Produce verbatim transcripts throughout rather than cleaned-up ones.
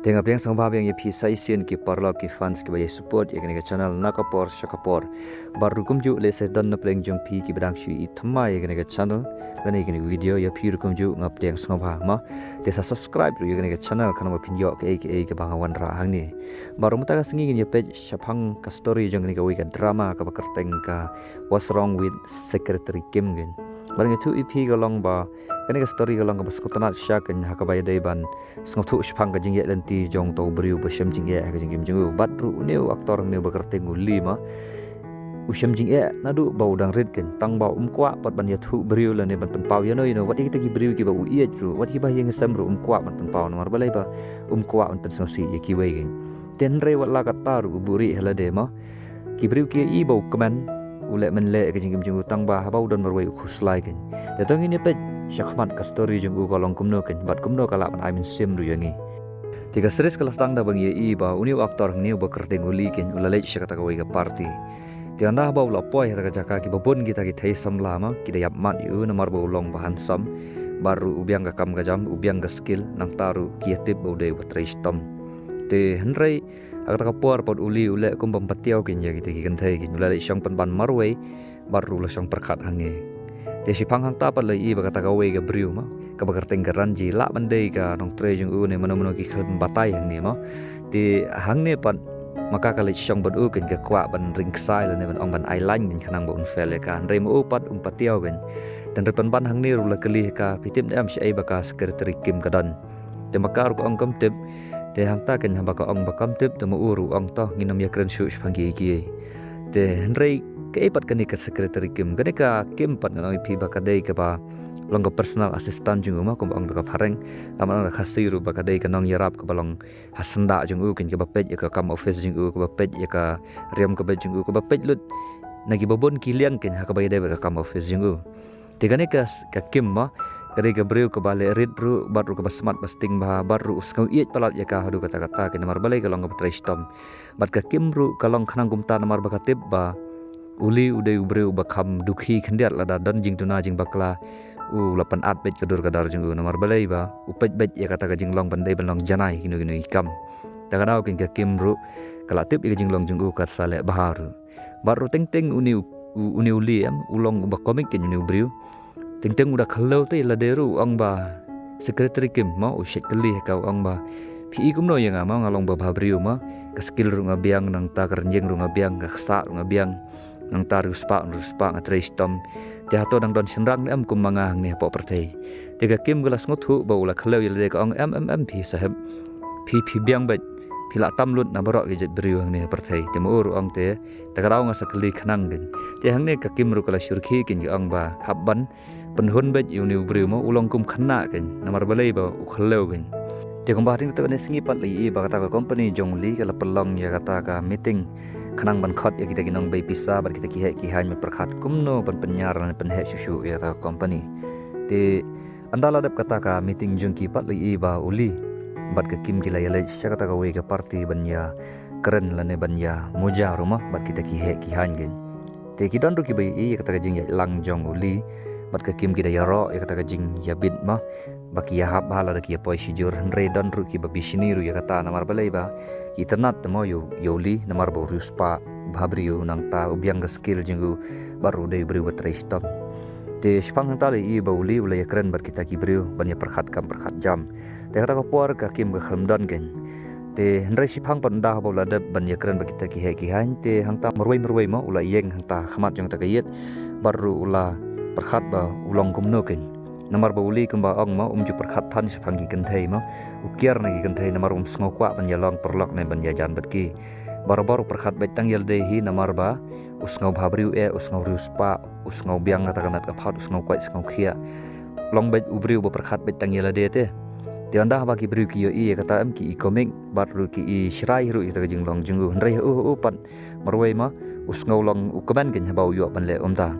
Te nga pdiang sngewbha biang ïa phi sa shisien ki paralok ki fans kiba ïa support ïa kane ka channel na ka por sha ka por. Bad ruh kumjuh lehse don na pdeng jong phi kiba dang shu ïohi thymmai ïa kane ka channel lane ïa kane ka video, ïa phi ruh kumjuh nga pdiang sngewbha mo. Te sa subscribe ruh ïa kane ka channel khnang ba phin ïoh kaei kaei kaba nga wanrah hangne. Bad ruh mynta ka sngi ngin ïa peit shaphang ka story jong kane kawei ka drama kaba kyrteng ka What's Wrong with Secretary Kim kein. Bad nga ïathuh ïa phi ka long ba kane ka story ka long kaba sngewtynnat shisha kein ha kaba ïadei ban sngewthuh shaphang ka jingïaid lynti jong uto u briew ba shem jingeh ha ka jingim jong u. Bad ruh une u actor hangne uba kyrteng u Lee mo, u shem jingeh naduh ba u dang rit kein, tang ba um kwah pat ban ïathuh briew lane ban pynpaw ïano ïano, wat ïa kita ki briew kiba u ïeit ruh, wat kiba ha ïing ha sem ruh um kwah ban pynpaw namar balei ba um kwah ban pynsngewsih ïa kiwei kein. Te hynrei wat la katta ruh u buhrieh ha lade mo. Ki briew ki ïohi ba u kmen, u leh mynleh ïa ka jingim jong u tang ba haba u don marwei u khuslai kein. Te to ngin ïa peit shakhmat ka story jong u ka long kumno kein bad kumno ka lah ban ai mynsiem ruh ïa ngi. Te ka series ka la sdang da ba ngi ïohi ba une u actor hangne uba kyrteng u Lee kein u la leit sha kata kawei ka party. Te ynda haba u la poi ha kata ka jaka kiba bun kita ki thei samla mo ki da ïap mat ïa u namar ba u long ba handsome. Bad ruh u biang ka kam ka jam, u biang ka skill, nangta ruh ki ïatip ba u dei uba trei shitom. Te hynrei ha kata ka por pat u Lee u leh kum bym patiaw kein ïa kita ki kynthei kein, u la leit shong pynban marwei bad ruh u la shong pyrkhat hangne. Te shaphang hangta pat la ïohi ba kata kawei ka briew mo kaba kyrteng ka Ranji lah ban dei ka nongtrei jong u ne mano mano ki khlem batai hangne mo. Te hangne pat ma ka ka leit shong bad u kein ka kwah ban ring ksai lane ban ong ban ai line kein khnang ba un fail ïa ka, hynrei ma u pat um patiaw kein. Te hynrei pynban hangne ruh la kylli ha ka, phi tip ne em shaei ba ka Secretary Kim ka don? Te ma ka ruh ka ong kam tip. Te hangta kein haba ka ong ba kam tip te ma u ruh u ong to ngin ym ïakren shuh shaphang kiei kiei. Te hynrei kaei pat kane ka Secretary Kim? Kane ka Kim pat ngan ong ïa phi ba ka dei kaba long ka personal assistant jong u mo kumba ong da ka phareng. Lada ong da ka Khasi ruh ba ka dei ka nongïarap kaba long ha syndah jong u kein, kaba peit ïa ka kam office jong u, kaba peit ïa ka riam ka beit jong u, kaba peit lut na kiba bun ki liang kein ha kaba ïadei bad ka kam office jong u. Te kane ka, ka Kim mo ka dei ka briew kaba leh rit ruh bad ruh kaba smat ba sting bha bad ruh u sngew ïeit palat ïa ka haduh katta katta kein namar balei ka long kaba trei shitom. Bad ka Kim ruh ka long khnang kumta namar ba ka tip ba u Lee u dei u briew uba kham dukhi khyndiat lada don jingduna jingbakla. U la pynat beit ka dur ka dar jong u namar balei ba u peit beit ïa kata ka jinglong ban dei ban long janai kino kino ki kam. Ta ka daw kein ka Kim ruh ka la tip ïa ka jinglong jong u ka sa leh bha ruh. Bad ruh teng teng une u, u, une u Lee em u long uba komik kein une u briew. Teng teng u da khlem te lade ruh u ong ba Secretary Kim mo, u shet kylli ha ka u ong ba phi i kumno ïa nga mo, nga long ba bha briew mo, ka skill ruh nga biang, nangta ka rynïeng ruh nga biang, ka ksah ruh nga biang, nangta riewspah, riewspah nga trei shitom. Te hato dang don shynrang ne em kum ma nga hangne hapoh pyrthei? Te ka Kim ka la sngewthuh ba u la khlem ïa lade ka ong em em em phi saheb. Phi phi biang beit, phi la tam lut na baroh ki jait briew hangne ha pyrthei. Te ma u ruh ong te ta ka daw nga sa kylli khnang kein. Te hangne ka Kim ruh ka la shyrkhei kein ka ong ba hap ban pynhun beit ïa une u briew mo, u long kum khynnah kein namar balei ba u khlem kein. Te kumba hadien kata kane sngi pat la ïohi ba kata ka company jong u Lee ka la pynlong ïa kata ka meeting khnang ban khot ïa kita ki nongbei pisa bad kita ki heh ki haiñ ban pyrkhat kumno ban pynïar lane pynheh shuh shuh ïa kata ka company. Te ynda la dep kata ka meeting jong ki pat la ïohi ba u Lee bad ka Kim ki la ïa leit sha kata kawei ka party ban ïa kren lane ban ïa muja ruh mo bad kita ki heh ki haiñ kein. Te ki don ruh kiba ïohi ïa kata ka jingïaid lang jong u Lee bad ka Kim, ki da ïaroh ïa kata ka jingïabit mo ba ki ïahap bha lada ki ïapoi shijur, hynrei don ruh kiba bishni ruh ïa kata namar balei ba ki itynnad te mo ïa u, ïa u Lee namar ba u riewspah, bha briew, nangta u biang ka skill jong u bad ruh u dei u briew ba trei shitom. Te shaphang hangta la ïohi ba u Lee u la ïakren bad kita ki briew ban ïa pyrkhat kam pyrkhat jam. Te kata ka por ka Kim ka khlem don kein. Te hynrei shaphang pat ynda haba u la dep ban ïakren bad kita ki heh ki haiñ, te hangta marwei marwei mo u la ïeng hangta ha khmat jong kata ka ïit bad ruh u la pyrkhat ba u long kumno kein. Namar ba u Lee kumba ong mo um ju pyrkhat than shaphang ki kynthei mo, u kiar na ki kynthei namar um sngew kwah ban ïalong paralok ne ban ïajan bad ki. Barabor u pyrkhat beit tang ïa lade hi namar ba u sngew bha briew eh, u sngew riewspah, u sngew biang kata ka met ka phad, u sngew koit sngew khiah. Long beit u briew ba pyrkhat beit tang ïa lade te. Te ynda haba ki briew ki ïohi ïa kata em ki i komik bad ruh ki i shrai ruh ïa kata ka jinglong jong u, hynrei ha u, ha u pat marwei mo u sngew long u kmen kein haba u ïoh ban leh kumta.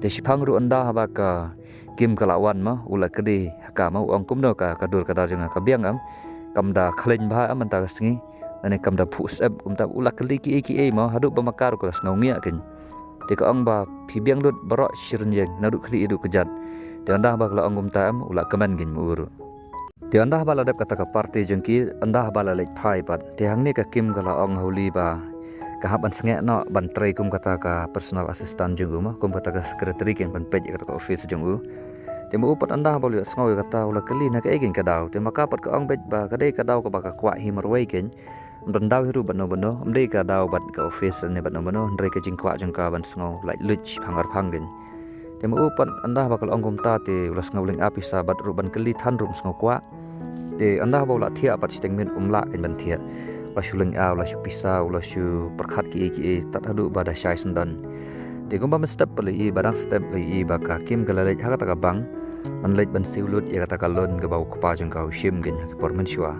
Te shaphang ruh ynda haba ka Kim ka la wan mo u la kylli ha ka mo, u ong kumno ka, ka dur ka dar jong nga ka biang em, kam da khlaiñ bha em mynta ka sngi, lane kam da phuh syep kumta, u la kylli kiei kiei mo haduh ba ma ka ruh ka la sngew ngiah kein. Te ka ong ba phi biang lut baroh shi rynïeng naduh khlieh haduh kjat. Te ynda haba ka la ong kumta em u la kmen kein ma u ruh. Te ynda ba la dep kata ka party jong ki, ynda ba la leit phai pat, te hangne ka Kim ka la ong ha u Lee ba ka hap ban sngewbha ban trei kum kata ka personal assistant jong u mo, kum kata ka secretary, kan ban peit ïa kata ka office jong u. Te ma u pat ynda ba u la sngew ïa kata, u la kylli na kaei kein ka daw. Te ma ka pat ka ong beit ba ka dei ka daw kaba ka kwah hi marwei kein. Ym don daw hi ruh bano bano, ym dei ka daw bad ka office ne bano bano, hynrei ka jingkwah jong ka ban sngew laitluid phang ar phang kein. Te ma u pat ynda ba ka la ong kumta te u la sngew lyngngoh pisa bad ruh ban kylli than ruh ym sngew kwah. Te ynda ba u la thiah pat shiteng miet um lah kein ban thiah. U la shu lyngngoh, u la shu pisa, u la shu pyrkhat kiei kiei tad haduh ba da shai syndon. Te kumba mynstep pat la ïohi, ba dang step la ïohi ba ka Kim ka la leit ha kata ka bank ban leit ban siew lut ïa kata ka loan kaba u kpa jong ka u shim kein ha ki por mynshuwa.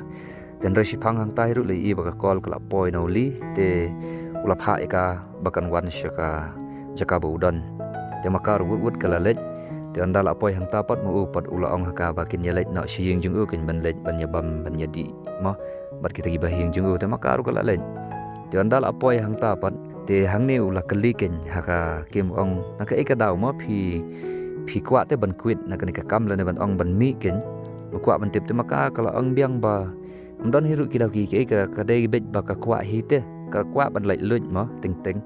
Te hynrei shiphang hangta hi ruh la ïohi ba ka call ka la poi na u Lee, te u la phah ïa ka ba kan wan sha ka jaka ba u don. Te ma ka ruh wut wut ka la leit. Te ynda la poi hangta pat ma u pat u la ong ha ka ba kin ïa leit noh sha ïing jong u, kein ban leit ban ïa bam ban ïa dih mo bad kita ki bahaïing jong u. Te ma ka ruh ka la leit. Te ynda la poi hangta pat, te hangne u la kylli kein ha ka Kim, ong na kaei ka daw mo phi, phi kwah te ban quit na kane ka kam lane ban ong ban mih kein. U kwah ban tip. Te ma ka ka la ong biang ba ym don hi ruh ki daw kiei kiei, ka, ka dei beit ba ka kwah hi te, ka kwah ban laitluid mo, teng teng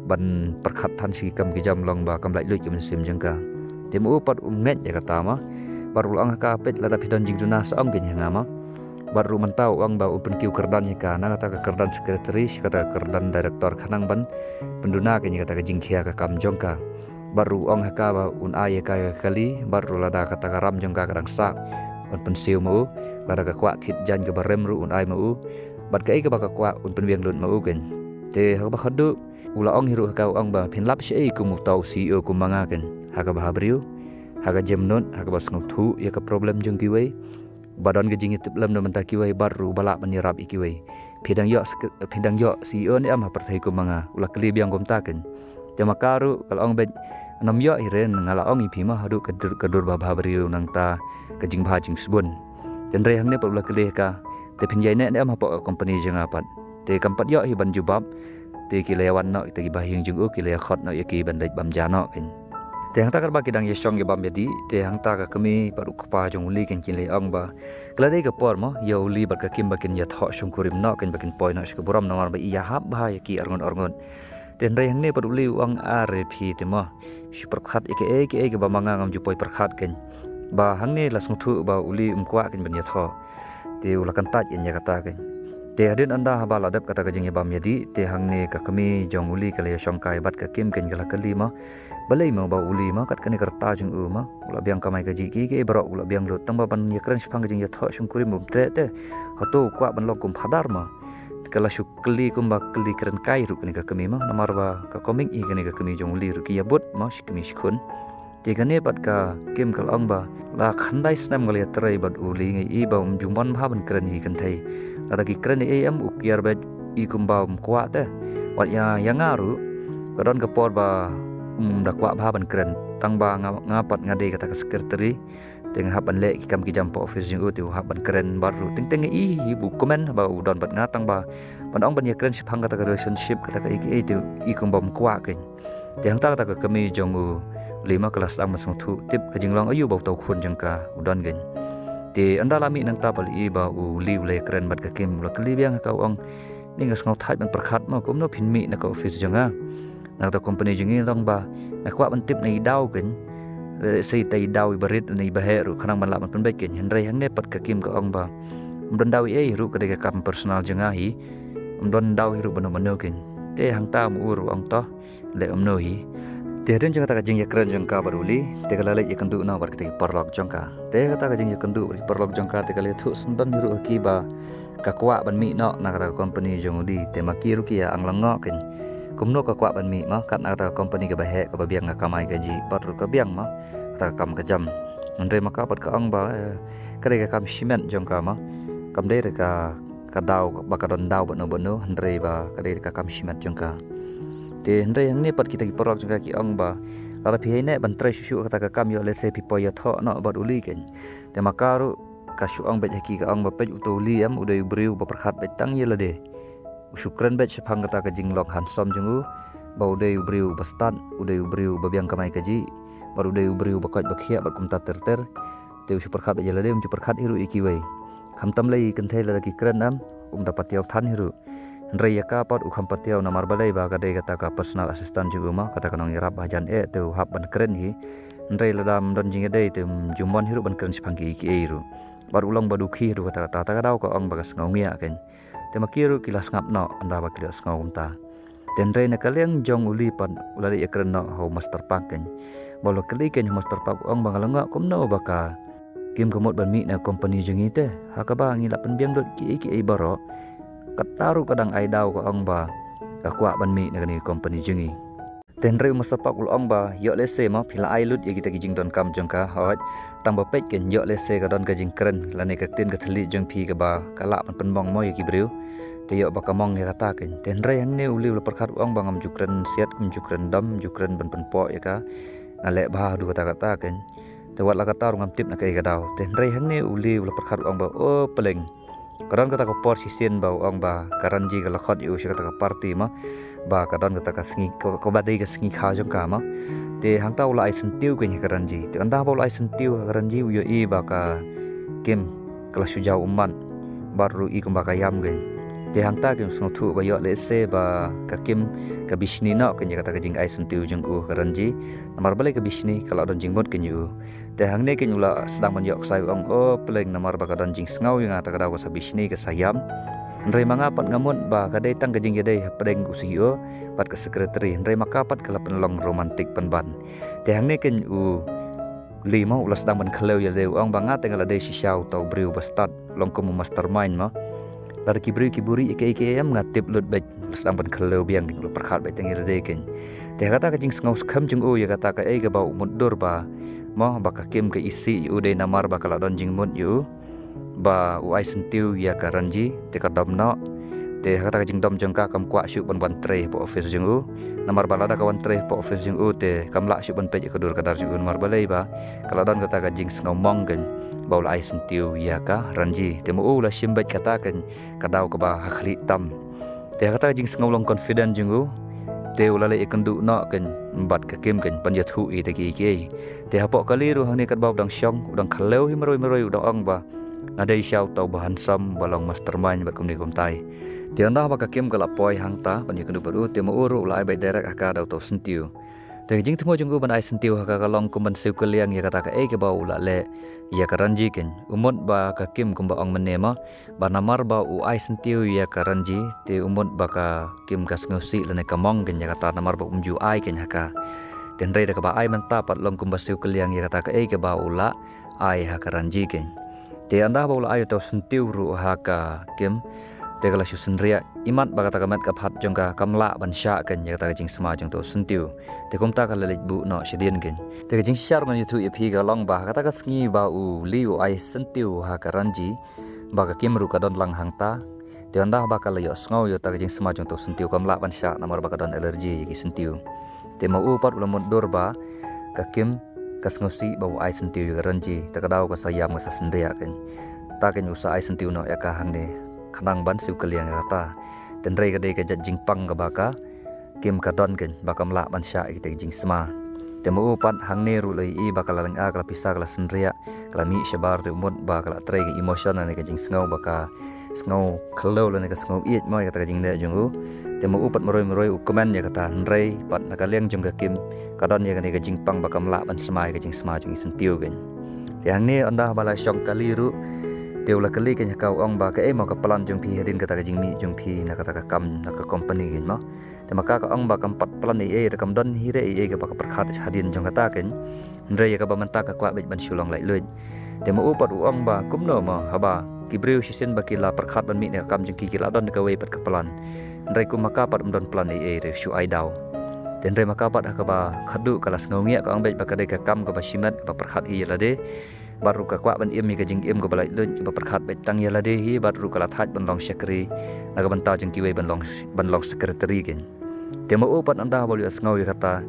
ban pyrkhat than sha ki kam ki jam, long ba kam laitluid ki mynsiem jong ka. Te ma u pat um ngeit ïa kata mo. Bad u la ong ha ka, peit, lada phi don jingduna sa ong kein ha nga mo. Bad ruh mynta u ong ba un pynkiew kyrdan ïa ka na kata ka kyrdan secretary sha kata ka kyrdan director khnang ban pynduna kein ïa kata ka jingkhia ka kam jong ka. Bad ruh u ong ha ka ba un ai ïa ka ïa ka kali, bad ruh lada kata ka ram jong ka ka dang sah, un pynsiew ma u, lada ka kwah thied jaiñ kaba rem ruh un ai ma u, bad kaei kaba ka kwah un pynbiang lut ma u kein. Te ha kaba khatduh u la ong hi ruh ha ka, u ong ba phin lap shaei kum uta u C E O kum ma nga kein, ha kaba ha briew, ha ka jemnud, ha kaba sngewthuh ïa ka problem jong kiwei. Ba don ka jingïatiplem na bynta kiwei bad ruh ba lah ban ïarap ïa kiwei. Phi dang ïoh sek-, phi dang ïoh C E O ne em ha pyrthei kum ma nga? U la kylli biang kumta kein. Te ma ka ruh ka la ong beit, ngam ïoh hi re, nga la ong ïa phi ma haduh ka dur, ka dur ba bha briew nangta ka jingbha jingsbun. Te hynrei hangne pat u la kylli ha ka, te phin ïai neh ne em hapoh ka company jong nga pat? Te kam pat ïoh hi ban jubab. Te ki la ïa wan noh kita ki bahaïing jong u, ki la ïa khot noh ïa ki ban leit bam ja noh kein. Te hangta katba ki dang ïa shong ïa bam ïa dih, te hangta ka kmie bad u kpa jong u Lee kein kin la ong ba ka la dei ka por mo ïa u Lee bad ka Kim ba kin ïathoh shongkurim noh kein, ba kin poi noh sha ka burom namar ba i ïahap bha ïa ki arngut arngut. Te hynrei hangne pat u Lee u ong, are phi te mo, shu pyrkhat ïa kaei kaei kaba ma nga ngam ju poi pyrkhat kein. Ba hangne la sngewthuh ba u Lee um kwah kein ban ïathoh. Te u la kyntait kein ïa kata kein. Te hadien ynda haba la dep kata ka jingïabam ïadih, te hangne ka kmie jong u Lee ka la ïashongkai bad ka Kim kein, ka la kylli mo, balei mo ba u Lee mo, kat kane ka rta jong u mo, u la biang kamai kajih, kiei kiei baroh u la biang lut, tang ba ban ïakren shaphang ka jingïathoh shongkurim um treh te. Hato u kwah ban long kum phadar mo? Ka la shu kylli kumba kylli kren kai ruh kane ka kmie mo, namar ba ka comic hi kane ka kmie jong u Lee ruh, ki ïabud mo shi kmie shi khun. Te kane pat ka Kim ka la ong ba la khyndai snem nga la ïatrei bad u Lee, nga i ba um ju mon bha ban kren hi kynthei. Lada ki kren ei em u kiar beit, i kumba um kwah te. Wat ïa, ïa nga ruh, ka don ka por ba um da kwah bha ban kren, tang ba nga, nga pat nga dei kata ka secretary. Te nga hap ban leh ki kam ki jam hapoh office jong u, te u hap ban kren bad ruh. Teng teng nga i hi ba u kmen ba u don bad nga, tang ba ban ong ban ïakren shaphang kata ka relationship, kata ka ei ki ei, te i kumba um kwah kein. Te hangta kata ka kmie jong u Lee mo ka la sdang ban sngewthuh tip ka jinglong aïu ba uta u khun jong ka u don kein. Te ynda la mih nangta pat la i ba u Lee u la ïakren bad ka Kim, u la kylli biang ha ka, u ong, ni nga sngewthait ban pyrkhat mo, kumno phin mih na ka office jong nga? Na kata ka company jong ngi, long ba nga kwah ban tip na i daw kein. Lehse ita i daw iba rit ne iba heh ruh khnang ban lah ban pynbeit kein. Hynrei hangne pat ka Kim ka ong ba um don daw ei ei ruh, ka dei ka kam personal jong nga hi. Um don daw hi ruh bano bano kein. Te hangta ma u ruh u ong to leh kumno hi. Te hadien jong kata ka jingïakren jong ka bad u Lee, te ka la leit ïakynduh noh bad kita ki paralok jong ka. Te kata ka jingïakynduh bad ki paralok jong ka, te ka la ïathuh syndon hi ruh ha ki ba ka kwah ban mih noh na kata ka company jong u Lee. Te ma ki ruh ki ïa ong lyngngoh kein, kumno ka kwah ban mih mo, kat na kata ka company kaba heh, kaba biang ka kamai kajih, bad ruh ka biang mo kata ka kam ka jam. Hynrei ma ka pat ka ong ba, eh, ka dei ka kam shimet jong ka mo. Kam dei re ka, ka daw ba ka don daw bano bano, hynrei ba ka dei ka kam shimet jong ka. Te hynrei hangne pat kita ki paralok jong ka ki ong ba lada phi ïai neh ban trei shuh shuh kata ka kam, ïoh lehse phi poi ïathoh noh bad u Lee kein. Te ma ka ruh ka shu ong beit ha ki, ka ong ba peit, uta u Lee em u dei u briew ba pyrkhat beit tang ïa lade. U shu kren beit shaphang kata ka jinglong handsome jong u, ba u dei u briew ba stad, u dei u briew ba biang kamai kajih, bad u dei u briew ba koit ba khiah bad kumta ter ter. te u shu pyrkhat beit ïa lade, um ju pyrkhat hi ruh ïa kiwei. Khamtam lei kynthei lada ki kren em, um da patiaw than hi ruh. Hynrei ïa ka pat u kham patiaw namar balei ba ka dei kata ka personal assistant jong u ma, kata ka nongïarap ba hajan eh te u hap ban kren hi. Hynrei lada ym don jingïadei te um ju mon hi ruh ban kren shaphang kiei kiei ruh. Bad u long ba dukhi hi ruh kata kata, ta ka daw ka ong ba ka sngew ngiah kein. Te ma ki ruh ki la sngap noh ynda ba ki la sngew kumta. Te hynrei na ka liang jong u Lee pat u la leit ïakren noh ha u Master Park kein. Ba u la kylli kein ha u Master Park, u ong ba nga la ngah kumno ba ka Kim ka mut ban mih na company jong ngi te, ha kaba ngi la pynbiang lut kiei kiei baroh. Kata ruh ka dang ai daw ka ong ba ka kwah ban mih na kane company jong ngi. Te hynrei u Master Park u la ong ba ïoh lehse mo phi la ai lut ïa kita ki jingdonkam jong ka, hooid. Tang ba peit kein, ïoh lehse ka don ka jingkren lane ka ktien ka thylliej jong phi kaba ka lah ban pynmong mo ïa ki briew. Te ïoh ba ka mong ïa kata kein. Te hynrei hangne u Lee u la pyrkhat, u ong ba ngam ju kren siat, ngam ju kren dom, ngam ju kren ban pynpoh ïa ka. Nga leh bha haduh katta katta kein. Te wat la katta ruh ngam tip na kaei ka daw. Te hynrei hangne u Lee u la pyrkhat, u ong ba, o pleng. Ka don kata ka por shisien ba u ong ba ka Ranji ka la khot ïa u sha kata ka party mo. Ba ka don kata ka sngi, ka, kaba dei ka sngi kha jong ka mo. Te hangta u la ai syntiew kein ha ka Ranji. Te ynda ba u la ai syntiew ha ka Ranji, u ïohi ba ka Kim ka la shu jaw ummat bad ruh i kumba ka ïam kein. Te hangta kein u sngewthuh ba ïoh lehse ba ka Kim ka bishni noh kein ïa kata ka jingai syntiew jong u ha ka Ranji. Namar balei ka bishni? Ka la don jingmut kein ïa u. Te hangne kein u la sdang ban ïoh ksai, u ong, o pleng, namar ba ka don jingsngew ïa nga, ta ka daw ka sa bishni, ka sa ïam. Hynrei ma nga pat nga mut ba ka dei tang ka jingïadei hapdeng u C E O bad ka secretary, hynrei ma ka pat ka la pynlong romantic pynban. Te hangne kein u Lee mo u la sdang ban khlem ïalade, u ong ba nga te nga la dei shisha uta u briew ba stad, long kum u mastermind mo. Lada ki briew ki buhrieh ïa kaei kaei em, nga tip lut beit. U la sdang ban khlem biang kein, u la pyrkhat beit tang ïalade kein. Te ha kata ka jingsngew skhem jong u ïa kata kaei kaba u mutdur ba mo ba ka Kim ka isih ïa u dei namar ba ka la don jingmut ïa u ba u ai syntiew ïa ka Ranji, te ka dom noh. Te ha kata ka jingdom jong ka kam kwah shuh ban wan trei hapoh office jong u. Namar ba lada ka wan trei hapoh office jong u te kam lah shuh ban peit ïa ka dur ka dar jong u namar balei ba ka la don kata ka jingsngew mong kein ba u la ai syntiew ïa ka Ranji. Te ma u la shim beit kata kein ka daw kaba ha khlieh tam. Te ha kata ka jingsngew long confident jong u, te u la leit ïakynduh noh kein bad ka Kim kein ban ïathuh ïa kita kiei kiei. Te hapoh kali ruh hangne katba u dang shong, u dang khlem hi marwei marwei, u dang ong ba nga dei shisha uta uba handsome, ba long mastermind bad kumne kumtai. Te ynda ba ka Kim ka la poi hangta ban ïakynduh bad u, te ma u ruh u la ai beit direct ha ka da uta u syntiew. Te ka jingthmu jong u ban ai syntiew ha ka ka long kum ban siew kylliang ïa kata kaei kaba u la leh ïa ka Ranji kein. U mut ba ka Kim kumba ong mynne mo, ba namar ba u ai syntiew ïa ka Ranji, te u mut ba ka Kim ka sngewsih lane ka mong kein ïa kata namar ba um ju ai kein ha ka. Te hynrei da kaba ai mynta pat long kumba siew kylliang ïa kata kaei kaba u la ai ha ka Ranji kein. Te ynda ba u la ai uta u syntiew ruh ha ka Kim, te ka la shu synriah imat ba kata ka met ka phad jong ka kam lah ban shah kein ïa kata ka jingsma jong uta u syntiew. Te kumta ka la leit buh noh shadien kein. Te ka jingshisha ruh ngan ïathuh ïa phi ka long ba ha kata ka sngi ba u Lee u ai syntiew ha ka Ranji, ba ka Kim ruh ka don lang hangta. Te ynda ba ka la ïohsngew ïa kata ka jingsma jong uta u syntiew kam lah ban shah namar ba ka don allergy ïa ki syntiew. Te ma u pat u la mutdur ba ka Kim ka sngewsih ba u ai syntiew ïa ka Ranji, ta ka daw ka sa ïam ka sa synriah kein. Ta kein u sa ai syntiew noh ïa ka hangne khnang ban siew kylliang ïa kata. Te hynrei ka dei ka jait jingpang kaba ka Kim ka don kein ba kam lah ban shah ïa kita ki jingsma. Te ma u pat hangne ruh la ïohi ba ka la lynga, ka la pisa, ka la synriah, ka la mih shabar, te u mut ba ka la trei ka emotion lane ka jingsngew ba ka sngew khlem lane ka sngew ïeit mo ïa kata ka jingleh jong u. Te ma u pat marwei marwei u kmen ïa kata, hynrei pat na ka liang jong ka Kim ka don ïa kane ka jingpang ba kam lah ban sma ïa ka jingsma jong i syntiew kein. Te hangne ynda ba la shong kali ruh, te u la kylli kein ha ka, u ong ba kaei mo ka plan jong phi hadien kata ka jingmih jong phi na kata ka kam na ka company kein mo. Te ma ka ka ong ba kam pat plan ei ei, te kam don hi re ei ei kaba ka pyrkhat hadien jong kata kein. Hynrei ïa kaba mynta ka kwah beit ban shu long laitluid. Te ma u pat u ong ba kumno mo, haba ki briew shisien ba ki la pyrkhat ban mih na ka kam jong ki, ki la don kawei pat ka plan. Hynrei kum ma ka pat um don plan ei ei re, shu ai daw. Te hynrei ma ka pat ha kaba khadduh ka la sngew ngiah, ka ong beit ba ka dei ka kam kaba shimet kaba pyrkhat hi ïa lade. Bad ruh ka kwah ban im ïa ka jingim kaba laitluid kaba pyrkhat beit tang ïa lade hi, bad ruh ka la thait ban long shakri na ka bynta jong kiwei ban long, ban long secretary kein. Te ma u pat ynda ba u la ïohsngew ïa kata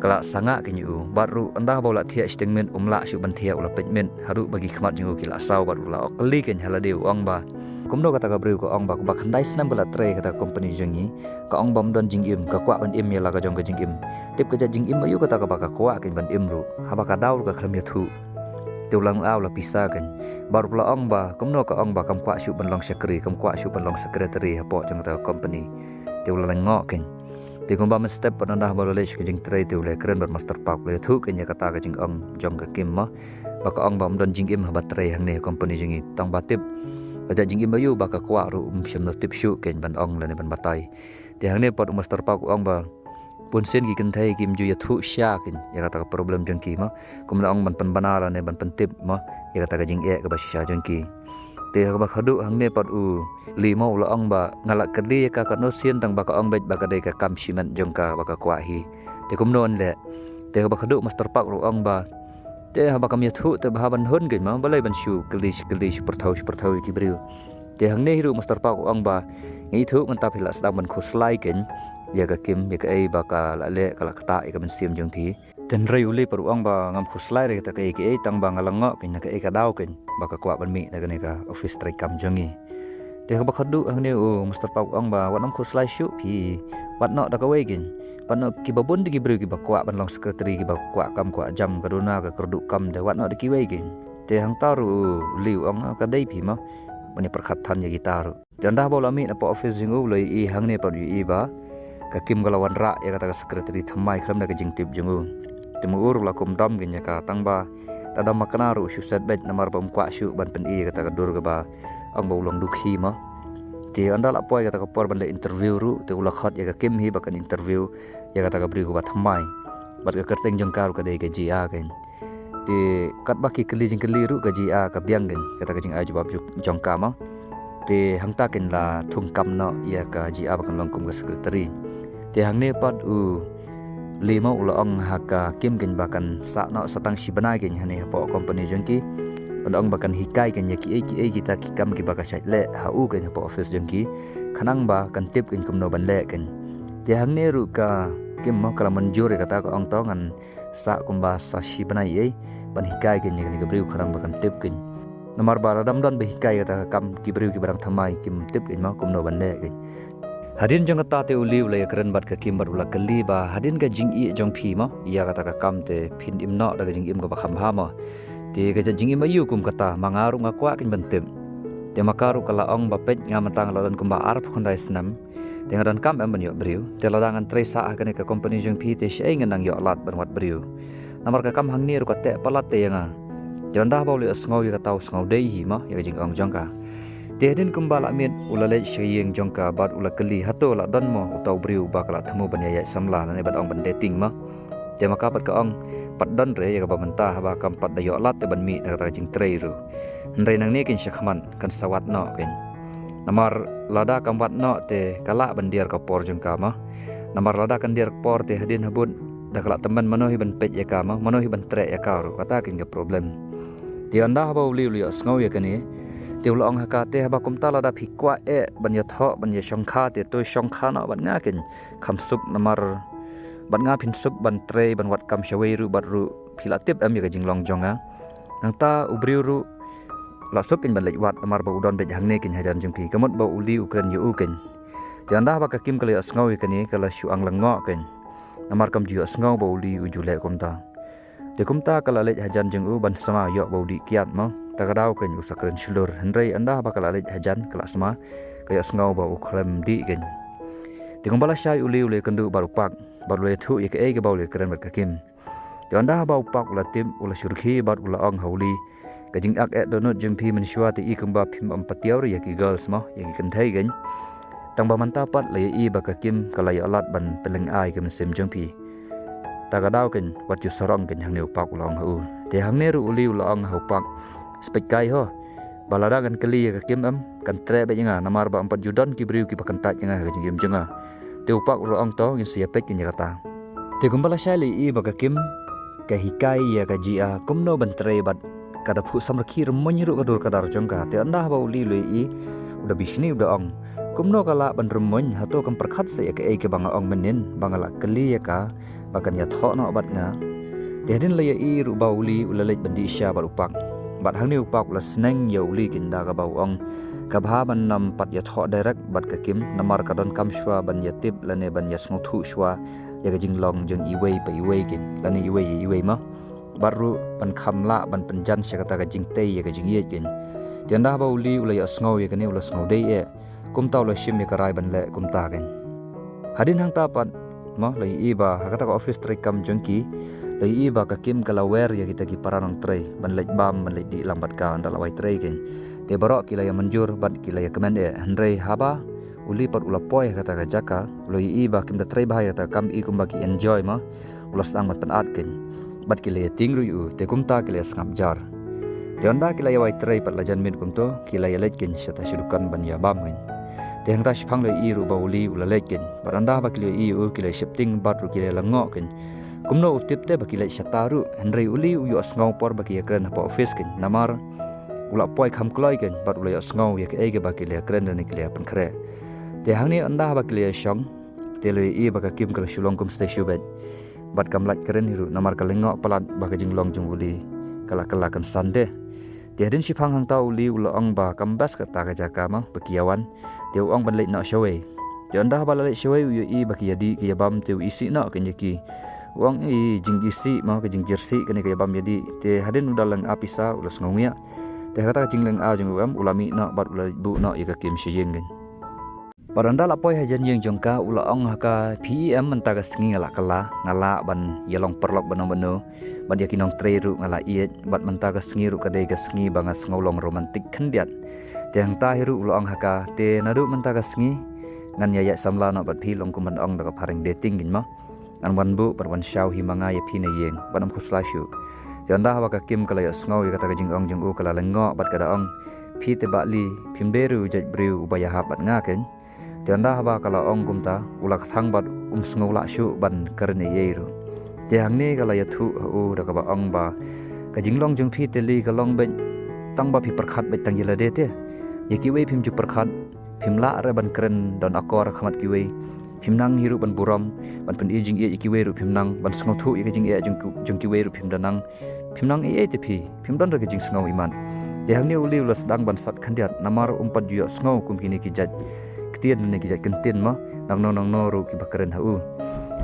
ka la sangah kein ïa u, bad ruh ynda ba u la thiah shiteng miet um lah shuh ban thiah, u la peit miet haduh ba ki khmat jong u ki la saw, bad u la ong kylli kein ha lade, u ong ba kumno kata ka briew ka ong ba kumba khyndai snem ka la trei kata ka company jong ngi, ka ong bym don jingim, ka kwah ban im ïa la ka jong ka jingim. Tip ka jait jingim aïu kata kaba ka kwah kein ban im ruh, haba ka daw ruh ka khlem ïathuh. Te u la ong la pisa kein. Bad u la ong ba kumno ka ong ba kam kwah shuh ban long shakri, kam kwah shuh ban long secretary hapoh jong kata ka company. Te u la lyngngoh kein. Te kumba mynstep pat ynda ba u la leit sha ka jingtrei te u la kren bad Master Pak, u la ïathuh kein ïa kata ka jingong jong ka Kim mo. Ba ka ong ba ym don jingim haba trei hangne ha company jong ngi, tang ba tip. Ka jingim aïu ba ka kwah ruh um shym la tip shuh kein ban ong lane ban batai. Te hangne pat u Master Pak u ong ba bun sien ki kynthei kim ju ïathuh sha kein ïa kata ka problem jong ki mo. Kum la ong ban pynbna lane ban pyntip mo ïa kata ka jingeh kaba shisha jong ki. Te ha kaba khadduh hangne pat u Lee mo u la ong ba nga la kylli ïa ka katno sien tang ba ka ong beit ba ka dei ka kam shimet jong ka ba ka kwah hi. Te kumno yn leh? Te ha kaba khadduh Master Pak ruh u ong ba te haba kam ïathuh te bha ban hun kein mo, balei ban shu kylli shu kylli shu pyrthei shu pyrthei ïa ki briew. Te hangne hi ruh Master Pak u ong ba nga ithuh mynta phi la sdang ban khuslai kein ïa ka Kim ïa kaei ba ka la leh, ka la ktah ïa ka mynsiem jong phi. Te hynrei u Lee pat u ong ba ngam khuslai re ïa kata kaei kaei, tang ba nga lyngngoh kein na kaei ka daw kein ba ka kwah ban mih na kane ka office treikam jong ngi. Te ha kaba khadduh hangne u Master Pak u ong ba wat nym khuslai shuh phi, wat noh da kawei kein. Wat noh kiba bun de ki briew kiba kwah ban long secretary, kiba kwah kam kwah jam, ka duna ka kyrduh kam, te wat noh da kiwei kein. Te hangta ruh u Lee u ong ka dei phi mo ban ïa pyrkhat than ïa kita ruh. Te ynda ba u la mih na poh office jong u u la ïohi hangne pat u ïohi ba ka Kim ka la wanrah ïa kata ka secretary thymmai khlem da ka jingtip jong u. Te ma u ruh u la kum dom kein ïa ka, tang ba da dom makna ruh u shu set beit namar ba um kwah shuh ban pyni ïa kata ka dur kaba ong ba u long dukhi mo. Te ynda la poi kata ka por ban leh interview ruh te u la khot ïa ka Kim hi ba kan interview ïa kata ka briew kaba thymmai. Bad ka kyrteng jong ka ruh ka dei ka Jia kein. Te katba ki kylli jingkylli ruh ka Jia ka biang kein kata ka jingai jubab ju-, jong ka mo. Te hangta kein la thung kam noh ïa ka Jia ba kan long kum ka secretary. Te hangne pat u Lee mo u la ong ha ka Kim kein ba kan sah noh sa tang shi bnai kein hangne hapoh company jong ki. Ban ong ba kan hikai kein ïa kiei kiei kita ki kam kiba ka shait leh ha u kein hapoh office jong ki. Khnang ba kan tip kein kumno ban leh kein. Te hangne ruh ka Kim mo ka la mynjur ïa kata, ka ong to ngan sah kumba sa shi bnai ei ban hikai kein ïa kane ka briew khnang ba kan tip kein. Namar ba lada ym don ba hikai kata ka kam ki briew kiba dang thymmai kim tip kein mo kumno ban leh kein. Hadien jong kata te u Lee u la ïakren bad ka Kim bad u la kylli ba hadien ka jingïeit jong phi mo ïa kata ka kam te phin im noh da ka jingim kaba kham bha mo. Te ka jingim aïu kum kata, ma nga ruh nga kwah kein ban tip. Te ma ka ruh ka la ong ba peit nga mynta nga la don kumba arphew khyndai snem. Te nga donkam em ban ïoh briew? Te lada ngan trei sah ha kane ka company jong phi te shaei ngan nang ïoh lad ban wad briew? Namar ka kam hangne ruh ka teh palat te ïa nga. Te ynda ba u la ïohsngew ïa kata u sngew dei hi mo ïa ka jingong jong ka. Te hadien kumba la miet u la leit sha ïing jong ka bad u la kylli hato la don mo uta u briew ba ka la thmu ban ïaid samla lane ban ong ban dating mo. Te ma ka pat ka ong pat don re, ïa kaba mynta haba kam pat da ïoh lad te ban mih na kata ka jingtrei ruh. Hynrei nangne kein shakhmat kan sa wad noh kein. Namar lada kam wad noh te ka lah ban dier ka por jong ka mo. Namar lada kan dier ka por te hadien habud da ka la tymmen mano hi ban peit ïa ka mo, mano hi ban treh ïa ka ruh, kata kein ka problem. Te ynda haba u Lee u la ïohsngew ïa kane te u la ong ha ka, te haba kumta lada phi kwah eh ban ïathoh ban ïashongkha te to shongkha noh bad nga kein. Kham suk namar bad nga phin suk ban trei ban wad kam shawei ruh bad ruh phi la tip em ïa ka jinglong jong nga. Nangta u briew ruh la suk kein ban leit wad namar ba u don beit hangne kein hajan jong phi, ka mut ba u Lee u kren ïa u kein. Te ynda haba ka Kim ka la ïohsngew ïa kane ka la shu ang lyngngoh kein. Namar kam ju ïohsngew ba u Lee u ju leh kumta. Te kumta ka la leit hajan jong u ban sma ïoh ba u dih kiad mo. Ta ka daw kein u sa kren shlur, hynrei ynda haba ka la leit hajan ka la sma ka ïohsngew ba u khlem dih kein. Te kumba la shai u Lee u la ïakynduh bad u Pak bad u la ïathuh ïa kaei kaba u la ïakren bad ka Kim. Te ynda haba u Pak u la tip u la shu rkhie bad u la ong ha u Lee, ka jingak eh dohnud jong phi mynshuwa te i kumba phim ym patiaw re ïa ki girls mo, ïa ki kynthei kein. Tang ba mynta pat la ïohi ba ka Kim ka la ïoh lad ban pynlyngngai ka mynsiem jong phi. Ta ka daw kein wat ju sarong kein, hangne u Pak u la ong ha u. Te hangne ruh u Lee u la ong ha u Pak, speit kai ho. Ba lada ngan kylli ïa ka Kim em kan treh beit ïa nga namar ba ym pat ju don ki briew kiba kyntait ïa nga ha ka jingim jong nga. Te u Pak u la ong to ngin sa ïapeit kein ïa kata. Te kumba la shai la ïohi ba ka Kim ka hikai ïa ka Jia kumno ban trei bad ka da phuh samrkhie rymmuiñ ruh ka dur ka dar jong ka. Te ynda haba u Lee u la ïohi u da bishni u da ong, kumno ka lah ban rymmuiñ, hato kam pyrkhat sa ïa kaei kaba nga ong mynnin ba nga la kylli ïa ka ba kan ïathoh noh bad nga. Te hadien la ïohi ruh ba u Lee u la leit ban dih sha bad u Pak. Bad hangne u Pak u la sneng ïa u Lee kein da kaba u ong ka bha ban ym pat ïathoh direct bad ka Kim namar ka donkam shuwa ban ïatip lane ban ïasngewthuh shuwa ïa ka jinglong jong iwei pa iwei kein lane iwei ïa iwei mo. Bad ruh ban kham lah ban pynjan sha kata ka jingtei ïa ka jingïeit keiñ. Te ynda ba u Li u la ïohsngew ïa kane u la sngew dei eh. Kumta u la shim ïa ka rai ban leh kumta keiñ. Hadien hangta pat, mo, la ïohi ba ha kata ka office treikam jong ki, la ïohi ba ka Kim ka la wer ïa kita ki para nongtrei ban leit bam, ban leit dih lang bad ka ynda la wai trei keiñ. Te baroh ki la ïa mynjur bad ki la ïa kmen eh, hynrei haba u Li pat u la poi ha kata ka jaka, u la ïohi ba kim da trei bha ïa kata ka kam, i kumba ki enjoy, mo, u la sdang ban pynat keiñ. Bad ki la ïa tieng ruh ïa u, te kumta ki la ïa sngap jar. Te ynda ki la ïa wai trei pat la jan miet kumto, ki la ïa leit keiñ shata sha dukan ban ïa bam keiñ. Te hangta shiphang la ïohi ruh ba u Li u la leit keiñ. Bad ynda ba ki la ïohi ïa u, ki la ïa sheptieng bad ruh ki la ïa lyngngoh keiñ. Kumno u tip te ba ki leit shata ruh, hynrei u Li u ïohsngew por ba ki ïa kren hapoh office keiñ. Namar u la poi kham kloi keiñ bad u la ïohsngew ïa kaei kaba ki la ïa kren lane ki la ïa pynkhreh. Te hangne ynda ba ki la ïa shong, te la ïohi ba ka Kim ka la shu long kum stei shu beit. Bad kam lait kren hi ruh namar ka lyngngoh palat ba ka jinglong jong u Li ka la kylla kynsan de. Te hadien shiphang hangta u Li u la ong ba kam best kata ka jaka, mo, ba ki ïa wan. Te u ong ban leit noh shawei. Te ynda ba la leit shawei u ïohi ba ki ïa dih ki ïa bam, te u isih noh keiñ ïa ki. U ong, i jingisih, mo, ka jingjyrsih kane ka ïa bam ïa dih. Te hadien u da lyngngoh pisa u la sngew ngiah. Te ha kata ka jinglyngngoh jong u em u la mih noh bad u la buh noh ïa ka Kim sha ïing keiñ. Bad ynda la poi hajan ïing jong ka u la ong ha ka, phi i em, mynta ka sngi nga la kylla, nga lah ban ïa long paralok bad nongmano bad ïa ki nongtrei ruh nga la ïeit, bad mynta ka sngi ruh ka dei ka sngi ba nga sngew long romantic khyndiat. Te hangta hi ruh u la ong ha ka, te naduh mynta ka sngi ngan ïa ïaid samla noh bad phi, long kum ban ong da ka phareng dating keiñ, mo. Ngan wan buh bad wan shaw hi ma nga ïa phi na ïing bad ym khuslai shuh. Te ynda haba ka Kim ka la ïohsngew ïa kata ka jingong jong u ka la lyngngoh bad ka da ong, phi te Bah Li, phim dei ruh u jait briew uba ïahap bad nga keiñ. Te ynda haba ka la ong kumta u la kthang bad um sngew lah shuh ban kren ei ei ruh. Te hangne ka la ïathuh ha u da kaba ong ba, ka jinglong jong phi te Li ka long beit tang ba phi pyrkhat beit tang ïa lade te. Ïa kiwei phim ju pyrkhat, phim lah re ban kren don akor ha khmat kiwei. Phim nang hi ruh ban burom, ban pyni jingïeit ïa kiwei ruh phim nang, ban sngewthuh ïa ka jingeh jong ki, jong kiwei ruh phim da nang. Phim nang ei ei te phi, phim don re ka jingsngew imat. Te hangne u Li u la sdang ban sat khyndiat namar um pat ju ïohsngew kum kine ki jait ktien ne ki jait kyntien, mo, nangno nangno ruh kiba kren ha u.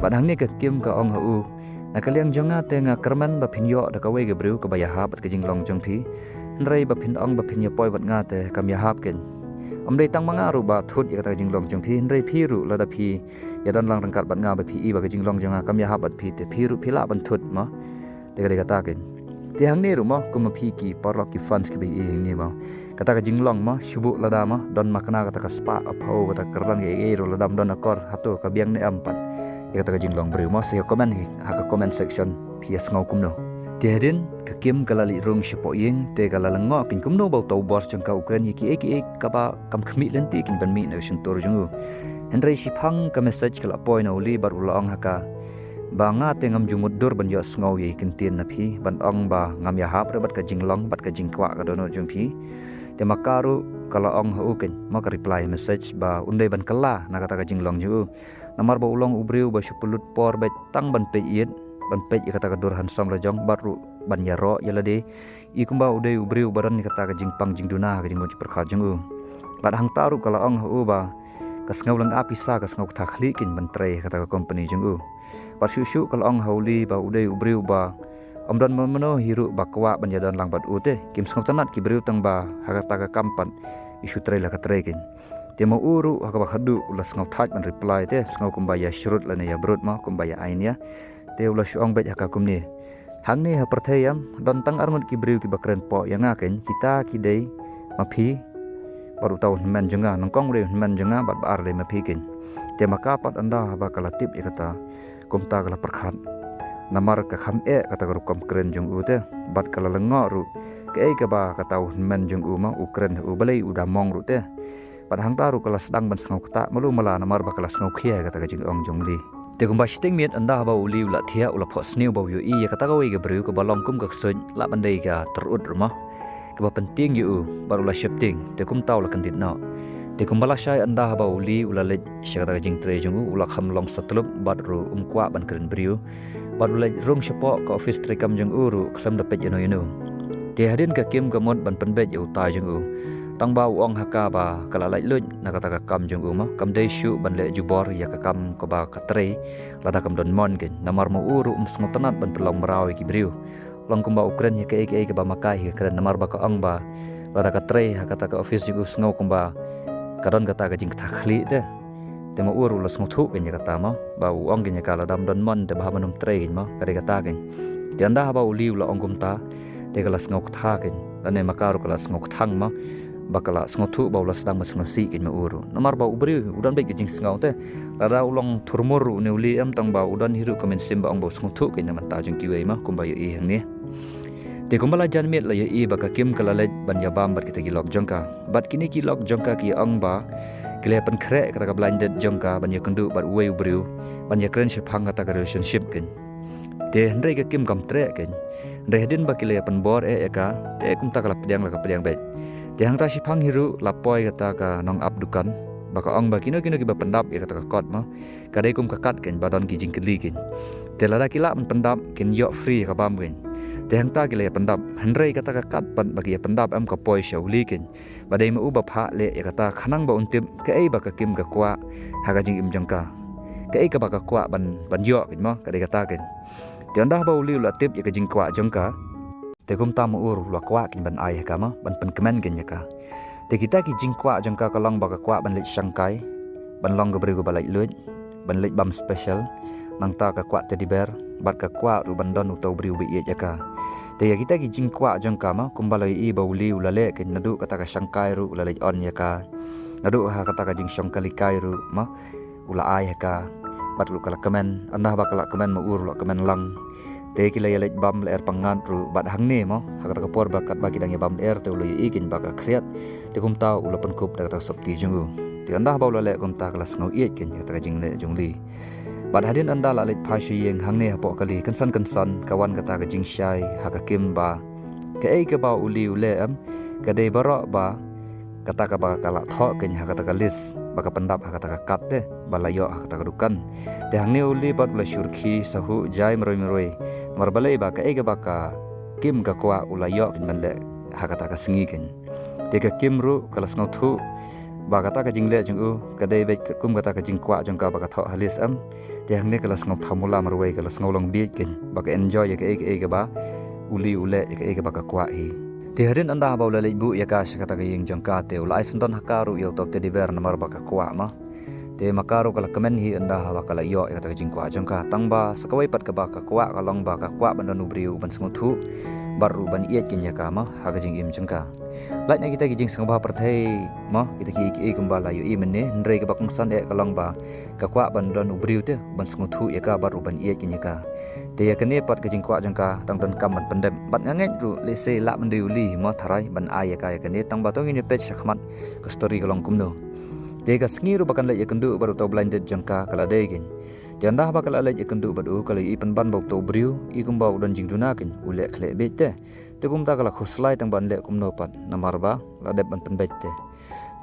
Bad hangne ka Kim ka ong ha u, na ka liang jong nga te nga kyrmen ba phin ïoh da kawei ka briew kaba ïahap bad ka jinglong jong phi. Hynrei ba phin ong ba phin ïa poi bad nga te kam ïahap keiñ. Ym dei tang ma nga ruh ba thut ïa kata ka jinglong jong phi, hynrei phi ruh lada phi ïa don lang ryngkat bad nga ba phi i ba ka jinglong jong nga kam ïahap bad phi, te phi ruh phi lah ban thut, mo. Te ka dei kata keiñ. Te hangne ruh, mo, kum ma phi ki paralok ki fans kiba ïohi hangne, mo, kata ka jinglong, mo, shu buh lada, mo, don ma kane kata ka spah, a phaw, kata ka kyrdan, ka ei ei ruh lada ym don akor, hato ka biang ne em pat ïa kata ka jinglong briew, mo. Sa ïa comment hi ha ka comment section, phi ïa sngew kumno. Te hadien ka Kim ka la leit rung shapoh ïing, te ka la lyngngoh keiñ kumno ba uta u boss jong ka u kren ïa kiei kiei kaba kam khmih lynti keiñ ban mih na ka shyntur jong u. Hynrei shiphang ka message ka la poi na u Li bad u la ong ha ka, ba nga te ngam ju mutdur ban ïohsngew ïa ki kyntien na phi ban ong ba ngam ïahap re bad ka jinglong bad ka jingkwah ka dohnud jong phi. Te ma ka ruh ka la ong ha u keiñ, ma ka reply message, ba un dei ban kylla na kata ka jinglong jong u. Namar ba u long u briew ba shu pynlut por beit tang ban peit ïit, ban peit ïa kata ka dur handsome la jong bad ruh ban ïaroh ïa lade. I kumba u dei u briew ba don ïa kata ka jingpang jingduna ha ka jingmut jingpyrkhat jong u. Bad hangta ruh ka la ong ha u ba ka sngew lyngngoh pisa, ka sngew ktha khlieh keiñ ban trei ha kata ka company jong u. Bad shuh shuh ka la ong ha u Li ba u dei u briew ba ym don mano mano hi ruh ba kwah ban ïadon lang bad u te. Kim sngewtynnat ki briew tang ba ha kata ka kam pat i shu trei la ka trei keiñ. Te ma u ruh ha kaba khadduh u la sngew thait ban reply te, sngew kumba ïa shrut lane ïa brut, ma kumba ïa ainia. Te u la shu ong beit ha ka kumne, hangne ha pyrthei em don tang arngut ki briew kiba kren poh ïa nga keiñ, kita ki dei ma phi bad uta u hynmen jong nga, nyngkong u dei u hynmen jong nga bad ba ar dei ma phi keiñ. Te ma ka pat ynda haba ka la tip ïa kata, kumta ka la pyrkhat. Namar ka kham eh kata ka rukom kren jong u te, bad ka la lyngngoh ruh kaei kaba kata u hynmen jong u, ma, u kren ha u, balei u da mong ruh te. Bad hangta ruh ka la sdang ban sngew ktah malu mala namar ba ka la sngew khia ïa kata ka jingong jong u Li. Te kumba shiteng miet ynda haba u Li u la thiah u la phohsniew ba u ïohi ïa kata kawei ka briew kaba long kum ka ksuid, lah ban dei ka tyrut ruh, ma, kaba pyntieng ïa u, bad u la sheptieng, te kumta u la kyndit noh. Te kumba lashai ynda haba u Li u la leit sha kata ka jingtrei jong u, u la kham long satluk bad ruh um kwah ban kren briew. Bad u leit rung shapoh ka office treikam jong u ruh khlem da peit ïano ïano. Te hadien ka Kim ka mut ban pynbeit ïa utai jong u, tang ba u ong ha ka ba ka la laitluid na kata ka kam jong u, ma, kam dei shuh ban leh jubor ïa ka kam kaba ka trei lada kam don mon keiñ. Namar ma u ruh um sngewtynnat ban pynlong mraw ïa ki briew. Long kumba u kren ïa kaei kaei kaba ma ka hi ka kren, namar ba ka ong ba lada ka trei ha kata ka office jong u sngew kumba ka don kata ka jingkthah khlieh te. Te ma u ruh u la sngewthuh kein ïa kata mo, ba u ong kein ïa ka, lada ym don mon te bha ban ym trei kein mo, ka dei kata kein. Te ynda haba u Li u la ong kumta, te ka la sngew kthah kein, lane ma ka ruh ka la sngew kthang mo, ba ka la sngewthuh ba u la sdang ban sngewsih kein ma u ruh. Namar ba u briew u don beit ka jingsngew te, lada u long thurmur ruh une u Li em, tang ba u don hi ruh ka mynsiem ba ong ba u sngewthuh kein na bynta jong kiwei mo, kumba ïohi hangne. Te kumba la jan miet la ïohi ba ka Kim ka la leit ban ïabam bad kita ki lok jong ka. Bad kine ki lok jong ka ki ong ba ki la pynkhreh kata ka blind date jong ka ban ïakynduh bad uwei u briew, ban ïakren shaphang kata ka relationship kein. Te hynrei ka Kim kam treh kein. Hynrei hadien ba ki la ïapynbor eh ïa ka, te kumta ka la pdiang la ka pdiang beit. Te hangta shiphang hi ruh la poi kata ka nongap dukan, ba ka ong ba kino kino kiba pyndap ïa kata ka kot mo, ka dei kum ka kat kein ba don ki jingkylli kein. Te lada ki lah ban pyndap, kin ïoh free ïa ka bam kein. Te hangta ki la ïapyndap, hynrei kata ka kat pat ba ki ïapyndap em ka poi sha u Li kein. Ba dei ma u ba phah leh ïa kata, khnang ba un tip kaei ba ka Kim ka kwah ha ka jingim jong ka, kaei kaba ka kwah ban, ban ïoh kein mo, ka dei kata kein. Te ynda ba u Li u la tip ïa ka jingkwah jong ka, te kumta ma u ruh u la kwah kein ban ai ha ka mo, ban pynkmen kein ïa ka. Te kita ki jingkwah jong ka ka long ba ka kwah ban leit shangkai, ban long ka briew kaba laitluid, ban leit bam special, nangta ka kwah teddy bear, bad ka kwah ruh ban don uto u briew ba ïeit ïa ka. Te ïa kita ki jingkwah jong ka mo, kumba la ïohi ba u Li u la leh kein, naduh kata ka shangkai ruh u la leit on ïa ka, naduh ha kata ka jingshong kali kai ruh mo, u la ai ha ka, bad ruh ka la kmen, ynda ba ka la kmen ma u ruh u la kmen lang. Te ki la ïaleit bam lyer pyngngad ruh bad hangne mo, ha kata ka por ba katba ki dang ïabam lyer te u la ïohi kein ba ka khriat. Te kumta u la pynkup da kata ka sopti jong u. Te ynda ba u la leh kumta ka la sngew ïeit kein ïa kata ka jingleh jong u Li. Bad hadien ynda la leit phai sha ïing hangne hapoh kali, kynsan kynsan ka wan kata ka jingshai ha ka Kim ba kaei kaba u Li u leh em, ka dei baroh ba kata kaba ka la thoh kein ha kata ka list ba ka pyndap ha kata ka kat te, ba la ïoh ha kata ka dukan. Te hangne u Li pat u la shyrkhei sahuh jai marwei marwei. Namar balei, ba kaei kaba ka Kim ka kwah u la ïoh kein ban leh ha kata ka sngi kein. Te ka Kim ruh ka la sngewthuh ba kata ka jingleh jong u ka dei beit kum kata ka jingkwah jong ka ba ka thoh ha list em. Te hangne ka la sngew thamula marwei, ka la sngew long bieit kein ba ka enjoy ïa kaei kaei kaba u Li u leh, ïa kaei kaba ka kwah hi. Te hadien ynda ba u la leit buh ïa ka sha kata ka ïing jong ka, te u la ai syndon ha ka ruh ïa uto u teddy bear namar ba ka kwah mo. Te ma ka ruh ka la kmen hi ynda ba ka la ïoh ïa kata ka jingkwah jong ka. Tang ba sa kawei pat kaba ka kwah ka long ba ka kwah ban don u briew ban sngewthuh bad ruh ban ïeit kein ïa ka mo ha ka jingim jong ka. Lait na kita ki jingsngewbha pyrthei mo, kita ki ïeit kumba la ïohi mynne, hynrei kaba kongsan eh ka long ba ka kwah ban don u briew te ban sngewthuh ïa ka bad ruh ban ïeit kein ïa ka. Te ïa kane pat ka jingkwah jong ka dang donkam ban pyndep. Bad nga ngeit ruh lehse lah ban dei u Li mo tharai ban ai ïa ka ïa kane, tang ba to ngin ïa peit shakhmat ka story ka long kumno. Te ka sngi ruh ba kan leit ïakynduh bad uto u blind date jong ka ka la dei kein. Te ynda ba ka la leit ïakynduh bad u ka la ïohi pynban ba uto u briew i kumba u don jingduna kein, u leh khleh bieit te. Te kumta ka la khuslai tang ban leh kumno pat namar ba la dep ban pynbeit te.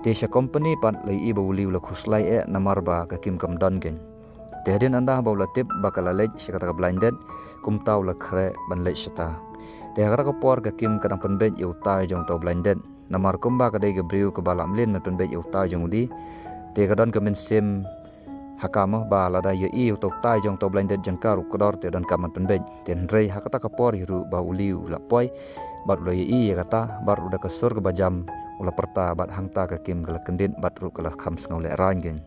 Te sha company pat la ïohi ba u Li u la khuslai eh namar ba ka Kim kam don kein. Te hadien ynda ba u la tip ba ka la leit sha kata ka blind date, kumta u la khreh ban leit shata. Te ha kata ka por ka Kim ka dang pynbeit ïa u tai jong uto u blind date. Namar kumba ka dei ka briew kaba lah mlien ban pynbeit ïa u tai jong u Li, te ka don ka mynsiem ha ka mo ba lada ïohi uto u tai jong uto u blind date jong ka ruh kdor te donkam ban pynbeit. Te hynrei ha kata ka por hi ruh ba u Li u la poi bad u la ïohi ïa kata, bad ruh da ka sur kaba jam u la pyrta bad hangta ka Kim ka la kyndit bad ruh ka la kham sngew lehraiñ kein.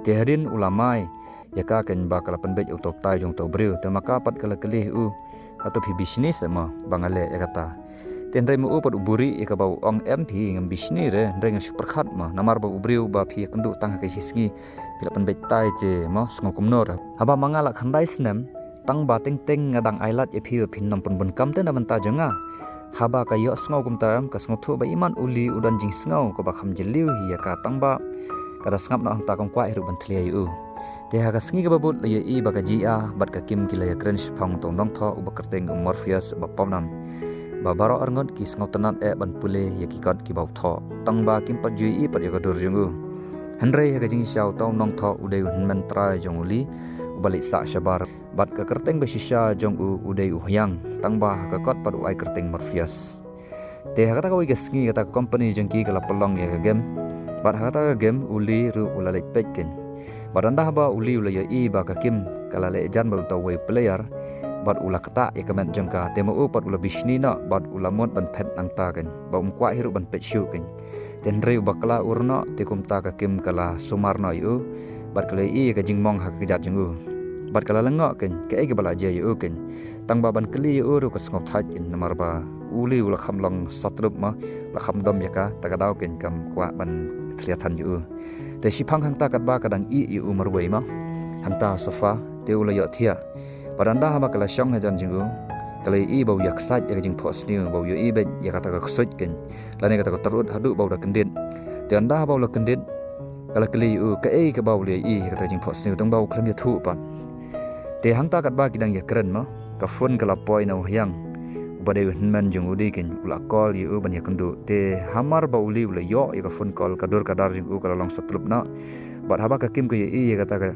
Te hadien u la mai ïa ka kein ba ka la pynbeit ïa uto u tai jong uto u briew, te ma ka pat ka la kylli ïa u, hato phi bishni se mo ba nga leh ïa kata? Te hynrei ma u pat u buhrieh ïa kaba u ong, em phi, ngam bishni re, hynrei nga shu pyrkhat mo, namar ba u briew ba phi ïakynduh tang ha ka shi sngi phi la pynbeit tai te mo, sngew kumno re. Haba ma nga la khyndai snem, tang ba teng teng nga dang ailad ïa phi ba phin ym pynbun kam te na bynta jong nga. Haba ka ïohsngew kumta em, ka sngewthuh ba imat u Li u don jingsngew kaba kham jylliew hi ïa ka, tang ba ka da sngap noh hangta, kam kwah hi ruh ban thlia ïa u. Te ha ka sngi kaba bud la ïohi ba ka Ji-a bad ka Kim ki la ïakren shaphang uto u nongthoh uba kyrteng u Morpheus uba pom nam, ba baroh arngut ki sngewtynnat eh ban pule ïa ki kot kiba u thoh. Tang ba kim pat ju ïohi pat ïa ka dur jong u. Hynrei ha ka jingshisha uto u nongthoh u dei u hynmen trai jong u Li uba leit sah shabar. Bad ka kyrteng ba shisha jong u u dei u Hyang, tang ba ha ka kot pat u ai kyrteng Morpheus. Te ha kata kawei ka sngi kata ka company jong ki ka la pynlong ïa ka game. Bad ha kata ka game u Li ruh u la leit peit kein. Bad ynda ba u Li u la ïohi ba ka Kim ka la leh jan bad uto uwei u player, bad u la ktah ïa ka met jong ka, te ma u pat u la bishni noh bad u la mut ban phet nangta kein, ba um kwah hi ruh ban phet shuh kein. Te hynrei u bakla u rngoh, te kumta ka Kim ka la sumar noh ïa u bad ka la ïohi ïa ka jingmong ha ka kjat jong u. Bad ka la lyngngoh kein, kaei kaba la jia ïa u kein. Tang ba ban kylli ïa u ruh ka sngewthait kein, namar ba u Li u la kham long satlup ma, la kham dom ïa ka, ta ka daw kein kam kwah ban thlia than ïa u. Te shiphang hangta katba ka dang ïeh ïa u marwei ma, hangta sofa, te u la ïohthiah. Bad ynda haba ka la shong hajan jong u, ka la ïohi ba u ïa ksait ïa ka jingphohsniew, ba u ïohi beit ïa kata ka ksuid kein, lane kata ka tyrut haduh ba u da kyndit. Te ynda haba u la kyndit, ka la kylli ïa u kaei kaba u la ïohi ïa kata ka jingphohsniew, tang ba u khlem ïathuh pat. Te hangta katba ki dang ïakren ma, ka phone ka la poi na u Hiang, uba dei u hynmen jong u Li kein, u la call ïa u ban ïakynduh. Te hamar ba u Li u la ïoh ïa ka phone call, ka dur ka dar jong u ka la long satlup noh. Bad haba ka Kim ka ïohi ïa kata ka,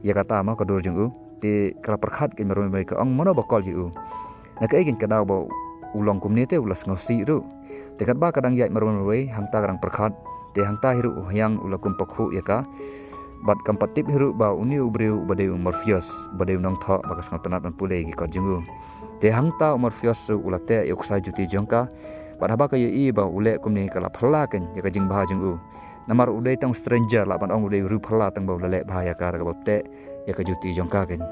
ïa kata ma ka dur jong u, te ka la pyrkhat kein marwei marwei, ka ong mano ba call ïa u. Na kaei kein ka daw ba u long kumne, te u la sngewsih ruh. Te katba ka dang ïaid marwei marwei, hangta ka dang pyrkhat. Te hangta hi ruh u Hiang u la kum pakhuh ïa ka. Bad kam pat tip hi ruh ba une u briew uba dei u Morpheus, uba dei u nongthoh ba ka sngewtynnat ban pule ïa ki kot jong u. Te hangta u Morpheus ruh u la teh ïa u ksai juti jong ka. Bad haba ka ïohi ba u leh kumne, ka la phylla kein ïa ka jingbha jong u. Namar u dei tang u stranger, lah ban ong u dei u riewphylla, tang ba u la leh bha ïa ka da kaba teh ïa ka juti jong ka kein.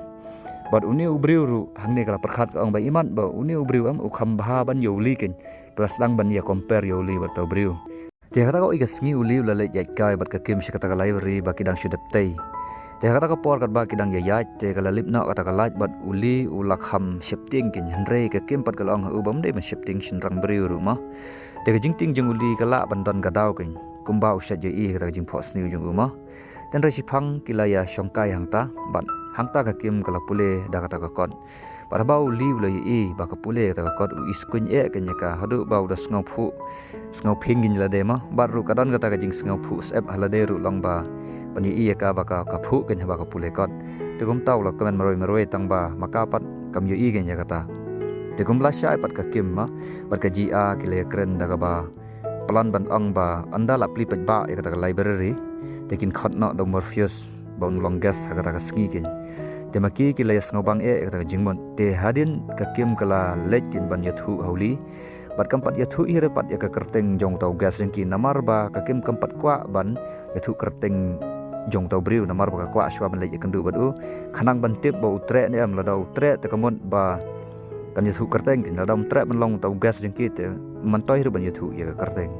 Bad une u briew ruh hangne ka la pyrkhat, ka ong ba imat ba une u briew em u kham bha ban ïa u Li kein. Ka la sdang ban ïa compare ïa u Li bad uta u briew. Te ha kata ka, oi, ka sngi u Li u la leit ïaid kai bad ka Kim sha kata ka library ba ki dang shu dep tei. Te ha kata ka por katba ki dang ïaid, te ka la lip noh kata ka light bad u Li u la kham sheptieng kein, hynrei ka Kim pat ka la ong ha u ba ym dei ban sheptieng, shynrang briew ruh ma. Te ka jingtieng jong u Li ka lah ban don ka daw kein, kumba u shait ïohi ïa kata ka jingphohsniew jong u ma. Te hynrei shiphang ki la ïa shongkai hangta, bad hangta ka Kim ka la pule da kata ka kot. Bad haba u Li u la ïohi ba ka pule ïa kata ka kot, u iskuiñ eh kein ïa ka, haduh ba u da sngewphuh, sngewphieng kein ïa lade ma. Bad ruh ka don kata ka jingsngewphuh syep ha lade ruh long ba ban ïohi ïa ka ba ka, ka phuh kein haba ka pule kot. Te kumta u la kmen marwei marwei, tang ba ma ka pat kam ïohi kein ïa kata. Te kumba la shai pat ka Kim ma bad ka Ji-a ki la ïakren da kaba plan ban ong ba ynda la plie paidbah ïa kata ka library, te kin khot noh da u Morpheus ba un long guest ha kata ka sngi kein. Te ma ki ki la ïa sngewbang eh ïa kata ka jingmut. Te hadien ka Kim ka la leit kein ban ïathuh ha u Li, bad kam pat ïathuh hi re pat ïa ka kyrteng jong uta u guest jong ki, namar ba ka Kim kam pat kwah ban ïathuh kyrteng jong uta u briew, namar ba ka kwah shuwa ban leit ïakynduh bad u, khnang ban tip ba u treh ne em. Lada u treh te ka mut ba kan ïathuh kyrteng kein, lada um treh ban long uta u guest jong ki te ym myntoi ruh ban ïathuh ïa ka kyrteng.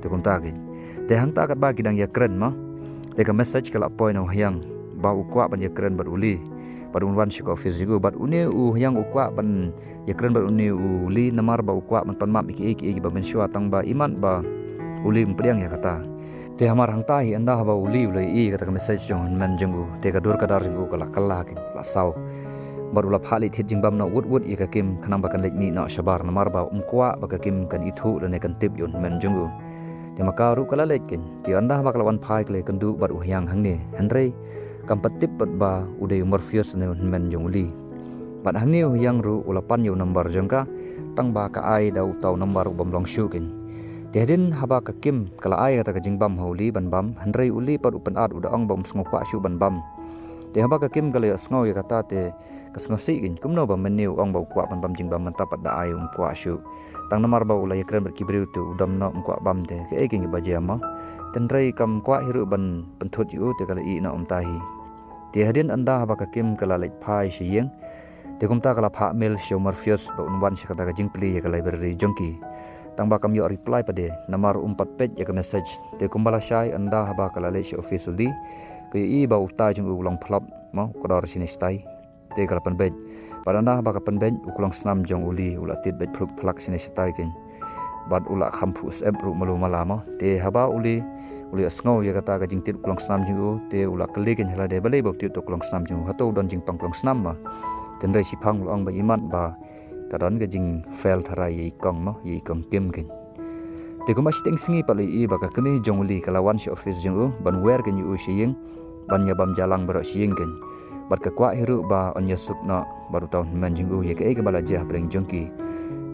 Te kumta kein. Te hangta katba ki dang ïakren ma, te ka message ka la poi na u Hiang ba u kwah ban ïakren bad u Li, bad un wan sha ka office jong u. Bad une u Hiang u kwah ban ïakren bad une u Li namar ba u kwah ban pan map ïa kiei kiei kiba mynshuwa, tang ba imat ba u Li um pdiang ïa kata. Te hamar hangta hi, ynda haba u Li u la ïohi ïa kata ka message jong u hynmen jong u, te ka dur ka dar jong u ka la kylla kein, la saw. Bad u la phah leit thied jingbam noh wut wut ïa ka Kim, khnang ba kan leit mih noh shabar, namar ba um kwah ba ka Kim kan ithuh lane kan tip ïa u hynmen jong u. Te ma ka ruh ka la leit kein. Te ynda haba ka la wan phai, ka la ïakynduh bad u Hiang hangne, hynrei kam pat tip pat ba u dei u Morpheus ne u hynmen jong u Li. Bad hangne u Hiang ruh u la pan ïa u number jong ka, tang ba ka ai da uta u number u bym long shuh kein. Te hadien haba ka Kim ka la ai kata ka jingbam ha u Li ban bam, hynrei u Li pat u pynat, u da ong ba um sngewkwah shuh ban bam. Te haba ka Kim ka la ïohsngew ïa kata te ka sngewsih kein, kumno ba mynne u ong ba u kwah ban bam jingbam, mynta pat da ai um kwah shuh. Tang namar ba u la ïakren bad ki briew te u dom noh, um kwah bam, te kaei kein kaba jia ma. Te hynrei kam kwah hi ruh ban pynthut ïa u, te ka la ïeh noh kumta hi. Te hadien ynda haba ka Kim ka la leit phai sha ïing, te kumta ka la phah mail sha u Morpheus ba un wan sha kata ka jingplie ïa ka library jong ki. Tang ba kam ïoh reply pat de, namar um pat peit ïa ka message. Te kumba la shai, ynda haba ka la leit sha office u Li, ka ïohi ba utai jong u u long phlop ma, u kdor shane shatai. Te ka la pynbeit. Bad ynda haba ka pynbeit, u klongsnam jong u Li u la tied beit phluk phlak shane shatai kein. Bad u la kham phuh syep ruh malu mala ma. Te haba u Li u la ïohsngew ïa kata ka jingtied u klongsnam jong u, te u la kylli kein ha lade balei ba u tied uta u klongsnam jong u, hato u don jingpang klongsnam ma. Te hynrei shiphang u la ong ba imat ba ka don ka jingfail tharai ïa i kong ma, ïa i kong Kim kein. Te kumba shiteng sngi pat la ïohi ba ka kmie jong u Li ka la wan sha office jong u ban wer kein ïa u sha ïing ban ïa bam jalang baroh sha ïing kein. Bad ka kwah hi ruh ba yn ïasuk noh bad uta u hynmen jong u ïa kaei kaba la jia hapdeng jong ki.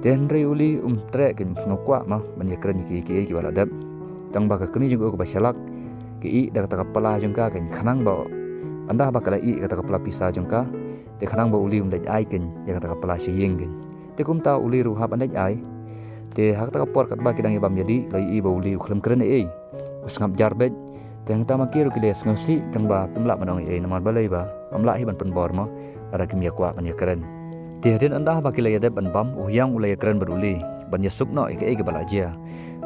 Te hynrei u Li um treh kein, um sngewkwah ma ban ïakren ïa kiei kiei kiba la dep. Tang ba ka kmie jong u kaba shalak ka ïeh da kata ka pla jong ka kein, khnang ba ynda haba ka la ïeh kata ka pla pisa jong ka, Te khnang ba u Li um leit ai keiñ ïa kata ka pla sha ïing keiñ. Te kumta u Li ruh u hap ban leit ai. Te ha kata ka por katba ki dang ïa bam ïa dih, la ïohi ba u Li u khlem kren ei ei. U sngap jar beit. Te hangta ma ki ruh ki la ïa sngewsih, tang ba kim lah ban ong ei ei namar balei ba ym lah hi ban pynbor mo, lada kim ïa kwah ban ïa kren. Te hadien ynda ba ki la ïa dep ban bam, u Hiang u la ïa kren bad u Li ban ïa suk noh ïa kaei kaba la jia.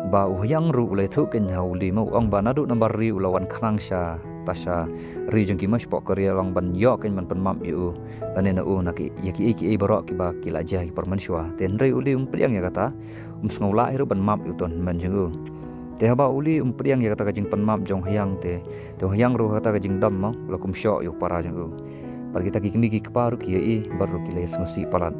Ba u Hiang ruh u la ïathuh keiñ ha u Li mo, u ong ba naduh nambar ri u la wan khnang sha, ta sha ri jong ki mo, shapoh Korea, long ban ïoh keiñ ban pynmap ïa u lane na u na ki, ïa kiei kiei baroh kiba ki la jia ha ki por mynshuwa. Te hynrei u Li um pdiang ïa kata, um sngew lah hi ruh ban map ïa uto u hynmen jong u. Te haba u Li um pdiang ïa kata ka jingpynmap jong u Hiang te, te u Hiang ruh ha kata ka jingdom mo, u la kum shoh ïa u para jong u. Bad kita ki kmie ki kpa ruh ki ïohi bad ruh ki la ïa sngewsih palat.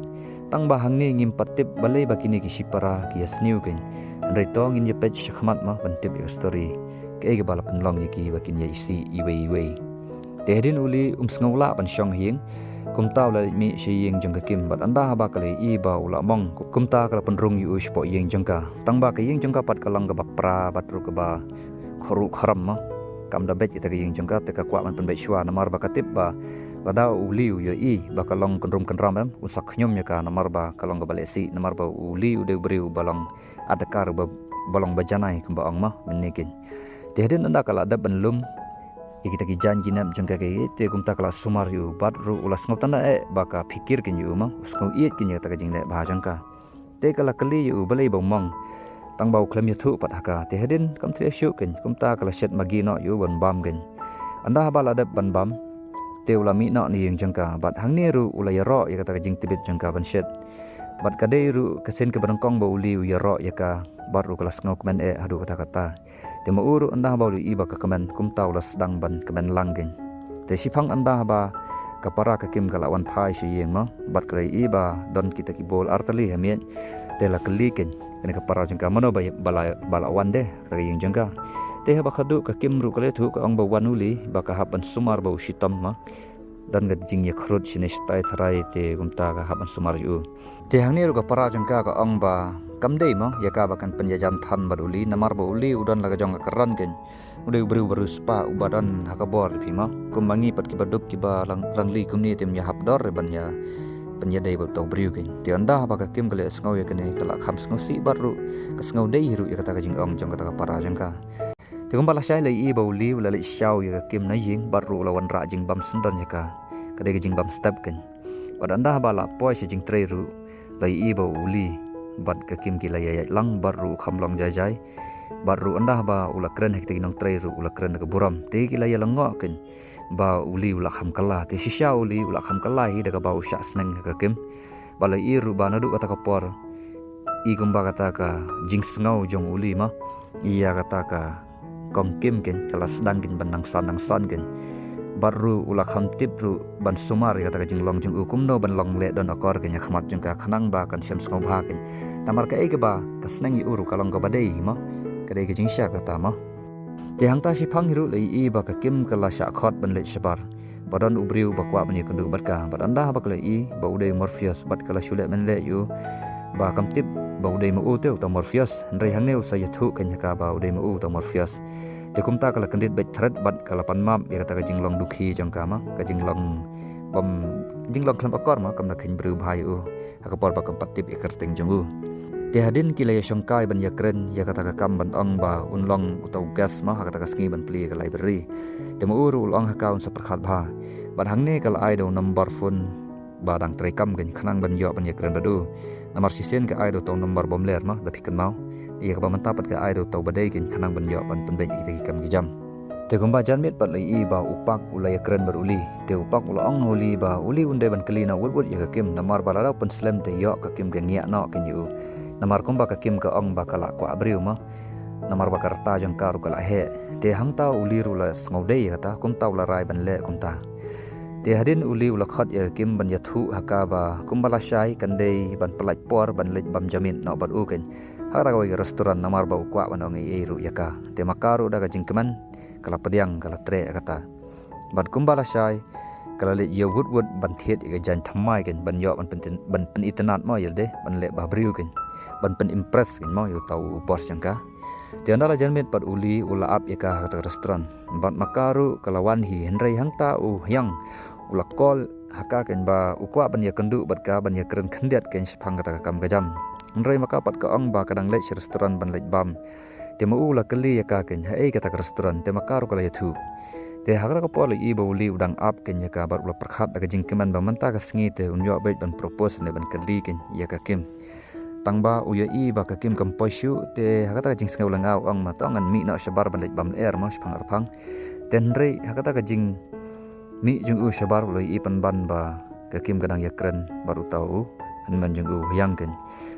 Tang ba hangne ngim pat tip balei ba kine ki shipara ki ïa sniew keiñ. Hynrei to ngin ïa peit shakhmat mo ban tip ïa ka story, kaei kaba la pynlong ïa ki ba kin ïa isih iwei iwei. Te hadien u Li um sngew lah ban shong ha ïing, kumta u la leit mih sha ïing jong ka Kim, bad ynda haba ka la ïohi ba u la mong, kumta ka la pynrung ïa u shapoh ïing jong ka. Tang ba ka ïing jong ka pat ka long kaba pra bad ruh kaba khruh khram mo. Kam da beit ïa ka ïing jong ka, te ka kwah ban pynbeit shuwa namar ba ka tip ba lada u Li u ïohi ba ka long kynrum kynram, em, un sa khñium ïa ka namar ba ka long kaba lehsih, namar ba u Li u dei u briew ba long adkar ba, ba long ba janai kumba ong mo mynne keiñ. Te hadien ynda ka la dep ban lum ïa kita ki jaiñ ki nep jong ka, ka, te kumta ka la sumar ïa u bad ruh u la sngewtynnad eh ba ka phikir keiñ ïa u mo, u sngew ïeit keiñ ïa kata ka jingleh bha jong ka. Te ka la kylli ïa u balei ba u mong, tang ba u khlem ïathuh pat ha ka. Te hadien kam treh shuh keiñ, kumta ka la shet Maggi noh ïa u ban bam keiñ. Ynda haba la dep ban bam, te u la mih noh na ïing jong ka, bad hangne ruh u la ïaroh ïa kata ka jingtbit jong ka ban shet. Bad ka dei ruh ka sien kaba nyngkong ba u Li u ïaroh ïa ka, bad ruh ka la sngewkmen eh haduh katta katta. Te ma u ruh ynda haba u la ïohi ba ka kmen, kumta u la sdang ban kmen lang keiñ. Te shiphang ynda haba ka para ka Kim ka la wan phai sha ïing mo, bad ka la ïohi ba don kita ki bol artylli ha miej. Te la kylli keiñ kane ka para jong ka, mano ba, ba la, ba la wan de ha ka ïing jong ka. Te haba khatduh ka Kim ruh ka la ïathuh, ka ong ba wan u Li ba ka hap ban sumar ba u shitom mo. Don ka jingïakhrut shane shatai tharai, te kumta ka hap ban sumar ïa u. Te hangne ruh ka para jong ka ka ong ba kam dei mo ïa ka ba kan pynïajan than bad u Li, namar ba u Li u don la ka jong ka kyrdan keiñ. U dei u briew ba riewspah, uba don ha ka bor phi mo. Kum ma ngi pat kiba duk kiba rang, rangli kumne, te ym ïahap dor re ban ïa pynïadei bad uta u briew keiñ. Te ynda haba ka Kim ka la ïohsngew ïa kane ka la kham sngewsih bad ruh ka sngew dei hi ruh ïa kata ka jingong jong kata ka para jong ka. Te kumba lashai la ïohi ba u Li u la leit shaw ïa ka Kim na ïing bad ruh u la wanrah jingbam syndon ïa ka. Ka dei ka jingbam step keiñ. Bad ynda haba la poi sha jingtrei ruh la ïohi ba u Li bad ka Kim ki la ïaid lang bad ruh u kham long jai jai. Bad ruh ynda haba u la kren ha kita ki nongtrei ruh u la kren da ka burom. Te ki la ïa lyngngoh keiñ ba u Li u la kham kylla. Te shisha u Li u la kham kylla hi da kaba u shah sneng ha ka Kim. Ba la ïohi ruh ba naduh kata ka por, i kumba kata ka jingsngew jong u Li mo ïa kata ka kong Kim keiñ ka la sdang keiñ ban nang san nang san keiñ. Bad ruh u la kham tip ruh ban sumar ïa kata ka jinglong jong u, kumno ban long leh don akor keiñ ha khmat jong ka, khnang ba kan shem sngewbha keiñ. Namar kaei kaba ka sneng ïa u ruh ka long kaba dei mo, ka dei ka jingshisha kata mo. Te hangta shiphang hi ruh la ïohi ba ka Kim ka la shah khot ban leit shabar. Ba don u briew ba kwah ban ïakynduh bad ka, bad ynda haba ka la ïohi ba u dei u Morpheus, bad ka la shu leh mynleh ïa u ba kam tip ba u dei ma u te uta u Morpheus. Hynrei hangne u sa ïathuh keiñ ha ka ba u dei ma u uta u Morpheus. Te kumta ka la kyndit beit thret bad ka la pan map ïa kata ka jinglong dukhi jong ka mo, ka jinglong bym, jinglong khlem akor mo, kam da kheiñ briew bha ïa u ha ka por ba kam pat tip ïa ka kyrteng jong u. Te hadien ki la ïashongkai ban ïakren ïa kata ka kam ban ong ba un long uta u guest mo ha kata ka sngi ban plie ïa ka library. Te ma u ruh u la ong ha ka un sa pyrkhat bha. Bad hangne ka la ai da u number phone ba dang treikam keiñ khnang ban ïoh ban ïakren bad u. Namar shisien ka ai da uta u number bym ler mo, lada phi kynmaw. Ïa kaba mynta pat ka ai da uta u ba dei keiñ khnang ban ïoh ban pynbeit ïa kita ki kam ki jam. Te kumba janmiet pat la ïohi ba u Pak u la ïakren bad u Li. Te u Pak u la ong ha u Li ba u Li un dei ban kylli noh wut wut ïa ka Kim, namar ba lada u pynslem te ïoh ka Kim ka ngiah noh keiñ ïa u. Namar kumba ka Kim ka ong ba ka la kwah briew mo, namar ba ka rta jong ka ruh ka la heh. Te hangta u Li ruh u la sngewdei ïa kata, kumta u la rai ban leh kumta. Te hadien u Li u la khot ïa ka Kim ban ïathuh ha ka ba kumba lashai kan dei ban pyllait por ban leit bam janmiet noh bad u keiñ ha kata kawei ka restaurant, namar ba u kwah ban ong ei ei ruh ïa ka. Te ma ka ruh da ka jingkmen ka la pdiang, ka la treh ïa kata. Bad kumba lashai ka la leit ïew wut wut ban thied ïa ka jaiñ thymmai keiñ, ban ïoh ban pyn, ban pynitynnad mo, ïa lade ban leh bhabriew keiñ, ban pynimpress keiñ mo ïa uta u boss jong ka. Te ynda la janmiet pat u Li u la ap ïa ka ha kata ka restaurant. Bad ma ka ruh ka la wan hi, hynrei hangta u Hiang u la call ha ka keiñ ba u kwah ban ïakynduh bad ka ban ïakren khyndiat keiñ shaphang kata ka kam ka jam. Hynrei ma ka pat ka ong ba ka dang leit sha restaurant ban leit bam. Te ma u la kylli ïa ka keiñ haei kata ka restaurant, te ma ka ruh ka la ïathuh. Te ha kata ka por la ïohi ba u Li u dang ap keiñ ïa ka bad u la pyrkhat da ka jingkmen ba mynta ka sngi te un ïoh beit ban propose ne ban kylli keiñ ïa ka Kim. Tang ba u ïohi ba ka Kim kam poi shuh, te ha kata ka jingsngew lyngngoh u ong ma to ngan mih noh shabar ban leit bam lyer mo shaphang arphang. Te hynrei ha kata ka jingmih jong u shabar u la ïohi pynban ba ka Kim ka dang ïakren bad uta u hynmen jong u, u Hyang keiñ.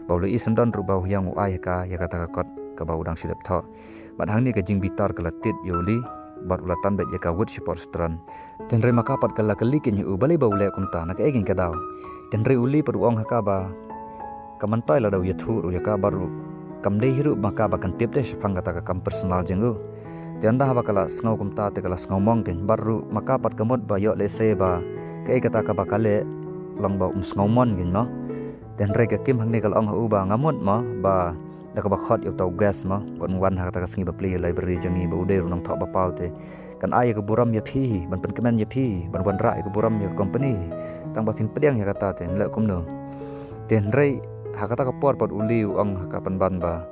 Ba u la ïohi syndon ruh ba u Hyang u ai ha ka ïa kata ka kot kaba u dang shu dep thoh. Bad hangne ka jingbitar ka la tied ïa u Li bad u la tan beit ïa ka wut sha por restaurant. Te hynrei ma ka pat ka la kylli keiñ ïa u balei ba u leh kumta, na kaei keiñ ka daw. Te hynrei u Li pat u ong ha ka ba kam myntoi lada u ïathuh ruh ïa ka bad ruh kam dei hi ruh ma ka ba kan tip te shaphang kata ka kam personal jong u. Te ynda haba ka la sngew kumta te ka la sngew mong keiñ bad ruh ma ka pat ka mut ba ïoh lehse ba kaei kata kaba ka leh long ba um sngew mon keiñ mo. Te hynrei ka Kim hangne ka la ong ha u ba nga mut mo ba da kaba khot ïa uta u guest mo ban wan ha kata ka sngi ba plie ïa library jong ngi ba u dei ruh u nongthoh ba paw te kan ai ïa ka burom ïa phi hi, ban pynkmen ïa phi hi, ban wanrah ïa ka burom ïa ka company hi. Tang ba phim pdiang ïa kata te ngan leh kumno. Te hynrei ha kata ka por pat u Li u ong ha ka pynban ba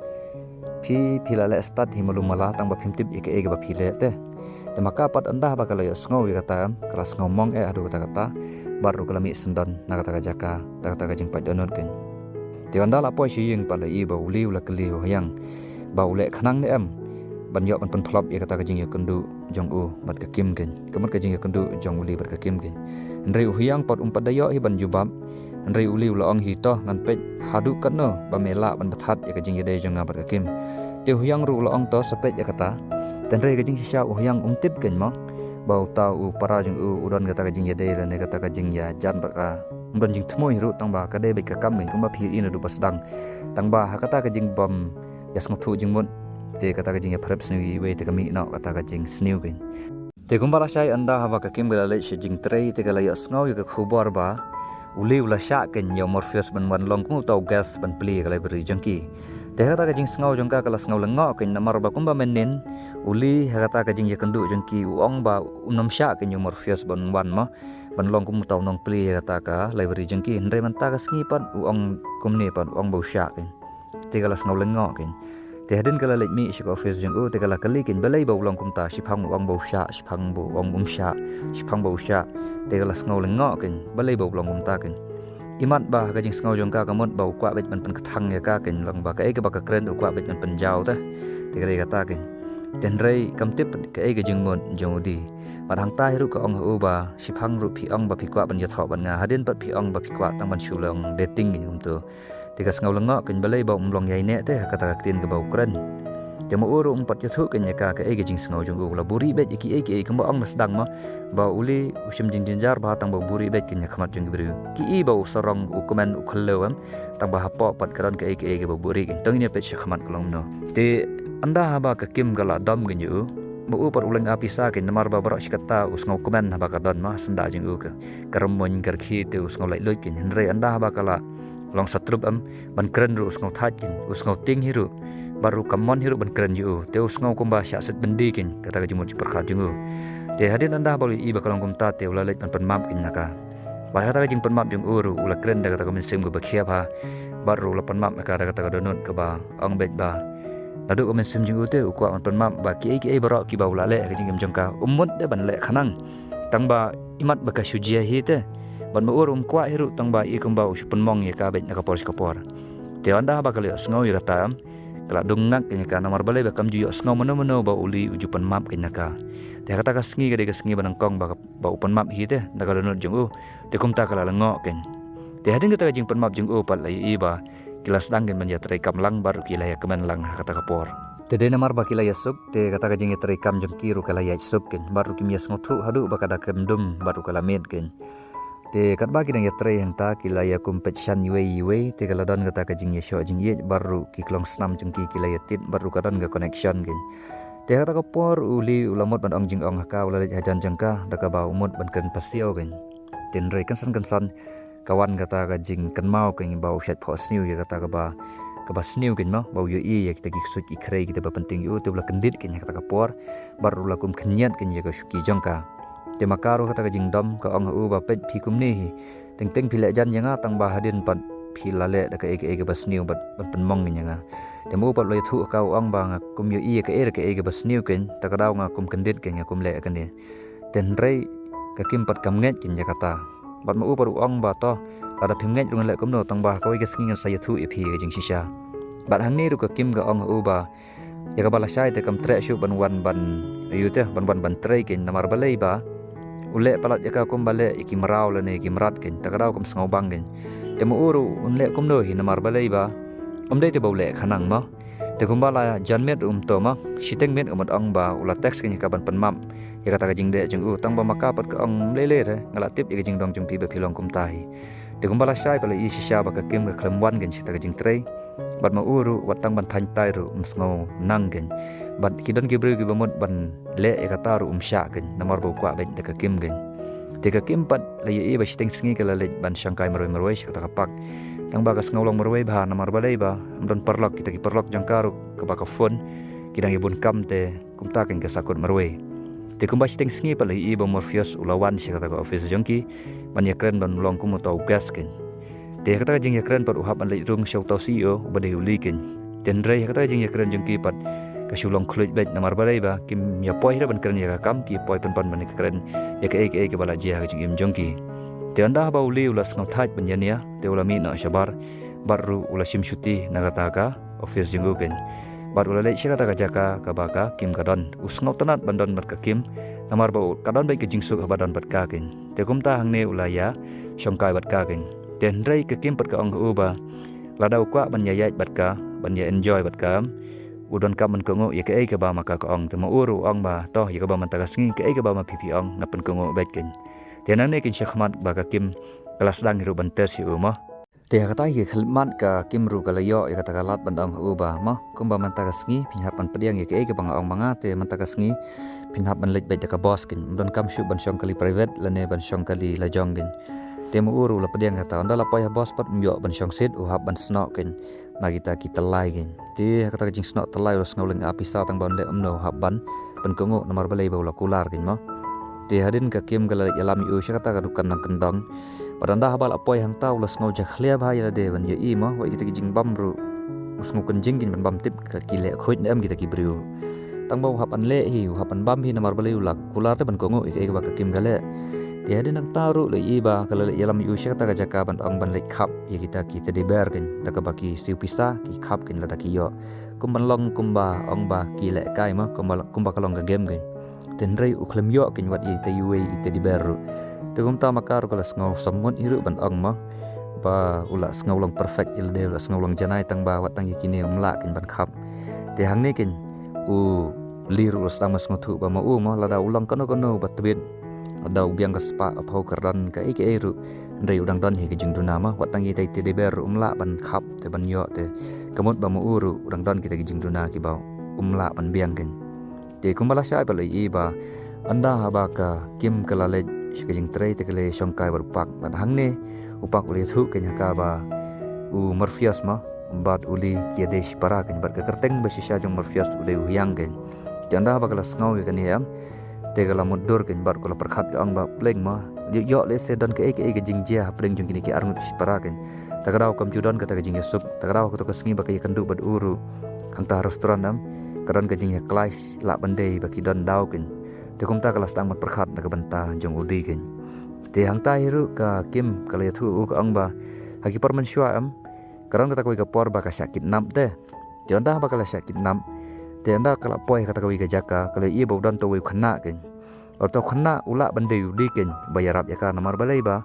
phi, phi la leh stad hi malu mala tang ba phim tip ïa kaei kaba phi leh te. Te ma ka pat ynda ba ka la ïohsngew ïa kata em, ka la sngew mong eh haduh katta katta bad ruh ka la mih syndon na kata ka jaka da kata ka jingpait dohnud keiñ. Te ynda la poi sha ïing pat la ïohi ba u Li u la kylli u Hyang ba u leh khnang ne em ban ïoh ban pynphlop ïa kata ka jingïakynduh jong u bad ka Kim keiñ. Ka mut ka jingïakynduh jong u Li bad ka Kim keiñ. Hynrei u Hyang pat um pat da ïoh hi ban jubab. Hynrei u Li u la ong hi to ngan peit haduh katno ba me lah ban pynthat ïa ka jingïadei jong nga bad ka Kim. Te u Hyang ruh u la ong to sa peit ïa kata. Te hynrei ka jingshisha u Hyang um tip keiñ mo ba uta u para jong u u don kata ka jingïadei lane kata ka jingïajan bad ka. Um don jingthmu hi ruh tang ba ka dei beit ka kam keiñ kumba phi ïohi naduh ba sdang. Tang ba ha kata ka jingbym ïasngewthuh jingmut te kata ka jingïapyrshah sniew iwei te ka mih noh kata ka jingsniew keiñ. Te kumba la shai ynda haba ka Kim ka la leit sha jingtrei te ka la ïohsngew ïa ka khubor ba u Li u la shah keiñ ïa u Morpheus ban wan long kum uta u guest ban plie ïa ka library jong ki. Te ha kata ka jingsngew jong ka ka la sngew lyngngoh keiñ namar ba kumba mynnin u Li ha kata ka jingïakynduh jong ki u ong ba um nym shah keiñ ïa u Morpheus ban wan mo ban long kum uta u nongplie ïa kata ka library jong ki. Hynrei mynta ka sngi pat u ong kumne pat u ong ba u shah keiñ. Te ka la sngew lyngngoh keiñ. Te hadien ka la leit mih sha ka office jong u te ka la kylli keiñ balei ba u long kumta, shiphang u ong ba u shah, shiphang ba u ong um shah, shiphang ba u shah. Te ka la sngew lyngngoh keiñ balei ba u long kumta keiñ. Imat ba ha ka jingsngew jong ka ka mut ba u kwah beit ban pynkthang ïa ka keiñ long ba kaei kaba ka kren u kwah beit ban pynjaw te. Te ka dei kata keiñ. Te hynrei kam tip kaei ka jingmut jong u Li. Bad hangta hi ruh ka ong ha u ba shiphang ruh phi ong ba phi kwah ban ïathoh bad nga hadien pat phi ong ba phi kwah tang ban shu long dating keiñ kumto. Te ka sngew lyngngoh keiñ balei ba um long ïaineh te ha kata ka ktien kaba u kren. Te ma u ruh um pat ïathuh keiñ ïa ka kaei ka jingsngew jong u, u la buhrieh beit ïa kiei kiei kumba ong ba sdang mo ba u Li u shim jingjynjar bha tang ba u buhrieh beit keiñ ha khmat jong ki briew. Ki i ba u sarong u kmen u khlem em tang ba hapoh pat ka don kaei kaei kaba buhrieh keiñ. To ngin ïa peit sha khmat ka long kumno. Te ynda haba ka Kim ka la dom keiñ ïa u ba u pat u lynga pisa keiñ namar ba baroh shi katta u sngewkmen haba ka don mo ha syndah jong u ka ka rymmuiñ ka rkhie te u sngew laitluid keiñ. Hynrei ynda haba ka la long satrup em ban kren ruh u sngew thait keiñ, u sngew tieng hi ruh. Bad ruh ka mon hi ruh ban kren ïa u te u sngew kumba shah set byndi keiñ kata ka jingmut jingpyrkhat jong u. Te hadien ynda haba u la ïohi ba ka long kumta te u la leit ban pynmap keiñ na ka. Bad ha kata ka jingpynmap jong u ruh u la kren da kata ka mynsiem kaba khia bha. Bad ruh u la pynmap ïa ka da kata ka dohnud kaba ong beit ba naduh ka mynsiem jong u te u kwah ban pynmap ba kiei kiei baroh kiba u la leh ha ka jingim jong ka um mut de ban leh khnang. Tang ba imat ba ka shu jia hi te. Bad ma u ruh um kwah hi ruh tang ba i kumba u shu pynmong ïa ka beit na ka por sha ka por. Te ynda haba ka la ïohsngew ïa kata em ka la dum ngak keiñ ïa ka namar balei ba kam ju ïohsngew mano mano ba u Li u ju pynmap keiñ na ka. Te ha kata ka sngi ka dei ka sngi ba nyngkong ba ka ba u pynmap hi te na ka dohnud jong u. Te kumta ka la lyngngoh keiñ. Te hadien kata ka jingpynmap jong u pat la ïohi ba ki la sdang keiñ ban ïatrei kam lang bad ruh ki la ïakmen lang ha kata ka por. Te dei namar ba ki la ïasuk te kata ka jingïatrei kam jong ki ruh ka la ïaid suk keiñ bad ruh kim ïasngewthuh haduh ba ka da kem dum bad ruh ka la miet keiñ. Te katba ki dang ïatrei hangta ki la ïakum peit shan iwei iwei te ka la don kata ka jingïashoh jingïeit bad ruh ki klong snam jong ki ki la ïatied bad ruh ka don ka connection keiñ. Te ha kata ka por u Li u la mut ban ong jingong ha ka u la leit hajan jong ka da kaba u mut ban kren pasiaw keiñ. Te hynrei kynsan kynsan ka wan kata ka jingkynmaw keiñ ba u shait phohsniew ïa kata kaba kaba sniew keiñ mo ba u ïohi ïa kita ki ksuid ki khrei kita ba pyntieng ïa u te u la kyndit keiñ ha kata ka por. Bad ruh la kum khynñiat keiñ ïa ka shuki jong ka. Te ma ka ruh kata ka jingdom ka ong ha u ba peit phi kumne hi. Teng teng phi leh jan ïa nga tang ba hadien pat phi la leh da kaei kaei kaba sniew bad ban pynmong ïa nga. Te ma u pat u la ïathuh ha ka u ong ba nga kum ïohi ïa kaei kaei kaba sniew kein, ta ka daw nga kum kyndit kein nga kum leh kane. Te hynrei ka Kim pat kam ngeit kein ïa kata. Bad ma u pat u ong ba to, lada phim ngeit ruh ngan leh kumno tang ba ha kawei ka sngi ngan sa ïathuh ïa phi ka jingshisha. Bad hangne ruh ka Kim ka ong ha u ba ïa kaba lashai te kam treh shuh ban wan ban, ïa u te, ban wan ban trei kein namar balei ba u leh palat ïa ka kumba leh ïa ki mraw lane ïa ki mrad kein, ta ka daw kam sngewbang kein. Te ma u ruh un leh kumno hi namar balei ba um dei te ba u leh khnang mo. Te kumba la jan miet ruh um to mo, shiteng miet um ong ba u la text kein ïa ka ban pynmap ïa kata ka jingdeh jong u, tang ba ma ka pat ka ong lei lei re, nga la tip ïa ka jingdon jong phi ba phi long kumta hi. Te kumba lashai pat la ïohi shisha ba ka Kim ka khlem wan kein sha kata ka jingtrei. Bad ma u ruh wat tang ban thaiñ tai ruh um sngew nang kein. Bad ki don ki briew kiba mut ban leh ïa kata ruh um shah kein namar ba u kwah beit da ka Kim kein. Te ka Kim pat la ïohi ba shiteng sngi ka la leit ban shongkai marwei marwei sha kata ka park. Tang ba ka sngew long marwei bha namar balei ba ym don paralok, kita ki paralok jong ka ruh kaba ka phone ki dang ïa bun kam te kumta kein ka sah kut marwei. Te kumba shiteng sngi pat la ïohi ba u Morpheus u la wan sha kata ka office jong ki ban ïakren ban long kum uta u guest kein. Te ha kata ka jingïakren pat u hap ban leit rung sha uta u C E O uba dei u Lee kein. Te hynrei ha kata ka jingïakren jong ki pat ka shu long khluit beit namar balei ba kim ïa poi hi ruh ban kren ïa ka kam, ki poi pynban ban ïakren ïa kaei kaei kaba la jia ha ka jingim jong ki. Te ynda haba u Lee u la sngewthait ban ïania te u la mih noh shabar bad ruh u la shim shuti na kata ka office jong u kein. Bad u la leit sha kata ka jaka kaba ka Kim ka don. U sngewtynnat ban don bad ka Kim namar ba u ka don beit ka jingsuk haba don bad ka kein. Te kumta hangne u la ïa shongkai bad ka kein. Te hynrei ka Kim pat ka ong ha u ba lada u kwah ban ïa ïaid bad ka, ban ïa enjoy bad ka, u donkam ban kohnguh ïa kaei kaba ma ka ka ong. Te ma u ruh u ong ba to, ïa kaba mynta ka sngi kaei kaba ma phi phi ong nga pynkohnguh beit kein. Te nangne kein shakhmat ba ka Kim ka la sdang hi ruh ban test ïa u mo. Te ha kata hi ka khyllipmat ka Kim ruh ka la ïoh ïa kata ka lad ban ong ha u ba mo, kumba mynta ka sngi phin hap ban pdiang ïa kaei kaba nga ong ma nga, te mynta ka sngi phin hap ban leit beit da ka boss kein, ym donkam shuh ban shong kali private lane ban shong kali lajong kein. Te ma u ruh u la pdiang kata, ynda la poi ha boss pat ym ïoh ban shong seat, u hap ban snoh kein na kita ki tyllai kein. Te ha kata ka jingsnoh tyllai u la sngew lynga pisa tang ba un leh kumno, u hap ban pynkohnguh namar balei ba u la kular kein mo. Te hadien ka Kim ka la leit ïalam ïa u sha kata ka dukan nongkyndong. Bad ynda haba la poi hangta u la sngew jakhlia bha ïa lade ban ïohi mo, wat kita ki jingbam ruh u sngew kynjing kein ban bam tip ka ki leh khuid ne em kita ki briew. Tang ba u hap ban leh hi, u hap ban bam hi namar balei u la kular te ban kohnguh ïa kaei kaba ka Kim ka leh. Te hadien nangta ruh la ïohi ba ka la leit ïalam ïa u sha kata ka jaka ban ong ban leit khap ïa kita ki teddy bear kein, da kaba ki siew pisa ki khap kein lada ki ïoh. Kum ban long kumba ong ba ki lehkai mo, kumba, kumba ka long ka game kein. Te hynrei u khlem ïoh kein wat ïa ita iwei i teddy bear ruh. Te kumta ma ka ruh ka la sngew samut hi ruh ban ong mo, ba u la sngew long perfect ïa lade, u la sngew long janai tang ba wat tang ïa kine um lah kein ban khap. Te hangne kein u Lee ruh u la sdang ban sngewthuh ba ma u mo, lada u long kano kano ba tbit, lada u biang ka spah, ka phew, kyrdan, kaei kaei ruh, hynrei u dang don hi ka jingduna mo, wat tang ïa ita i teddy bear ruh um lah ban khap te ban ïoh, te ka mut ba ma u ruh u dang don kita ki jingduna kiba um lah ban biang kein. Te kumba lashai pat la ïohi ba ynda haba ka Kim ka la leit sha ka jingtrei te ka la shongkai bad u Park, bad hangne u Park u la ïathuh kein ha ka ba u Morpheus mo bad u Lee ki ïadei shipara kein, bad ka kyrteng ba shisha jong u Morpheus u dei u Hyang kein. Te ynda haba ka la sngew ïa kane em, te ka la mutdur kein bad ka la pyrkhat ka ong ba pleng mo, ïoh, ïoh lehse don kaei kaei ka jingjia hapdeng jong kine ki arngut shipara kein. Ta ka daw kam ju don kata ka jingïasuk, ta ka daw ha kato ka sngi ba ka ïakynduh bad u ruh hangta ha restaurant em, ka don ka jingïa clash, lah ban dei ba ki don daw kein. Te kumta ka la sdang ban pyrkhat na ka bynta jong u Lee kein. Te hangta hi ruh ka Kim ka la ïathuh u, ka ong ba ha ki por mynshuwa em, ka don kata kawei ka por ba ka shah kidnap te. Te ynda haba ka la shah kidnap, te ynda ka la poi ha kata kawei ka jaka, ka la ïohi ba u don uta uwei u khynnah kein. Uta u khynnah u lah ban dei u Lee kein ba ïarap ïa ka, namar balei ba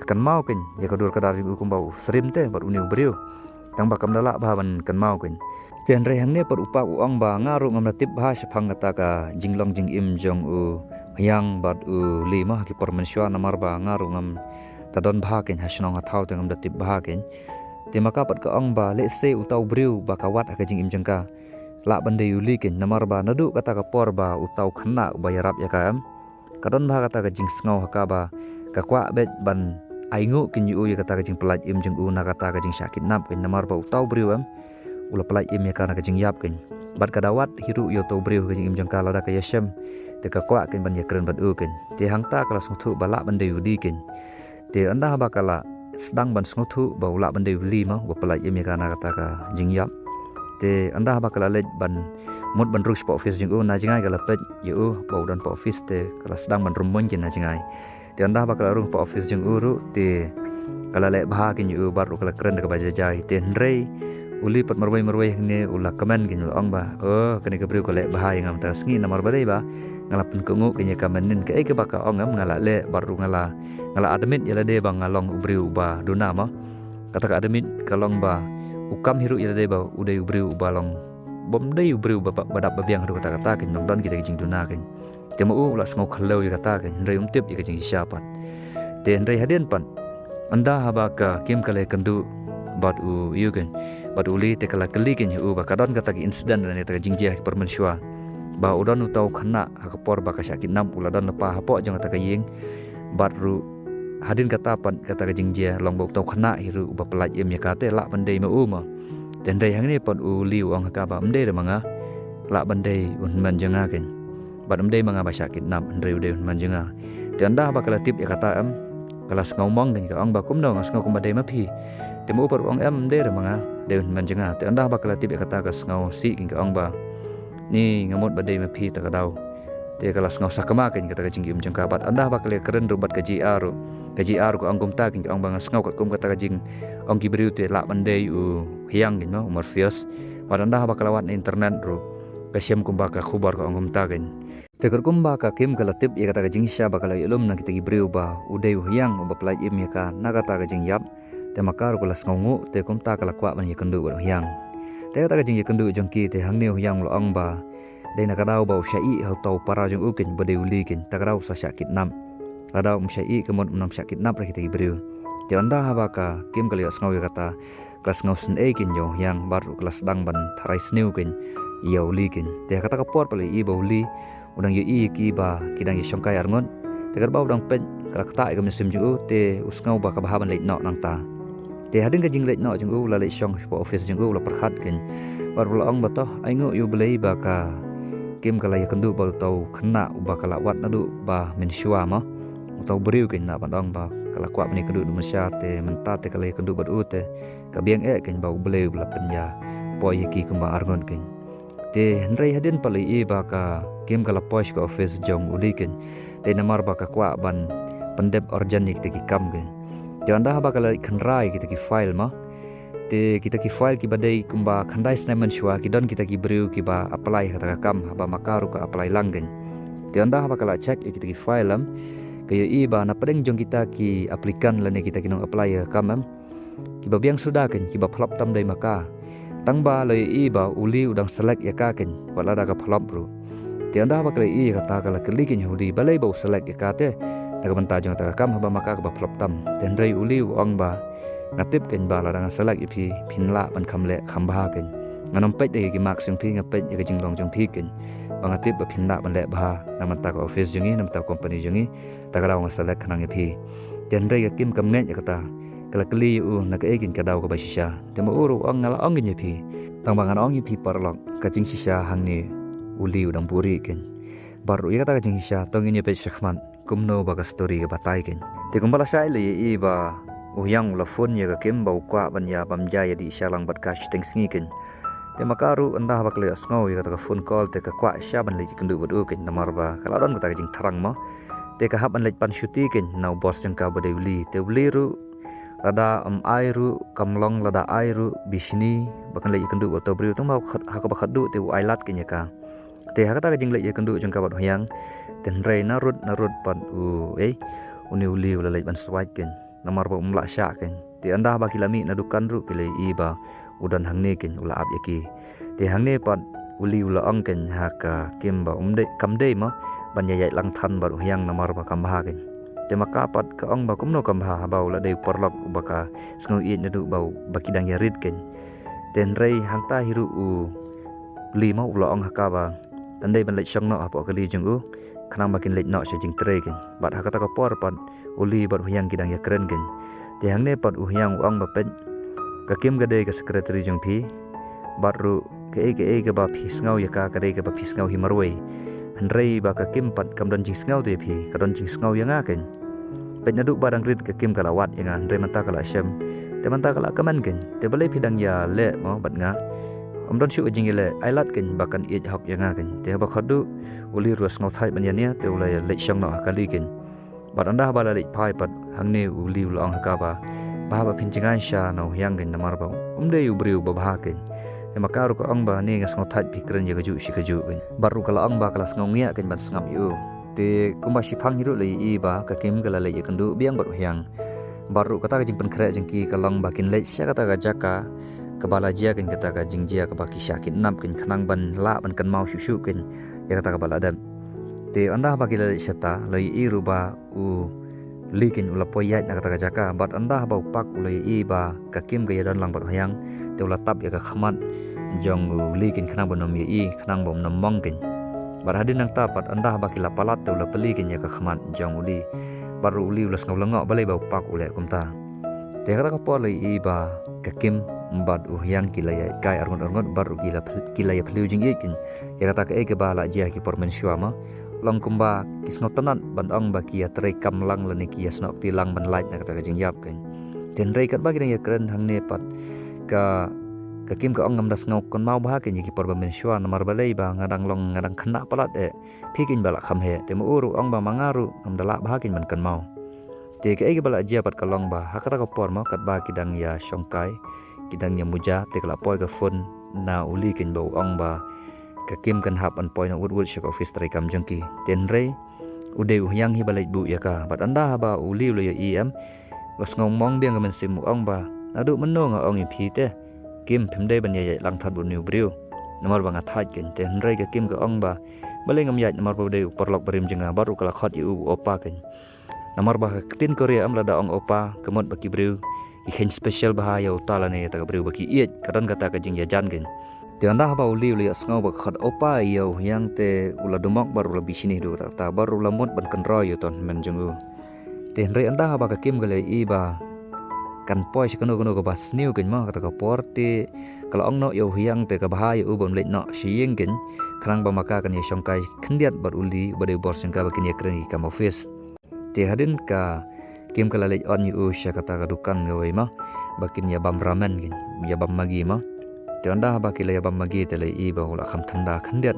ka kynmaw kein ïa ka dur ka dar jong u kumba u shrim te bad une u briew. Tang ba kam da lah bha ban kynmaw kein. Te hynrei hangne pat u Park u ong ba nga ruh ngam da tip bha shaphang kata ka jinglong jingim jong u Hyang bad u Lee mo ha ki por mynshuwa, namar ba nga ruh ngam da don bha kein ha shnong ha thaw, te ngam da tip bha kein. Te ma ka pat ka ong ba lehse uta u briew ba ka wad ha ka jingim jong ka, lah ban dei u Lee kein, namar ba naduh kata ka por ba uta u khynnah uba ïarap ïa ka em, ka don bha kata ka jingsngew ha ka ba ka kwah beit ban ainguh kein ïa u ïa kata ka jingpyllait im jong u na kata ka jingshah kidnap kein, namar ba uta u briew em u la pyllait im ïa ka na ka jingïap kein. Bad ka da wad hi ruh ïa uto u briew ha ka jingim jong ka lada ka ïashem. Te ka kwah kein ban ïakren bad u kein. Te hangta ka la sngewthuh ba lah ban dei u Lee kein. Te ynda haba ka la sdang ban sngewthuh ba u lah ban dei u Lee mo, ba pyllait im ïa ka na kata ka jingïap. Te ynda haba ka la leit ban mut ban rung sha office jong u, na jngai ka la peit ïa u ba u don office te ka la sdang ban rung mon kein na jngai. Te ynda haba ka la rung office jong u ruh te ka la leh bha kein ïa u bad ruh ka la kren da kaba jai jai. Te hynrei u Lee pat marwei marwei hangne u la kmen kein, u la ong ba, "Oh, kane ka briew ka leh bha ïa nga mynta ka sngi namar ba dei ba nga la pynkohnguh kein ïa ka mynnin kaei kaba ka ong em nga la leh bad ruh nga la nga la admit ïa lade ba nga long u briew uba duna mo." Kata ka admit ka long ba u kam hi ruh ïa lade ba u dei u briew uba long, bym dei u briew ba, ba, ba dap ba biang haduh katta katta kein, nang don kita ki jingduna kein. Te ma u la sngew khlem ïa kata kein, hynrei um tip ïa ka jingshisha pat. Te hynrei hadien pat ynda haba ka Kim ka la ïakynduh bad u, ïa u kein, bad u Lee, te ka la kylli kein ïa u ba ka don kata ka incident ne kata ka jingjia ha ki por mynshuwa ba u don uta u khynnah ha ka por ba ka shah kidnap u la don lypa hapoh jong kata ka ïing. Bad ruh hadien kata pat kata ka jingjia long ba uta u khynnah hi ruh uba pyllait im ïa ka, te lah ban dei ma u mo. Te hynrei hangne pat u Lee u ong ha ka ba, "Ym dei re ma nga, lah ban dei u hynmen jong nga kein. Bad ym dei ma nga ba shah kidnap, hynrei u dei u hynmen jong nga." Te ynda haba ka la tip ïa kata em, ka la sngew mong kein, ka ong ba, "Kumno, nga sngew kumba dei ma phi." Te ma u pat u ong, "Em, ym dei re ma nga, dei u hynmen jong nga." Te ynda haba ka la tip ïa kata ka sngew sih kein, ka ong ba, "Ni nga mut ba dei ma phi ta ka daw." Te ka la sngew sakma kein kata ka jingim jong ka. Bad ynda haba ka la kren ruh bad ka G R ruh, ka G R ruh ka ong kumta kein, ka ong ba, "Nga sngew katkum kata ka jingong ki briew te lah ban dei u Hyang kein mo, u Morpheus." Bad ynda haba ka la wad na internet ruh ka shem kumba ka khubor ka ong kumta kein. Te katkum ba ka Kim ka la tip ïa kata ka jingshisha ba ka la ïalum na kita ki briew ba u dei u Hyang uba pyllait im ïa ka na kata ka jingïap, te ma ka ruh ka la sngewnguh, te kumta ka la kwah ban ïakynduh bad u Hyang. Te kata ka jingïakynduh jong ki, te hangne u Hyang u la ong ba dei na ka daw ba u shah ïeh ha uta u para jong u kein ba dei u Lee kein, ta ka daw u sa shah kidnap. Lada um shah ïeh ka mut um nang shah kidnap re kita ki briew. Te ynda haba ka Kim ka la ïohsngew ïa kata, ka la sngew sngewsih kein ïa u Hyang bad ruh ka la sdang ban tharai sniew kein ïa u Lee kein. Te ha kata ka por pat la ïohi ba u Lee u dang ïohi ïa ki ba ki dang ïashongkai arngut. Te katba u dang peit ka la ktah ïa ka mynsiem jong u, te u sngew ba ka bha ban leit noh nangta. Te hadien ka jingleit noh jong u, u la leit shong hapoh office jong u, u la pyrkhat kein. Bad u la ong ba, "To, ai nguh ïa U Blei ba ka Kim ka la ïakynduh bad uta u khynnah uba ka la wad naduh ba mynshuwa mo. Uta u briew kein, na ban ong ba ka la kwah ban ïakynduh naduh mynshuwa, te mynta te ka la ïakynduh bad u te ka biang eh kein ba U Blei u la pynïapoi ïa ki kumba arngut kein." Te hynrei hadien pat la ïohi ba ka Kim ka la poi sha ka office jong u Lee kein, dei namar ba ka kwah ban pyndep urgent ïa kita ki kam kein. Te ynda haba ka la leit khynra ïa kita ki file mo, te kita ki file kiba dei kumba khyndai snem mynshuwa, ki don kita ki briew kiba apply ha kata ka kam, haba ma ka ruh ka apply lang kein. Te ynda haba ka la check ïa kita ki file em, ka ïohi ba na pdeng jong kita ki applicant lane kita ki nong apply ïa ka kam em, kiba biang suda kein, kiba phlop tam dei ma ka. Tang ba la ïohi ba u Lee u dang select ïa ka kein, wat lada ka phlop ruh. Te ynda haba ka la ïohi ïa kata, ka la kylli kein ïa u Lee balei ba u select ïa ka te na ka bynta jong kata ka kam, haba ma ka kaba phlop tam. Te hynrei u Lee u ong ba, "Nga tip kein ba lada nga select ïa phi, phin lah ban kham leh kham bha kein. Ngan ym peit ïa ki marks jong phi, nga peit ïa ka jinglong jong phi kein. Ba nga tip ba phin lah ban leh bha na ka bynta ka office jong ngi, na ka bynta ka company jong ngi, ta ka daw nga select khnang ïa phi." Te hynrei ka Kim kam ngeit ïa kata. Ka la kylli ïa u na kaei kein ka daw kaba shisha. Te ma u ruh u ong, "Nga la ong kein ïa phi, tang ba ngan ong ïa phi paralok, ka jingshisha hangne u Lee u dang buhrieh kein. Bad ruh ïa kata ka jingshisha to ngin ïa peit shakhmat kumno ba ka story ka batai kein." Te kumba lashai la ïohi ba u Hyang u la phone ïa ka Kim ba u kwah ban ïa bam ja ïadih sha lang bad ka shiteng sngi kein. Te ma ka ruh ynda haba ka la ïohsngew ïa kata ka phone call, te ka kwah shisha ban leit ïakynduh bad u kein, namar ba ka la don kata ka jingthrang mo. Te ka hap ban leit pan shuti kein na u boss jong ka ba dei u Lee. Te u Lee ruh lada ym ai ruh kam long, lada ai ruh bishni ba kan leit ïakynduh bad uta u briew, tang ba ha kaba khatduh te u ai lad kein ïa ka. Te ha kata ka jingleit ïakynduh jong ka bad u Hyang, te hynrei na rud na rud pat u, eh, une u Lee u la leit ban swait kein, namar ba um lah shah kein. Te ynda ba ki la mih na dukan ruh ki la ïohi ba u don hangne kein, u la ap ïa ki. Te hangne pat u Lee u la ong kein ha ka Kim ba um dei, kam dei mo ban ïaid lang than bad u Hyang namar ba kam bha kein. Te ma ka pat ka ong ba kumno kam bha, haba u la dei u paralok uba ka sngew ïeit naduh ba u, ba ki dang ïarit kein. Te hynrei hangta hi ruh u Lee mo u la ong ha ka ba kan dei ban leit shong noh hapoh kali jong u, khnang ba kin leit noh sha jingtrei kein. Bad ha kata ka por pat u Lee bad u Hyang ki dang ïakren kein. Te hangne pat u Hyang u ong ba, "Peit, ka Kim ka dei ka secretary jong phi, bad ruh Kaei kaei kaba phi sngew ïa ka, ka dei kaba phi sngew hi marwei. Hynrei ba ka Kim pat kam don jingsngew te ïa phi, ka don jingsngew ïa nga keiñ. Peit naduh ba dang rit ka Kim ka la wad ïa nga, hynrei mynta ka la shem. Te mynta ka la kmen keiñ, te balei phi dang ïaleh mo bad nga? Ym don shuh ka jingïaleh, ai lad keiñ ba kan ïeit hok ïa nga keiñ. Te haba khatduh u Lee ruh u la sngew thait ban ïania, te u la leit shong noh ha kali keiñ. Bad ynda haba la leit phai pat hangne u Lee u la ong ha ka ba, bha ba phin jngai sha na u Hyang keiñ namar ba um dei u briew ba bha keiñ. Te ma ka ruh ka ong ba ne nga sngew thait phi kren ïa kajuh shi kajuh keiñ. Bad ruh ka la ong ba ka la sngew ngiah keiñ ban sngap ïa u. Te kumba shiphang hi ruh la ïohi ba ka Kim ka la leit ïakynduh biang bad u Hyang. Bad ruh kata ka jingpynkhreh jong ki ka long ba kin leit sha kata ka jaka kaba la jia keiñ, kata ka jingjia kaba ki shah kidnap keiñ khnang ban lah ban kynmaw shuh shuh keiñ ïa kata kaba la dep. Te ynda haba ki la leit shata la ïohi ruh ba u Lee keiñ u la poi ïaid na kata ka jaka, bad ynda haba u Park u la ïohi ba ka Kim ka ïadon lang bad u Hyang, te u la tap ïa ka khmat jong u Lee keiñ khnang ba um ïohi, khnang ba um mong keiñ. Bad hadien nangta pat ynda haba ki la palat te u la plie keiñ ïa ka khmat jong u Lee. Bad ruh u Lee u la sngew lyngngoh balei ba u Park u leh kumta. Te ha kata ka por la ïohi ba ka Kim bad u Hyang ki la ïaid kai arngut arngut bad ruh ki la phyl-, ki la ïa phylliew jingïeit keiñ ïa kata kaei kaba la jia ha ki por mynshuwa mo. Long kumba ki sngewtynnat ban ong ba ki ïatrei kam lang lane ki ïasnoh kti lang ban lait na kata ka jingïap keiñ. Te hynrei katba ki dang ïakren hangne pat ka, ka Kim ka ong, ngam da sngew kynmaw bha keiñ ïa ki por ba mynshuwa namar balei ba nga dang long, nga dang khynnah palat eh. Phi keiñ ba la kham heh, te ma u ruh u ong ba ma nga ruh ngam da lah bha keiñ ban kynmaw. Te kaei kaba la jia pat ka long ba ha kata ka por mo katba ki dang ïashongkai, ki dang ïamuja, te ka la poi ka phone na u Lee keiñ ba u ong ba ka Kim kan hap ban poi noh wut wut sha ka office treikam jong ki. Te hynrei u dei u Hyang hi ba leit buh ïa ka. Bad ynda haba u Lee u la ïohi em, u la sngew mong biang ka mynsiem, u ong ba naduh mynno nga ong ïa phi te Kim, phim dei ban ïaid lang thad bad une u briew namar ba nga thait keiñ. Te hynrei ka Kim ka ong ba balei ngam ïaid namar ba u dei u paralok barim jong nga, bad ruh ka la khot ïa u u opa keiñ. Namar ba ha ka ktien Korea em lada ong opa ka mut ba ki briew ki kheiñ special bha ïa uta lane ïa kata ka briew ba ki ïeit, ka don kata ka jingïajan keiñ. Te ynda haba u Lee u la ïohsngew ba ka khot opa ïa u Hyang te u la dumok bad u la bishni haduh katta bad u la mut ban kynroh ïa uta u hynmen jong u. Te hynrei ynda haba ka Kim ka la ïohi ba kan poi sha kano kano kaba sniew keiñ mo ha kata ka por, te ka la ong noh ïa u Hyang te ka bha ïa u ba un leit noh sha ïing keiñ, khnang ba ma ka kan ïashongkai khyndiat bad u Lee uba dei u bor jong ka ba kin ïakren ïa ki kam office. Te hadien ka Kim ka la leit on ïa u sha kata ka dukan kawei mo, ba kin ïabam ramen keiñ, ïabam Maggi mo. Te ynda haba ki la ïabam Maggi te la ïohi ba u la kham thanda khyndiat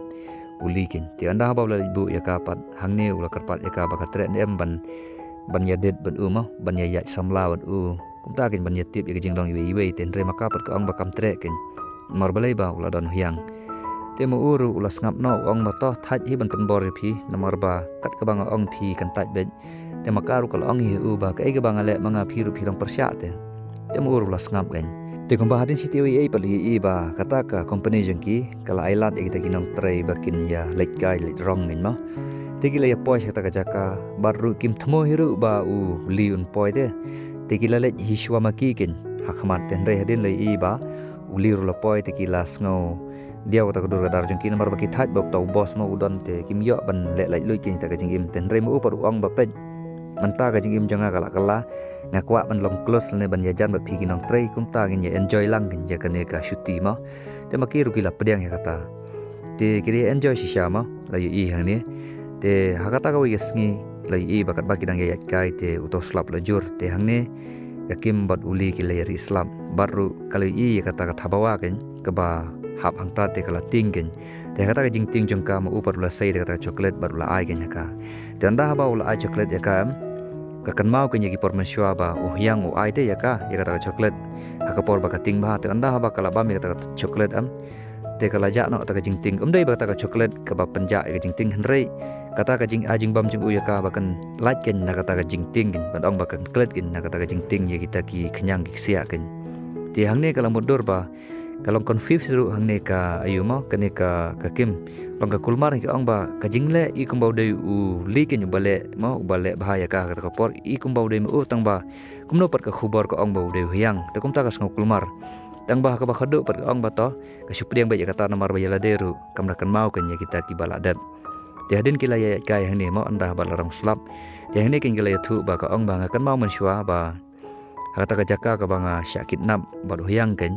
u Lee keiñ. Te ynda haba u la leit buh ïa ka pat hangne u la kyrpad ïa ka ba ka treh ne em ban, ban ïadit bad u mo, ban ïaid samla bad u. Kumta keiñ ban ïatip ïa ka jinglong iwei iwei, te hynrei ma ka pat ka ong ba kam treh keiñ. Namar balei ba u la don u Hyang. Te ma u ruh u la sngap noh, u ong ba to thait hi ban pynbor ïa phi, namar ba kat kaba nga ong phi kan thait beit. Te ma ka ruh ka la ong hi ïa u ba kaei kaba nga leh ma nga phi ruh phi long pyrshah te. Te ma u ruh u la sngap keiñ. Te kumba hadien shi taïew eiei pat la ïohi ba kata ka company jong ki ka la ailad ïa kita ki nongtrei ba kin ïa leit kai leit rong keiñ mo. Te ki la ïa poi sha kata ka jaka bad ruh kim thmu hi ruh ba u Lee un poi te. Te ki la leit hi shuwa ma ki keiñ ha khmat, te hynrei hadien la ïohi ba u Lee ruh la poi te ki la sngew diaw kata ka dur ka dar jong ki namar ba ki thait ba uta u boss ma u don te kim ïoh ban leh laitluid keiñ ïa kata ka jingim. Te hynrei ma u pat u ong ba peit, mynta ka jingim jong nga ka la kylla, nga kwah ban long close lane ban ïajan bad phi ki nongtrei, kumta ngin ïa enjoy lang keiñ ïa kane ka shuti mo. Te ma ki ruh ki la pdiang ïa kata. Te ki la enjoy shisha mo, la ïohi hangne. Te ha kata kawei ka sngi la ïohi ba katba ki dang ïaid kai te uta u slap la jur. Te hangne ka Kim bad u Lee ki la ïa rih slap. Bad ruh ka la ïohi ïa kata ka thabawa keiñ kaba hap hangta te ka la tieng keiñ. Te ha kata ka jingtieng jong ka ma u pat u la sei da kata ka chocolate bad u la ai keiñ ha ka. Te ynda haba u la ai chocolate ïa ka em, ka kynmaw keiñ ïa ki por mynshuwa ba u Hyang u ai te ïa ka ïa kata ka chocolate ha ka por ba ka tieng bha. Te ynda haba ka la bam ïa kata ka chocolate em, te ka la jah noh kata ka jingtieng. Ym dei ba kata ka chocolate kaba pynjah ïa ka jingtieng, hynrei kata ka jingai jingbam jong u ïa ka ba kan lait keiñ na kata ka jingtieng keiñ, ban ong ba kan klet keiñ na kata ka jingtieng ïa kita ki khñiang ki ksiah keiñ. Te hangne ka la mutdur ba ka long confuse ruh hangne ka, aïu mo, kane ka, ka Kim. Long ka kulmar, ka ong ba ka jingleh i kumba u dei u Lee keiñ uba leh mo, uba leh bha ïa ka ha kata ka por, i kumba u dei ma u, tang ba kumno pat ka khubor ka ong ba u dei u Hyang. Te kumta ka sngew kulmar. Tang ba ha kaba khatduh pat ka ong ba to ka shu pdiang beit ïa kata namar ba ïa lade ruh kam da kynmaw keiñ ïa kita kiba la dep. Te hadien ki la ïaid kai hangne mo, ynda ba la rung slap, te hangne keiñ ki la ïathuh ba ka ong ba nga kynmaw mynshuwa ba ha kata ka jaka kaba nga shah kidnap bad u Hyang keiñ,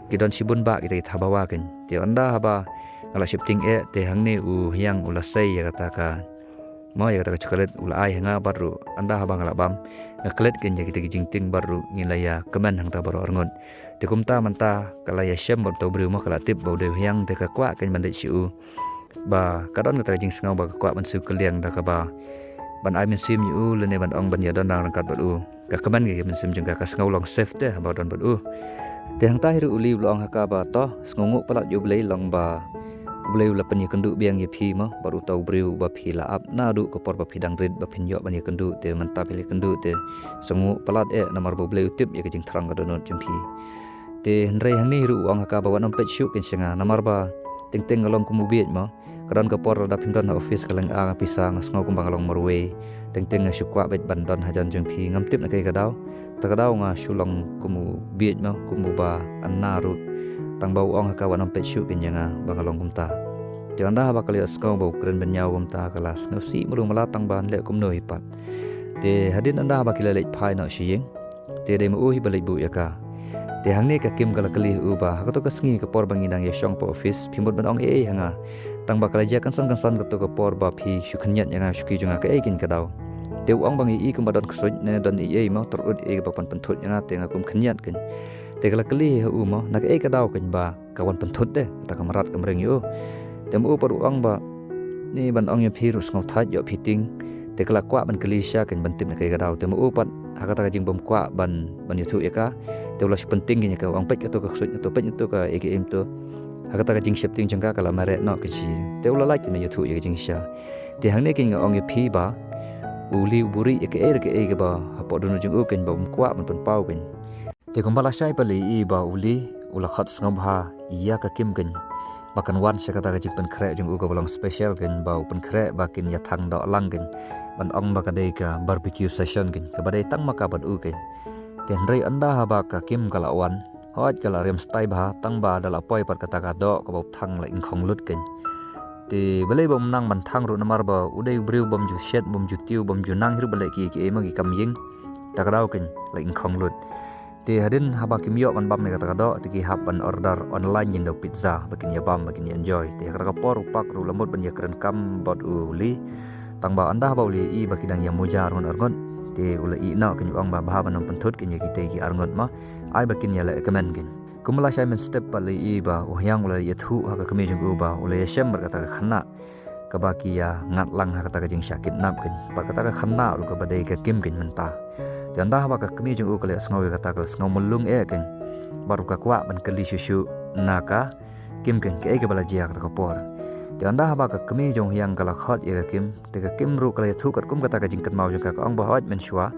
ki don shibun bah kita ki thabawa kein. Te ynda haba nga la sheptieng eh, te hangne u Hyang u la sei ïa kata ka, mo, ïa kata ka chocolate u la ai ha nga, bad ruh ynda haba nga la bam, nga klet kein ïa kita ki jingtieng bad ruh ngi la ïa kmen hangta baroh arngut. Te kumta mynta ka la ïa shem bad uta u briew, mo, ka la tip ba u dei u Hyang, te ka kwah kein ban leit sha u, ba ka don kata ka jingsngew ba ka kwah ban siew kylliang da kaba ban ai mynsiem ïa u lane ban ong ban ïadon ryngkat bad u. Ka kmen ka mynsiem jong ka, ka sngew long safe te ba don bad u. Te hangta hi ruh u Lee u la ong ha ka ba, to, sngewnguh palat ïa u Blei long ba u Blei u la pynïakynduh biang ïa phi, mo, bad uta u briew ba phi la ap naduh ka por ba phi dang rit ba phin ïoh ban ïakynduh, te mynta phi la ïakynduh, te sngewnguh palat eh, namar ba u Blei u tip ïa ka jingthrang ka dohnud jong phi. Te hynrei hangne ruh u ong ha ka ba wat nym peit shuh kein sha nga, namar ba teng teng nga long kum u bieit, mo. Ka don ka por lada phim don ha office ka lynga nga pisa, nga sngew kumba nga long marwei. Teng teng nga shu kwah beit ban don hajan jong phi, ngam tip na kaei ka daw. Ta ka daw nga shu long kum u bieit, mo, kum uba anna ruh. Tang ba u ong ha ka wat nym peit shuh kein ïa nga ba nga long kumta. Te ynda haba ka la ïohsngew ba u kren bynñiaw kumta, ka la sngewsih malu mala, tang ban leh kumno hi pat. Te hadien ynda haba ki la leit phai noh sha ïing, te dei ma u hi ba leit buh ïa ka. Te hangne ka Kim ka la kylli ha u ba, ha kato ka sngi ka por ba ngi dang ïashong hapoh office, phi mut ban ong ei ei ha nga. Tang ba ka la jia kynsan kynsan kato ka por ba phi shu khynñiat ïa nga, shu kylli jong nga kaei kein ka daw. Te u ong ba nga ïohi kumba don ksuid ne don ei ei, mo, tyrut ei ba pynthut ïa nga, te nga kum khynñiat kein. Te ka la kylli ha u, mo, na kaei ka daw kein ba ka wan pynthut de, kata ka mrad ka mreng ïa u. Te ma u pat u ong ba, ni ban ong ïa phi ruh sngew thait, ïoh phi tieng. Te ka la kwah ban kylli sha kein ban tip na kaei ka daw. Te ma u pat ha kata ka jingbym kwah ban, ban ïathuh ïa ka, te u la shu pyntieng kein ïa ka, u ong peit kato ka ksuid, to peit kato ka ei ka im to. Ha kata ka jingsheptieng jong ka, ka la mareh noh kein sha ïing. Te u la lait kein ban ïathuh ïa ka jingshisha. Te hangne kein nga ong ïa phi ba u Lee u buhrieh ïa kaei re kaei kaba hapoh dohnud jong u kein ba um kwah ban pynpaw kein. Te kumba lashai pat la ïohi ba u Lee u la khot sngewbha ïa ka Kim kein ba kan wan sha kata ka jingpynkhreh jong u kaba long special kein, ba u pynkhreh ba kin ïa thang doh lang kein, ban ong ba ka dei ka barbecue session kein, kaba dei tang ma ka bad u kein. Te hynrei ynda haba ka Kim ka la wan, hooid ka la riam stai bha, tang ba da la poi pat kata ka doh kaba u thang la ingkhong lut kein. Te balei ba um nang ban thang ruh, namar ba u dei u briew bym ju shet, bym ju tiew, bym ju nang hi ruh ban leh kiei kiei, ma, ki kam ïing. Ta ka daw kein la ingkhong lut. Te hadien haba kim ïoh ban bam ïa kata ka doh, te ki hap ban order online ïa u pizza ba kin ïa bam, ba kin ïa enjoy. Te ha kata ka por u Park ruh u la mut ban ïa kren kam bad u Lee. Tang ba ynda haba u Lee i ba ki dang ïa muja arngut arngut, te u la ïeh noh kein, u ong ba bha ban ym pynthut kein ïa kitei ki arngut, ma, ai ba kin ïa leh kmen kein. Kumba lashai mynstep pat la ïohi ba u Hyang u la ïathuh ha ka kmie jong u ba u la ïashem bad kata ka khynnah kaba ki ïa ngat lang ha kata ka jingshah kidnap kein, bad kata ka khynnah ruh kaba dei ka Kim kein mynta. Te ynda haba ka kmie jong u ka la ïasngew ïa kata, ka la sngew mulung eh kein, bad ruh ka kwah ban kylli shuh shuh na ka Kim kein kaei kaba la jia ha kata ka por. Te ynda haba ka kmie jong u Hyang ka la khot ïa ka Kim, te ka Kim ruh ka la ïathuh katkum kata ka jingkynmaw jong ka, ka ong ba hooid mynshuwa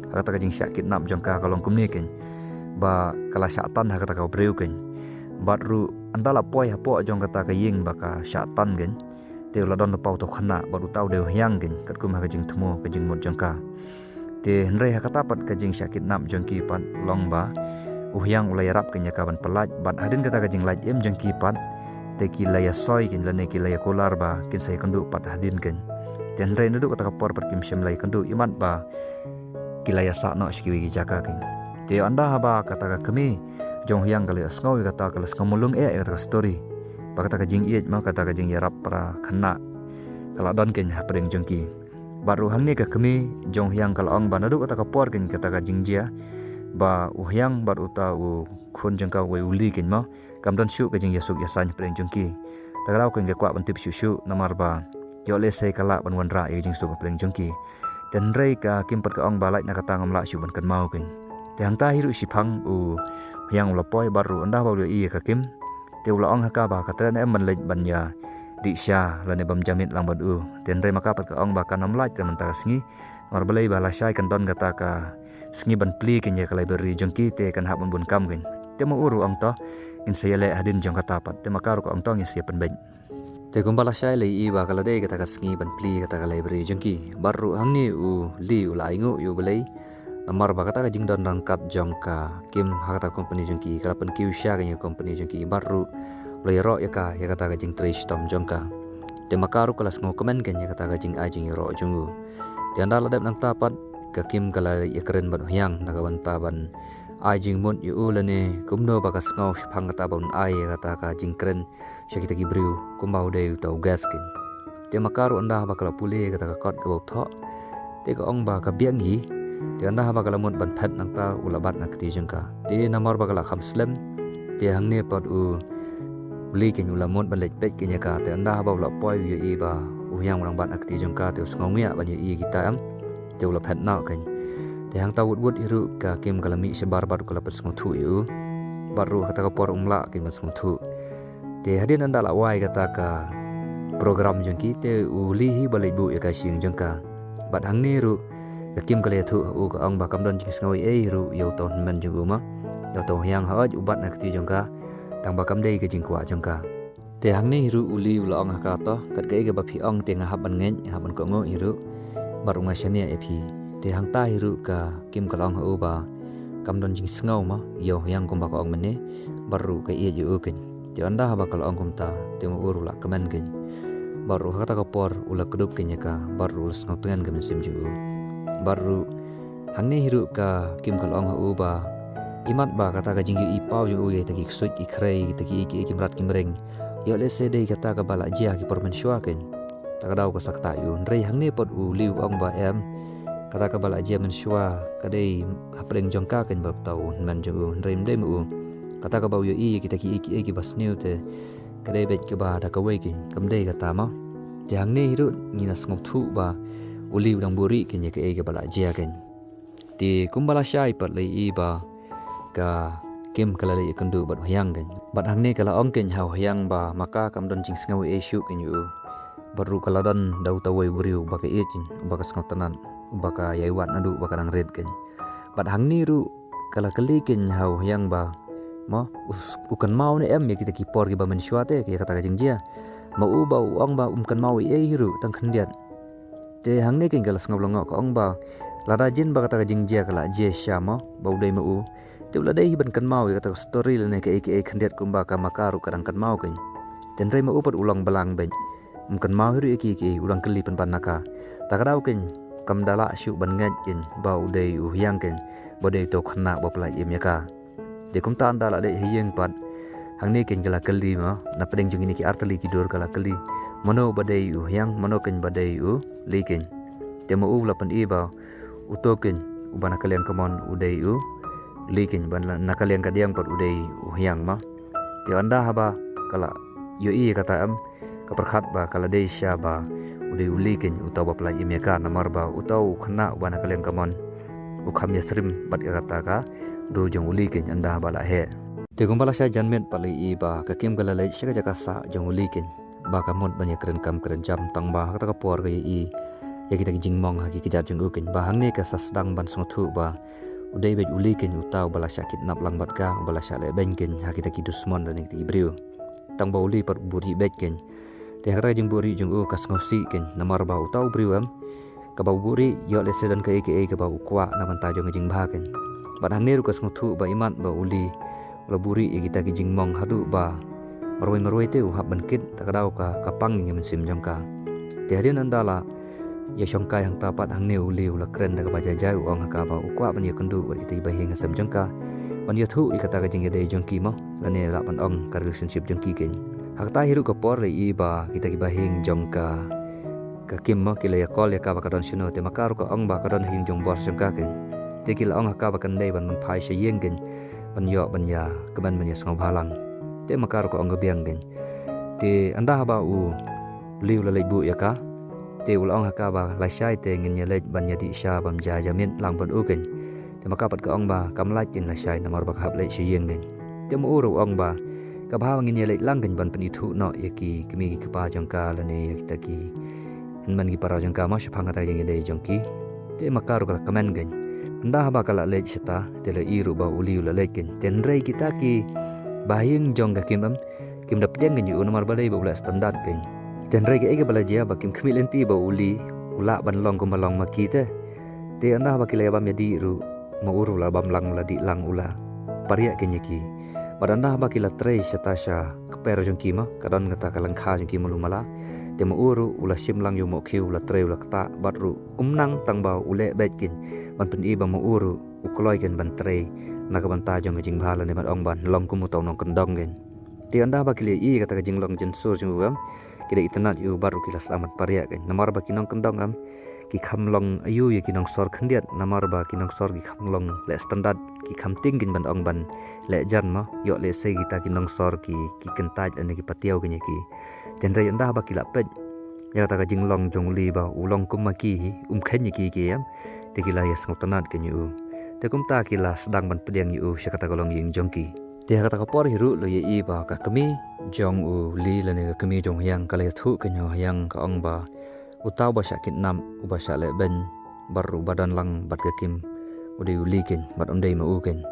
ha kata ka jingshah kidnap jong ka, ka long kumne kein, ba ka la shah tan ha kata ka briew kein. Bad ruh ynda la poi hapoh jong kata ka ïing ba ka shah tan kein, te u la don lypa uta u khynnah bad uta u dei u Hyang kein, katkum ha ka jingthmu ka jingmut jong ka. Te hynrei ha kata pat ka jingshah kidnap jong ki pat long ba u Hyang u la ïarap kein ïa ka ban pyllait, bad hadien kata ka jinglait im jong ki pat, te ki la ïasoi kein lane ki la ïakular ba kin sa ïakynduh pat hadien kein. Te hynrei naduh kata ka por pat kim shym la ïakynduh, imat ba ki la ïasah noh sha kiwei ki jaka kein. Te ynda haba kata ka kmie jong u Hyang ka la ïasngew ïa kata, ka la sngew mulung eh ïa kata ka story, ba kata ka jingïeit, ma, kata ka jingïarap para khynnah ka la don kein hapdeng jong ki. Bad ruh hangne ka kmie jong u Hyang ka la ong ba naduh kata ka por kein kata ka jingjia ba u Hyang bad uta u khun jong ka uwei u Lee kein, ma, kam don shuh ka jingïasuk ïasain hapdeng jong ki. Ta ka daw kein ka kwah ban tip shuh shuh, namar ba ïoh lehse ka lah ban wanrah ïa ka jingsuk hapdeng jong ki. Te hynrei ka Kim pat ka ong ba lait na kata ngam lah shuh ban kynmaw kein. Te hangta hi ruh shiphang u Hyang u la poi, bad ruh ynda haba u la ïohi ïa ka Kim, te u la ong ha ka ba ka treh ne em ban leit ban ïa dih sha lane bam ja miet lang bad u. Te hynrei ma ka pat ka ong ba kan ym lait te mynta ka sngi, namar balei ba lashai kan don kata ka sngi ban plie kein ïa ka library jong ki, te kan hap ban bun kam kein. Te ma u ruh u ong to ngin sa ïaleh hadien jong kata pat. Te ma ka ruh ka ong to ngin sa ïa pynbeit. Te kumba lashai la ïohi ba ka la dei kata ka sngi ban plie kata ka library jong ki, bad ruh hangne u Lee u la ainguh ïa u Blei, namar ba kata ka jingdon ryngkat jong ka Kim ha kata ka company jong ki ka la pynkiew sha ka company jong ki, bad ruh u la ïaroh ïa ka ïa kata ka jingtrei shitom jong ka. Te ma ka ruh ka la sngewkmen kein ïa kata ka jingai jingïaroh jong u. Te ynda la dep nangta pat ka Kim ka la ïakren bad u Hyang na ka bynta ban ai jingmut ïa u lane kumno ba ka sngew shaphang kata ba un ai ïa kata ka jingkren sha kita ki briew kumba u dei uta u guest keiñ. Te Maka ruh ynda ba ka la pule ïa kata ka kot kaba u thoh, te ka ong ba ka biang hi. Te ynda ba ka la mut ban phet nangta u la bat na kti jong ka. Te namar ba ka la kham slem, te hangne pat u Lee keiñ u la mut ban leit peit keiñ ïa ka. Te ynda ba u la poi u ïohi ba u Hyang u dang bat na kti jong ka, te u sngew ngiah ban ïohi ïa kita em. Te u la phet noh keiñ. Te hangta wut wut hi ruh ka Kim ka la mih shabar bad ka la pynsngewthuh ïa u. Bad ruh kata ka por um lah keiñ ban sngewthuh. Te hadien ynda la wai kata ka program jong ki, te u Lee hi ba leit buh ïa ka sha ïing jong ka. Bad hangne ruh ka Kim ka la ïathuh ha u, ka ong ba kam don jingsngew ei ei ruh ïa uta u hynmen jong u, ma, ïa uta u Hyang, hooid u bat na kti jong ka, tang ba kam dei ka jingkwah jong ka. Te hangne hi ruh u Lee u la ong ha ka, to, kat kaei kaba phi ong te nga hap ban ngeit, nga hap ban kohnguh hi ruh. Bad ruh nga shaniah ïa phi. Te hangta hi ruh ka Kim ka la ong ha u ba kam don jingsngew, ma, ïa u Hyang kumba ka ong mynne. Bad ruh ka ïeit ïa u keiñ. Te ynda haba ka la ong kumta, te ma u ruh u la kmen keiñ. Bad ruh ha kata ka por u la kdup keiñ ïa ka, bad ruh u la sngewtngen ka mynsiem jong u. Bad ruh hangne hi ruh ka Kim ka la ong ha u ba imat ba kata ka jingïohi paw jong u ïa kita ki ksuid ki khrei, kita ki, ki, ki mrad ki mreng, ïoh lehse dei kata kaba la jia ha ki por mynshuwa keiñ, ta ka daw ka sa ktah ïa u. Hynrei hangne pat u Lee u ong ba em, kata kaba la jia mynshuwa ka dei hapdeng jong ka keiñ bad uta u hynmen jong u, hynrei ym dei ma u. Kata kaba u ïohi ïa kita ki, ki, kiba sniew te ka dei beit kaba da kawei keiñ, kam dei kata, ma. Te hangne hi ruh ngi la sngewthuh ba u Lee u dang buhrieh keiñ ïa kaei kaba la jia keiñ. Te kumba lashai pat la ïohi ba ka Kim ka la leit ïakynduh bad u Hyang keiñ. Bad hangne ka la ong keiñ ha u Hyang ba Maka kam don jingsngew ei ei shuh keiñ ïa u. Bad ruh ka la don da uta uwei u briew uba ka ïeit keiñ, uba ka sngewtynnat, uba ka ïai wad naduh ba ka dang rit keiñ. Bad hangne ruh ka la kylli keiñ ha u Hyang ba, ma, u, u kynmaw ne em ïa kita ki por kiba mynshuwa te, ïa kata ka jingjia. Ma u ba u ong ba um kynmaw ei ei hi ruh tang khyndiat. Te hangne keiñ ka la sngew lyngngoh, ka ong ba lada jin ba kata ka jingjia ka la jia shisha, ma, ba u dei ma u, te u la dei hi ban kynmaw ïa kata ka story lane kaei kaei khyndiat kumba ka Maka ruh ka dang kynmaw keiñ. Te hynrei ma u pat u long blang beit. Um kynmaw hi ruh ïa kiei kiei, u dang kylli pynban na ka. Ta ka daw keiñ kam da lah shuh ban ngeit keiñ ba u dei u Hyang keiñ, ba dei uta u khynnah ba pynlait im ïa ka. Te kumta ynda la leit ha ïing pat, hangne keiñ ka la kylli, ma, na pdeng jong kine ki artylli ki dur ka la kylli, mano ba dei u Hyang, mano keiñ ba dei u Lee keiñ. Te ma u la pyni ba uto keiñ uba na ka liang kamon u dei u Lee keiñ, ba na, na ka liang kadiang pat u dei u Hyang, ma. Te ynda haba ka la ïohi ïa kata em, ka pyrkhat ba ka la dei shisha ba u dei u Lee keiñ uta uba pynlait im ïa ka, namar ba uta u khynnah uba na ka liang kamon u kham ïasyriem bad ïa kata ka dur jong u Lee keiñ ynda haba la heh. Te kumba lashai janmiet pat la ïohi ba ka Kim ka la leit sha ka jaka sah jong u Lee keiñ, ba ka mut ban ïakren kam kren jam, tang ba ha kata ka por ka ïohi ïa kita ki jingmong ha ki kjat jong u keiñ, ba hangne ka sa sdang ban sngewthuh ba u dei beit u Lee keiñ uta uba la shah kidnap lang bad ka, uba la shah lehbeiñ keiñ ha kita ki dusmon lane kita ki briew. Tang ba u Lee pat u buhrieh beit keiñ. Te ha kata ka jingbuhrieh jong u ka sngewsih keiñ, namar ba uta u briew em, kaba u buhrieh ïoh lehse don kaei kaei kaba u kwah na bynta jong ka jingbha keiñ. Bad hangne ruh ka sngewthuh ba imat ba u Lee u la buhrieh ïa kita ki jingmong haduh ba marwei marwei te u hap ban kit, ta ka daw ka, ka pang ïa ka mynsiem jong ka. Te hadien ynda la ïashongkai hangta pat, hangne u Lee u la kren da kaba jai jai, u ong ha ka ba u kwah ban ïakynduh bad kita kiba hieng hasem jong ka, ban ïathuh ïa kata ka jingïadei jong ki, mo, lane lah ban ong ka relationship jong ki keiñ. Ha kata hi ruh ka por la ïohi ba kita kiba hieng jong ka, ka Kim, mo, ki la ïa call ïa ka ba ka don shano, te ma ka ruh ka ong ba ka don ha ïing jong boss jong ka keiñ. Te ki la ong ha ka ba kan dei ban pynphai sha ïing keiñ, ban ïoh ban ïa, kmen ban ïa sngewbha lang. Te ma ka ruh ka ong ka biang keiñ. Te ynda haba u Lee u la leit buh ïa ka, te u la ong ha ka ba lashai te ngin ïa leit ban ïa dih sha bam ja ja miet lang bad u keiñ. Te ma ka pat ka ong ba kam lait keiñ lashai, namar ba ka hap leit sha ïing keiñ. Te ma u ruh u ong ba ka bha ba ngin ïa leit lang keiñ ban pynithuh noh ïa ki kmie ki kpa jong ka lane ïa kita ki hynmen ki para jong ka, mo, shaphang kata ka jingïadei jong ki. Te ma ka ruh ka la kmen keiñ. Ynda haba ka la leit shata, te la ïohi ruh ba u Lee u la leit keiñ. Te hynrei kita kiba ha ïing jong ka Kim, em, kim da pdiang keiñ ïa u namar balei, ba u leh standard keiñ. Te hynrei kaei kaba la jia ba kim khmih lynti ba u Lee u lah ban long kumba long ma ki te. Te ynda haba ki la ïa bam ïa dih ruh, ma u ruh u la bam lang, u la dih lang, u la pariah keiñ ïa ki. Bad ynda haba ki la trei shata sha kper jong ki, mo, ka don kata ka lyngkha jong ki malu mala. Te ma u ruh u la shim lang ïa u mohkhiew, u la trei, u la ktah, bad ruh um nang, tang ba u leh beit keiñ ban pyni ba ma u ruh u kloi keiñ ban trei na ka bynta jong ka jingbha lane ban ong ban long kum uto u nongkyndong kein. Te ynda ba ki la ïohi ïa kata ka jinglong jynsur jong u em, ki la itynnad ïa u bad ruh ki la sdang ban pariah kein. Namar ba ki nongkyndong em, ki kham long aiu ïa ki nongsor khyndiat, namar ba ki nongsor ki kham long leh standard, ki kham tieng kein ban ong ban leh jan mo, ïoh lehse kita ki nongsor ki, ki kyntait lane ki patiaw kein ïa ki. Te hynrei ynda ba ki la peit ïa kata ka jinglong jong u Li ba u long kum ma ki hi, um kheiñ ïa ki ki em, te ki la ïa sngewtynnad kein ïa u. Te kumta ki la sdang ban pdiang ïa u sha kata ka longïing jong ki. Te ha kata ka por hi ruh la ïohi ba ka kmie jong u Li lane ka kmie jong u Hiang ka la ïathuh kein ha u Hiang, ka ong ba uta uba shah kidnap, uba shah leh beiñ bad ruh uba don lang bad ka Kim, u dei u Li kein, bad um dei ma u kein.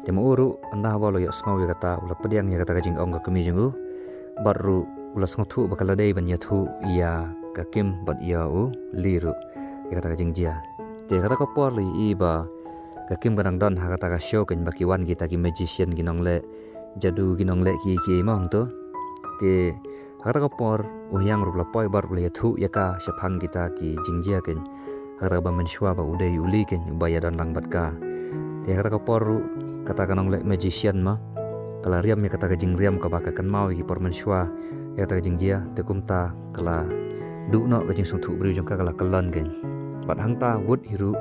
Te ma u ruh ynda ba u la ïohsngew ïa kata, u la pdiang ïa kata ka jingong ka kmie jong u, bad ruh u la sngewthuh ba ka la dei ban ïathuh ïa ka Kim bad ïa u Li ruh ïa kata ka jingjia. Te kata ka por la ïohi ba ka Kim ka dang don ha kata ka show kein ba ki wan kita ki magician, ki nongleh jadu, ki nongleh ki, ki mo hangto. Te ha kata ka por u Hiang ruh u la poi bad u la ïathuh ïa ka shaphang kita ki jingjia kein ha kata kaba mynshuwa ba u dei u Li kein uba ïadon lang bad ka. Te ha kata ka por ruh kata ka nongleh magician mo ka la riam ïa kata ka jingriam kaba ka kynmaw ïa ki por mynshuwa ïa kata ka jingjia. Te kumta ka la duh noh ka jingsngewthuh briew jong ka, ka la kyllon kein. Bad hangta wut hi ruh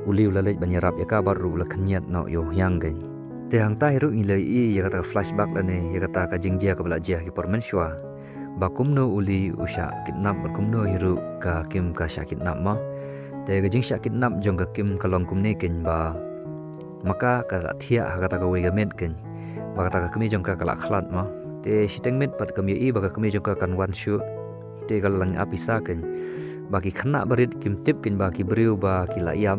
u Li u la leit ban ïarap ïa ka bad ruh u la khynñiat noh ïa u Hiang kein. Te hangta hi ruh ngi la ïohi ïa kata ka flashback lane ïa kata ka jingjia kaba la jia ha ki por mynshuwa, ba kumno u Li u shah kidnap bad kumno hi ruh ka Kim ka shah kidnap mo. Te ka jingshah kidnap jong ka Kim ka long kumne kein ba ma ka ka la thiah ha kata kawei ka miet kein, ba kata ka kmie jong ka ka la khlad mo. Te shiteng miet pat kam ïohi ba ka kmie jong ka kan wan shuh. Te ka la lyngngoh pisa kein ba ki khynnah barit kim tip kein ba ki briew ba ki la ïap,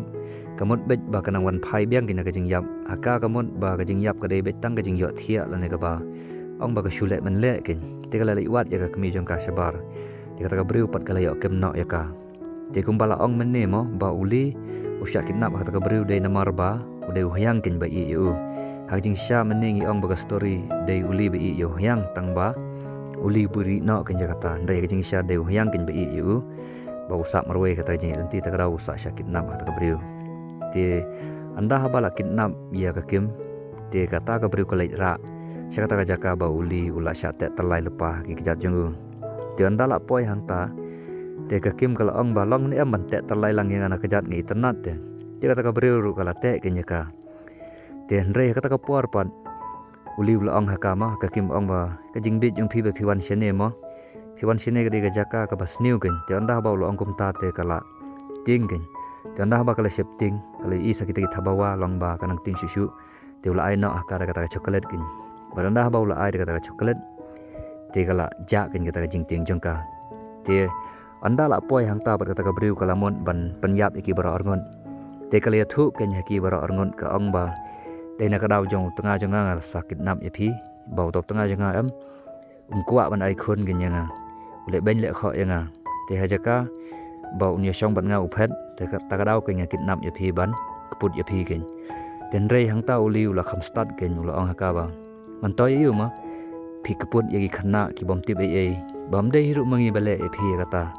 ka mut beit ba ka nang wan phai biang kein na ka jingïap. Ha ka ka mut ba ka jingïap ka dei beit tang ka jingïohthiah lane kaba ong ba ka shu leh mynleh kein. Te ka la leit wad ïa ka kmie jong ka shabar. Te kata ka briew pat ka la ïoh kem noh ïa ka. Te kumba la ong mynne mo ba u Li u shah kidnap ha kata ka briew dei namar ba u dei u Hiang kein ba ïeh ïa u. Ha ka jingshisha mynne ngi ong ba ka story dei u Li ba ïeh ïa u Hiang, tang ba u Li u buhrieh noh kein ïa kata. Hynrei ha ka jingshisha dei u Hiang kein ba ïeh ïa u, ba u sah marwei kata ka jingïaid lynti, te ka daw u sah shah kidnap ha kata ka briew. Te ynda haba la kidnap ïa ka Kim, te kata ka briew ka leit rah sha kata ka jaka ba u Li u la shah teh tyllai lypa ha ki kjat jong u. Te ynda la poi hangta, te ka Kim ka la ong ba long ne em ban teh tyllai lang ïa nga na ka kjat, nga itynnad te. Te kata ka briew ruh ka la teh kein ïa ka. Te hynrei ha kata ka por pat u Li u la ong ha ka mo, ka Kim ong ba ka jingbieit jong phi ba phi wan shane mo, phi wan shane ka dei ka jaka kaba sniew kein. Te ynda haba u la ong kumta te ka la tieng kein. Te ynda haba ka la sheptieng, ka la ïohi sa kita ki thabawa long ba ka nang tieng shuh shuh. Te u la ai noh ha ka da kata ka chocolate kein. Bad ynda haba u la ai da kata ka chocolate, te ka la jah kein kata ka jingtieng jong ka. Te ynda la poi hangta bad kata ka briew ka la mut ban pynïap ïa ki baroh arngut. Te ka la ïathuh kein ha ki baroh arngut, ka ong ba dei na ka daw jong u tnga jong nga nga la shah kidnap ïa phi, ba uto u tnga jong nga em um kwah ban ai khun kein ïa nga, u leh beiñ leh khoh ïa nga. Te ha jaka ba un ïashong bad nga u phet, te kata ka daw kein nga kidnap ïa phi ban kput ïa phi kein. Te hynrei hangta u Li u la kham stad kein, u la ong ha ka ba ngan tei ïa u ma, phi kput ïa ki khynnah ki bym tip ei ei, bym dei hi ruh ma ngi ba leh ïa phi ïa kata.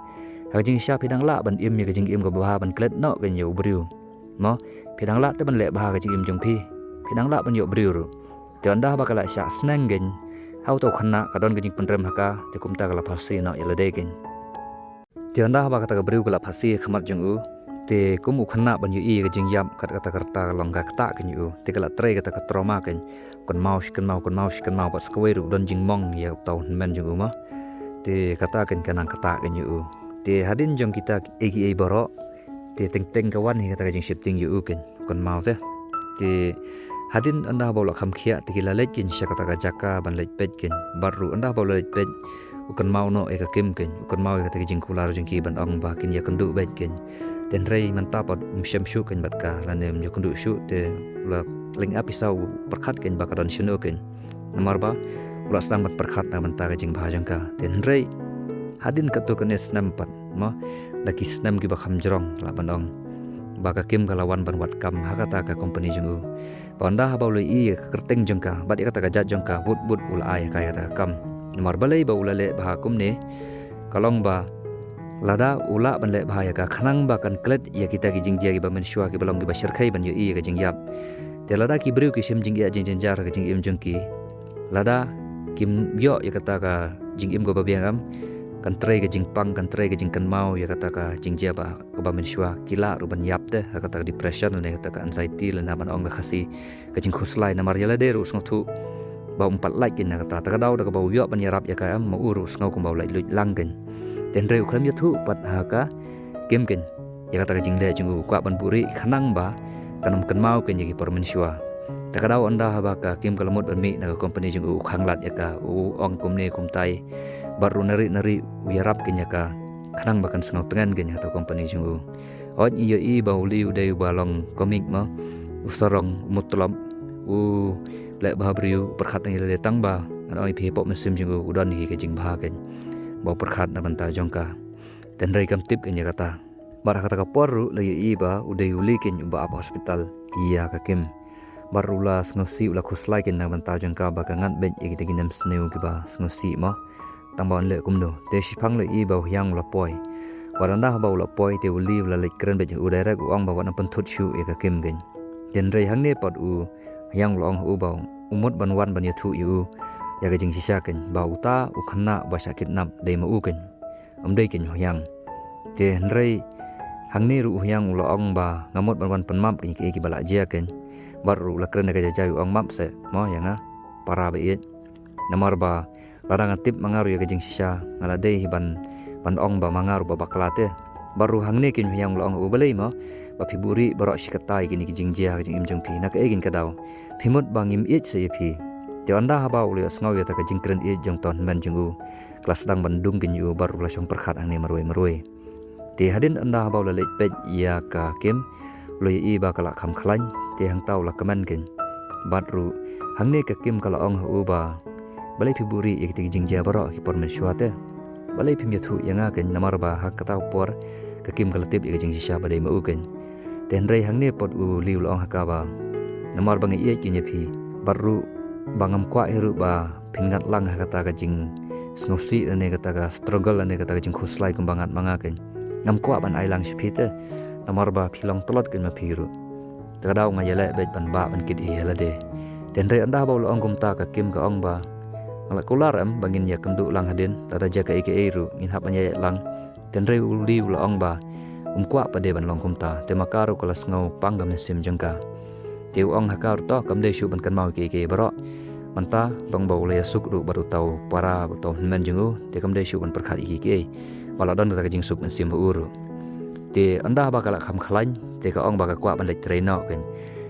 Ha ka jingshisha phi dang lah ban im ïa ka jingim kaba bha ban klet noh kein ïa u briew mo, phi dang lah te ban leh bha ka jingim jong phi, phi dang lah ban ïoh briew ruh. Te ynda haba ka la shah sneng kein ha uto u khynnah, ka don ka jingpynrem ha ka, te kumta ka la phasi noh ïa lade kein. Te ynda haba kata ka briew ka la phasi ha khmat jong u, te kum u khynnah ban ïohi ïa ka jingïap kat kata ka rta ka long ka ktah kein ïa u. Te ka la trei kata ka trauma kein, kynmaw shi kynmaw, kynmaw shi kynmaw, bad sa kawei ruh don jingmong ïa uta u hynmen jong u mo. Te kata kein ka nang ktah kein ïa u. Te hadien jong kita kiei kiei baroh, te teng teng ka wan hi kata ka jingsheptieng ïa u kein, u kynmaw te. Te hadien ynda haba u la kham khiah, te ki la leit kein sha kata ka jaka ban leit peit kein. Bad ruh ynda haba u la leit peit, u kynmaw noh ïa ka Kim kein, u kynmaw ïa kata ka jingkular jong ki ban ong ba kin ïakynduh beit kein. Te hynrei mynta pat um shem shuh kein bad ka, lane um ïakynduh shuh, te u la lyngngoh pisa, u pyrkhat kein ba ka don shano kein. Namar ba u la sdang ban pyrkhat na ka bynta ka jingbha jong ka. Te hynrei hadien katto katne snem pat mo, da ki snem kiba kham jrong lah ban ong, ba ka Kim ka la wan ban wad kam ha kata ka company jong u. Ba ynda haba u la ïohi ïa ka kyrteng jong ka bad ïa kata ka jait jong ka, wut wut u la ai ha ka ïa kata ka kam. Namar balei ba u la leh bha kumne? Ka long ba lada u lah ban leh bha ïa ka, khnang ba kan klet ïa kita ki jingjia kiba mynshuwa kiba long kiba shyrkhei ban ïohi ïa ka jingïap. Te lada ki briew ki shem jingeh jingjynjar ha ka jingim jong ki, lada kim ïoh ïa kata ka jingim kaba biang, em, kan trei ka jingpang, kan trei ka jingkynmaw ïa kata ka jingjia ba kaba mynshuwa, ki lah ruh ban ïap te ha kata ka depression lane kata ka anxiety lane ban ong da Khasi ka jingkhuslai. Namar ïa lade ruh u sngewthuh ba um pat lait keiñ na kata. Ta ka daw da kaba u ïoh ban ïarap ïa ka, em, ma u ruh u sngew kumba u lait luid lang keiñ. Te hynrei u khlem ïathuh pat ha ka Kim keiñ ïa kata ka jingleh jong u, u kwah ban buhrieh khnang ba kan ym kynmaw keiñ ïa ki por mynshuwa. Ta ka daw ynda haba ka Kim ka la mut ban mih na ka company jong u, u khanglad ïa ka, u ong kumne kumtai, bad ruh nari nari u ïarap keiñ ïa ka khnang ba kan sngew tngen keiñ ha ka company jong u. Hooid, ngi ïohi ba u Li u dei uba long komik mo, u sarong, u mutlop, u leh bha briew, u pyrkhat tang ïa lade, tang ba ngan ong ïa phi, hapoh mynsiem jong u u don hi ka jingbha keiñ ba u pyrkhat na bynta jong ka. Te hynrei kam tip keiñ ïa kata. Bad ha kata ka por ruh la ïohi ba u dei u Li keiñ uba ap hospital ïa ka Kim. Bad ruh u la sngewsih, u la khuslai keiñ na bynta jong ka ba ka ngat beit ïa kita ki nemsniew kiba sngewsih mo. Tang ba un leh kumno. Te shiphang la ïohi ba u Hyang u la poi. Bad ynda haba u la poi te u Li u la leit kren beit ha u direct, u ong ba wat nang pynthut shuh ïa ka Kim keiñ. Te hynrei hangne pat u Hyang u la ong ha u ba u mut ban wan ban ïathuh ïa u ïa ka jingshisha keiñ, ba uta u khynnah ba shah kidnap dei ma u keiñ, ym dei keiñ u Hyang. Te hynrei hangne ruh u Hyang u la ong ba nga mut ban wan pynmap keiñ ïa kiei kiba la jia keiñ. Bad ruh u la kren da ka jajai, u ong map seh mo ïa nga para ba ïeit. Namar ba lada nga tip ma nga ruh ïa ka jingshisha, nga la dei hi ban, ban ong ba ma nga ruh ba bakla te. Bad ruh hangne keiñ u Hyang u la ong ha u, balei mo ba phi buhrieh baroh shi katta ïa kine ki jingjia ha ka jingim jong phi, na kaei keiñ ka daw? Phi mut ba ngim ïeit seh ïa phi? Te ynda haba u la ïohsngew ïa kata ka jingkren ïeit jong u tau hynmen jong u, ka la sdang ban dung keiñ ïa u bad ruh u la shong pyrkhat hangne marwei marwei. Te hadien ynda haba u la leit peit ïa ka Kim, u la ïohi ba ka la kham khlaiñ, te hangta u la kmen keiñ. Bad ruh hangne ka Kim ka la ong ha u ba, balei phi buhrieh ïa kita ki jingjia baroh ki por mynshuwa te? Balei phim ïathuh ïa nga keiñ? Namar ba ha kata ka por ka Kim ka la tip ïa ka jingshisha ba dei ma u keiñ. Te hynrei hangne pat u Li u la ong ha ka ba, namar ba nga ïeit keiñ ïa phi, bad ruh ba ngam kwah hi ruh ba phin ngat lang ha kata ka jingsngewsih lane kata ka struggle lane kata ka jingkhuslai kumba ngat ma nga keiñ. Ngam kwah ban ai lang sha phi te, namar ba phi long tlot keiñ ma phi ruh. Ta ka daw nga ïaleh beit ban bah ban kit ïa lade. Te hynrei ynda haba u la ong kumta ka Kim ka ong ba, nga la kular em ba ngin ïakynduh lang hadien, lada jia kaei kaei ruh ngin hap ban ïaid lang. Te hynrei u Li u la ong ba um kwah pat de ban long kumta, te ma ka ruh ka la sngew pang ka mynsiem jong ka. Te u ong ha ka ruh, to kam dei shuh ban kynmaw ïa kiei kiei baroh. Mynta long ba u la ïasuk ruh bad uta u para, uta u hynmen jong u, te kam dei shuh ban pyrkhat ïa kiei kiei. Ba la don kata ka jingsuk mynsiem ha u ruh. Te ynda haba ka la kham khlaiñ, te ka ong ba ka kwah ban leit trei noh keiñ.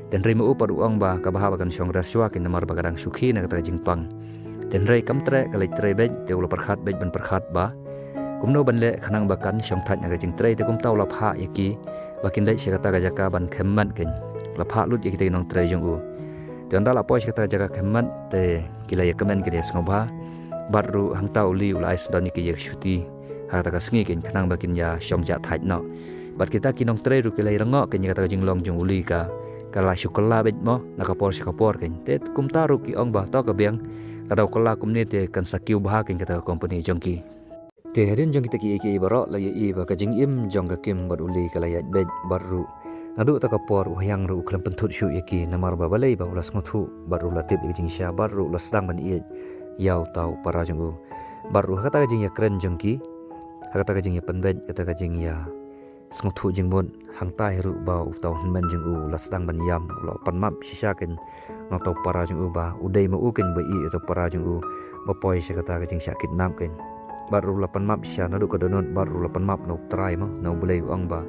Te hynrei ma u pat u ong ba ka bha ba kan shong rest shuwa keiñ namar ba ka dang shuki na kata ka jingpang. Te hynrei kam treh, ka leit trei beit, te u la pyrkhat beit ban pyrkhat ba kumno ban leh khnang ba kan shong thait na ka jingtrei. Te kumta u la phah ïa ki ba kin leit sha kata ka jaka ban khem mat keiñ. La phah lut ïa kita ki nongtrei jong u. Te ynda la poi sha kata ka jaka khem mat, te ki la ïakmen, ki la ïasngewbha. Bad ruh hangta u Li u la ai sdang ïa ki ïa ka shuti ha kata ka sngi keiñ khnang ba kin ïashong jah thait noh. Bad kita ki nongtrei ruh ki la ïarangoh keiñ ïa kata ka jinglong jong u Li, ka, ka la shu kylla beit mo na ka por sha ka por keiñ. Te kumta ruh ki ong ba to ka biang, lada u kylla kumne te kan sa kiew bha keiñ kata ka company jong ki. Te hadien jong kita kiei kiei baroh la ïohi ba ka jingim jong ka Kim bad u Li ka la ïaid beit bad ruh. Naduh kata ka por u Hyang ruh u khlem pynthut shuh ïa ki namar ba balei, ba u la sngewthuh bad ruh la tip ïa ka jingshisha bad ruh la sdang ban ïeit ïa uta u para jong u. Bad ruh ha kata ka jingïakren jong ki, ha kata ka jingïapynbeit, kata ka jingïa sngewthuh jingmut, hangta hi ruh ba uta u hynmen jong u u la sdang ban ïam, u la pan map shisha keiñ na uta u para jong u ba u dei ma u keiñ ba ïeit ïa uta u para jong u ba poi sha kata ka jingshah kidnap keiñ. Bad ruh u la pan map shisha naduh ka dohnud, bad ruh u la pan map na U Trai mo, na U Blei, u ong ba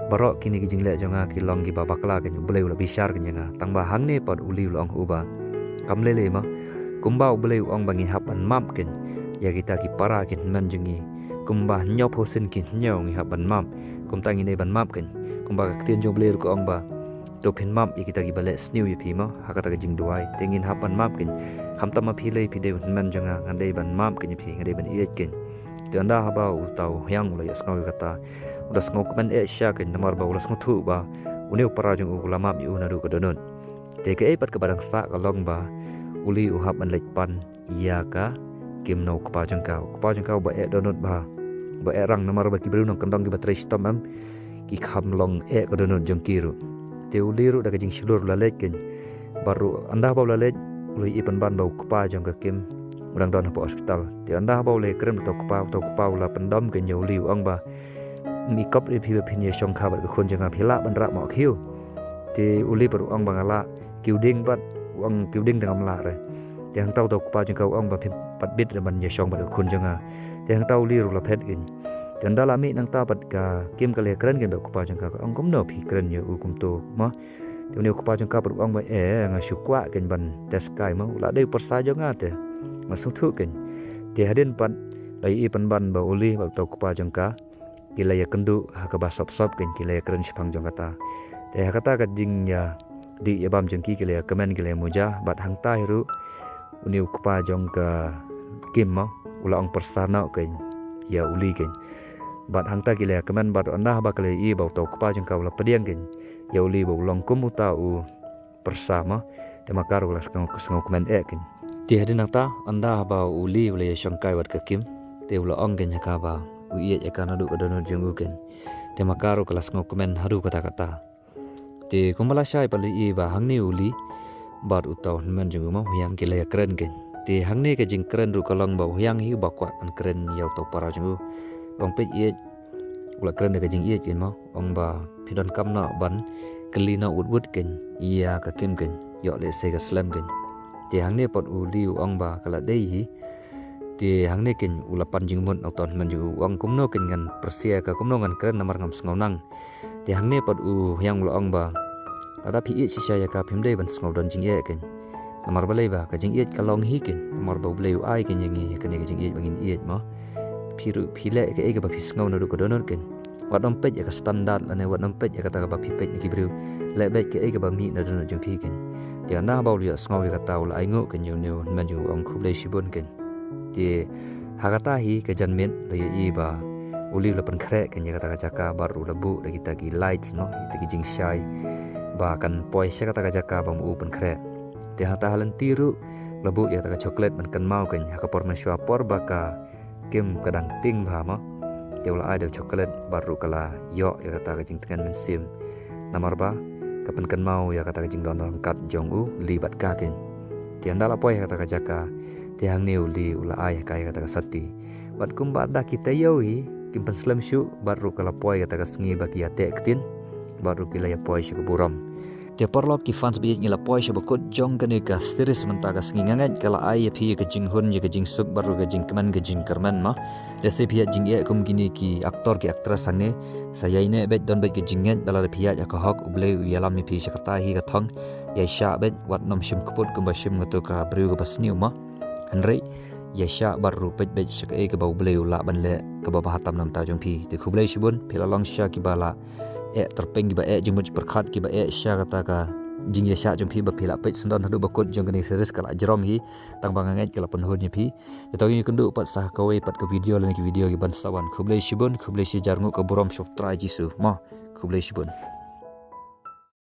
baroh kine ki jingleh jong nga ki long kiba bakla keiñ, U Blei u la bishar keiñ ïa nga. Tang ba hangne pat u Li u la ong ha u ba kam lei lei mo. Kumba U Blei u ong ba ngi hap ban map keiñ ïa kita ki para ki hynmen jong ngi, kumba hynñiewphew sien ki hynñiew ngi hap ban map. Kumta ngin ïai ban map keiñ. Kumba ka ktien jong U Blei ruh ka ong ba to phin map ïa kita kiba leh sniew ïa phi mo, ha kata ka jingduwai. Te ngin hap ban map keiñ. Khamtam ma phi lei, phi dei u hynmen jong nga, ngan dei ban map keiñ ïa phi, ngan dei ban ïeit keiñ. Te ynda haba uta u Hyang u la ïohsngew ïa kata, u la sngewkmen eh shisha keiñ namar ba u la sngewthuh ba une u para jong u u la map ïa u naduh ka dohnud. Te kaei pat kaba dang sah ka long ba u Li u hap ban leit pan ïa ka Kim na u kpa jong ka. U kpa jong ka uba eh dohnud bha, uba eh rang, namar ba ki briew nongkyndong kiba trei shitom em, ki kham long eh ka dohnud jong ki ruh. Te u Li ruh da ka jingshlur u la leit kein. Bad ruh ynda ba u la leit, u la ïohi pynban ba u kpa jong ka Kim u dang don hapoh hospital. Te ynda ba u la kren bad uta u kpa, uta u kpa u la pyndom kein ïa u Li, u ong ba, "Ym i kop ri phi ba phin ïa shongkha bad ka khun jong nga, phi lah ban rah mo khiew?" Te u Li pat u ong ba, "Nga lah." "Kiew ding pat?" u ong. "Kiew ding te ngam lah re." Te hangta uta u kpa jong ka u ong ba, "Phim pat bit re ban ïa shong bad ka khun jong nga." Te hangta u Li ruh u la phet kein. Te ynda la mih nangta pat ka Kim ka la kren kein bad u kpa jong ka, ka ong, "Kumno phi kren ïa u kumto mo?" Te une u kpa jong ka pat u ong ba, "Eh, nga shu kwah kein ban test kai mo, u la dei u pyrsa jong nga te nga sngewthuh kein." Te hadien pat la ïohi pynban ba u Li bad uta u kpa jong ka ki la ïakynduh ha kaba sop sop kein, ki la ïakren shaphang jong kata. Te ha kata ka jingïadih ïabam jong ki, ki la ïakmen, ki la ïamuja, bad hangta hi ruh une u kpa jong ka Kim mo u la ong pyrsa noh kein ïa u Li kein. Bad hangta ki la ïakmen, bad ynda ba ka la ïohi ba uta u kpa jong ka u la pdiang kein ïa u Li ba u long kum uta u pyrsa mo, te ma ka ruh ka la sngew, sngew kmen eh kein. Te hadien nangta ynda ba u Li u la ïa shongkai bad ka Kim, te u la ong kein ha ka ba u ïeit ïa ka naduh ka dohnud jong u kein. Te ma ka ruh ka la sngew kmen haduh katta katta. Te kumba la shai pat la ïohi ba hangne u Li bad uta u hynmen jong u mo, u Hyang, ki la ïakren kein. Te hangne ka jingkren ruh ka long ba u Hyang hi uba kwah ban kren ïa uta u para jong u. Ong peit ïeit, u la kren da ka jingïeit kein mo, ong ba, "Phi donkam noh ban kylli noh wut wut kein ïa ka Kim kein, ïoh lehse ka slem kein." Te hangne pat u Li u ong ba ka la dei hi. Te hangne kein u la pan jingmut na uta u hynmen jong u, u ong, "Kumno kein ngan pyrshah ka, kumno ngan kren namar ngam sngew nang." Te hangne pat u Hyang u la ong ba, "Lada phi ïeit shisha ïa ka, phim dei ban sngew don jingeh kein. Namar balei ba ka jingïeit ka long hi kein, namar ba U Blei u ai kein ïa ngi ïa kane ka jingïeit ba ngin ïeit mo. Phi ruh phi leh kaei kaba phi sngew naduh ka dohnud kein. Wat nym peit ïa ka standard lane wat nym peit ïa kata kaba phi peit na ki briew. Leh beit kaei kaba mih na dohnud jong phi kein." Te ynda ba u la ïohsngew ïa kata u la ainguh kein ïa une u hynmen jong u, u ong, "Khublei shibun kein." Te ha kata hi ka janmiet la ïohi ba u Li u la pynkhreh kein ïa kata ka jaka bad ruh u la buh da kita ki lights mo, kita ki jingshai ba kan poi sha kata ka jaka ba ma u pynkhreh. Te hangta ha lynti ruh la buh ïa kata ka chocolate ban kynmaw kein ha ka por mynshuwa por ba ka Kim ka dang tieng bha mo. Te u la ai da u chocolate bad ruh ka la ïoh ïa kata ka jingtngen mynsiem. Namar ba ka pynkynmaw ïa kata ka jingdon ryngkat jong u Li bad ka kein. Te ynda la poi ha kata ka jaka, te hangne u Li u la ai ha ka ïa kata ka sati. Bad kumba da ki taïew hi kim pynslem shuh, bad ruh ka la poi kata ka sngi ba ki ïateh ktien, bad ruh ki la ïa poi sha ka burom. Te paralok ki fans ba ïeit, ngi la poi sha ba kut jong kane ka series mynta ka sngi. Nga ngeit ka la ai ïa phi ïa ka jinghun, ïa ka jingsuk, bad ruh ka jingkmen ka jingkyrmen mo. Lehse phi ïaid jingeh kum kine ki actor ki actress hangne, sa ïaineh beit, don beit ka jingngeit, ba lada phi ïaid ha ka hok U Blei u ïalam ïa phi sha kata hi ka thong. Ïaishah beit, wat nym shim kput kumba shim kato ka briew kaba sniew mo. Hynrei ïaishah bad ruh peit beit sha kaei kaba U Blei u lah ban leh kaba bha tam na bynta jong phi. Te khublei shibun, phi la long sha kiba la eh tyrpeng, kiba eh jingmut jingpyrkhat, kiba eh sha kata ka jingïaishah jong phi ba phi la peit syndon haduh ba kut jong kane ka series. Ka la jrong hi, tang ba nga ngeit ka la pynhun ïa phi. Te to ngin ïakynduh pat sa ha kawei pat ka video lane ki video kiban sa wan. Khublei shibun, khublei shihajar nguh, ka burom sha U Trai Jisu mo. Khublei shibun.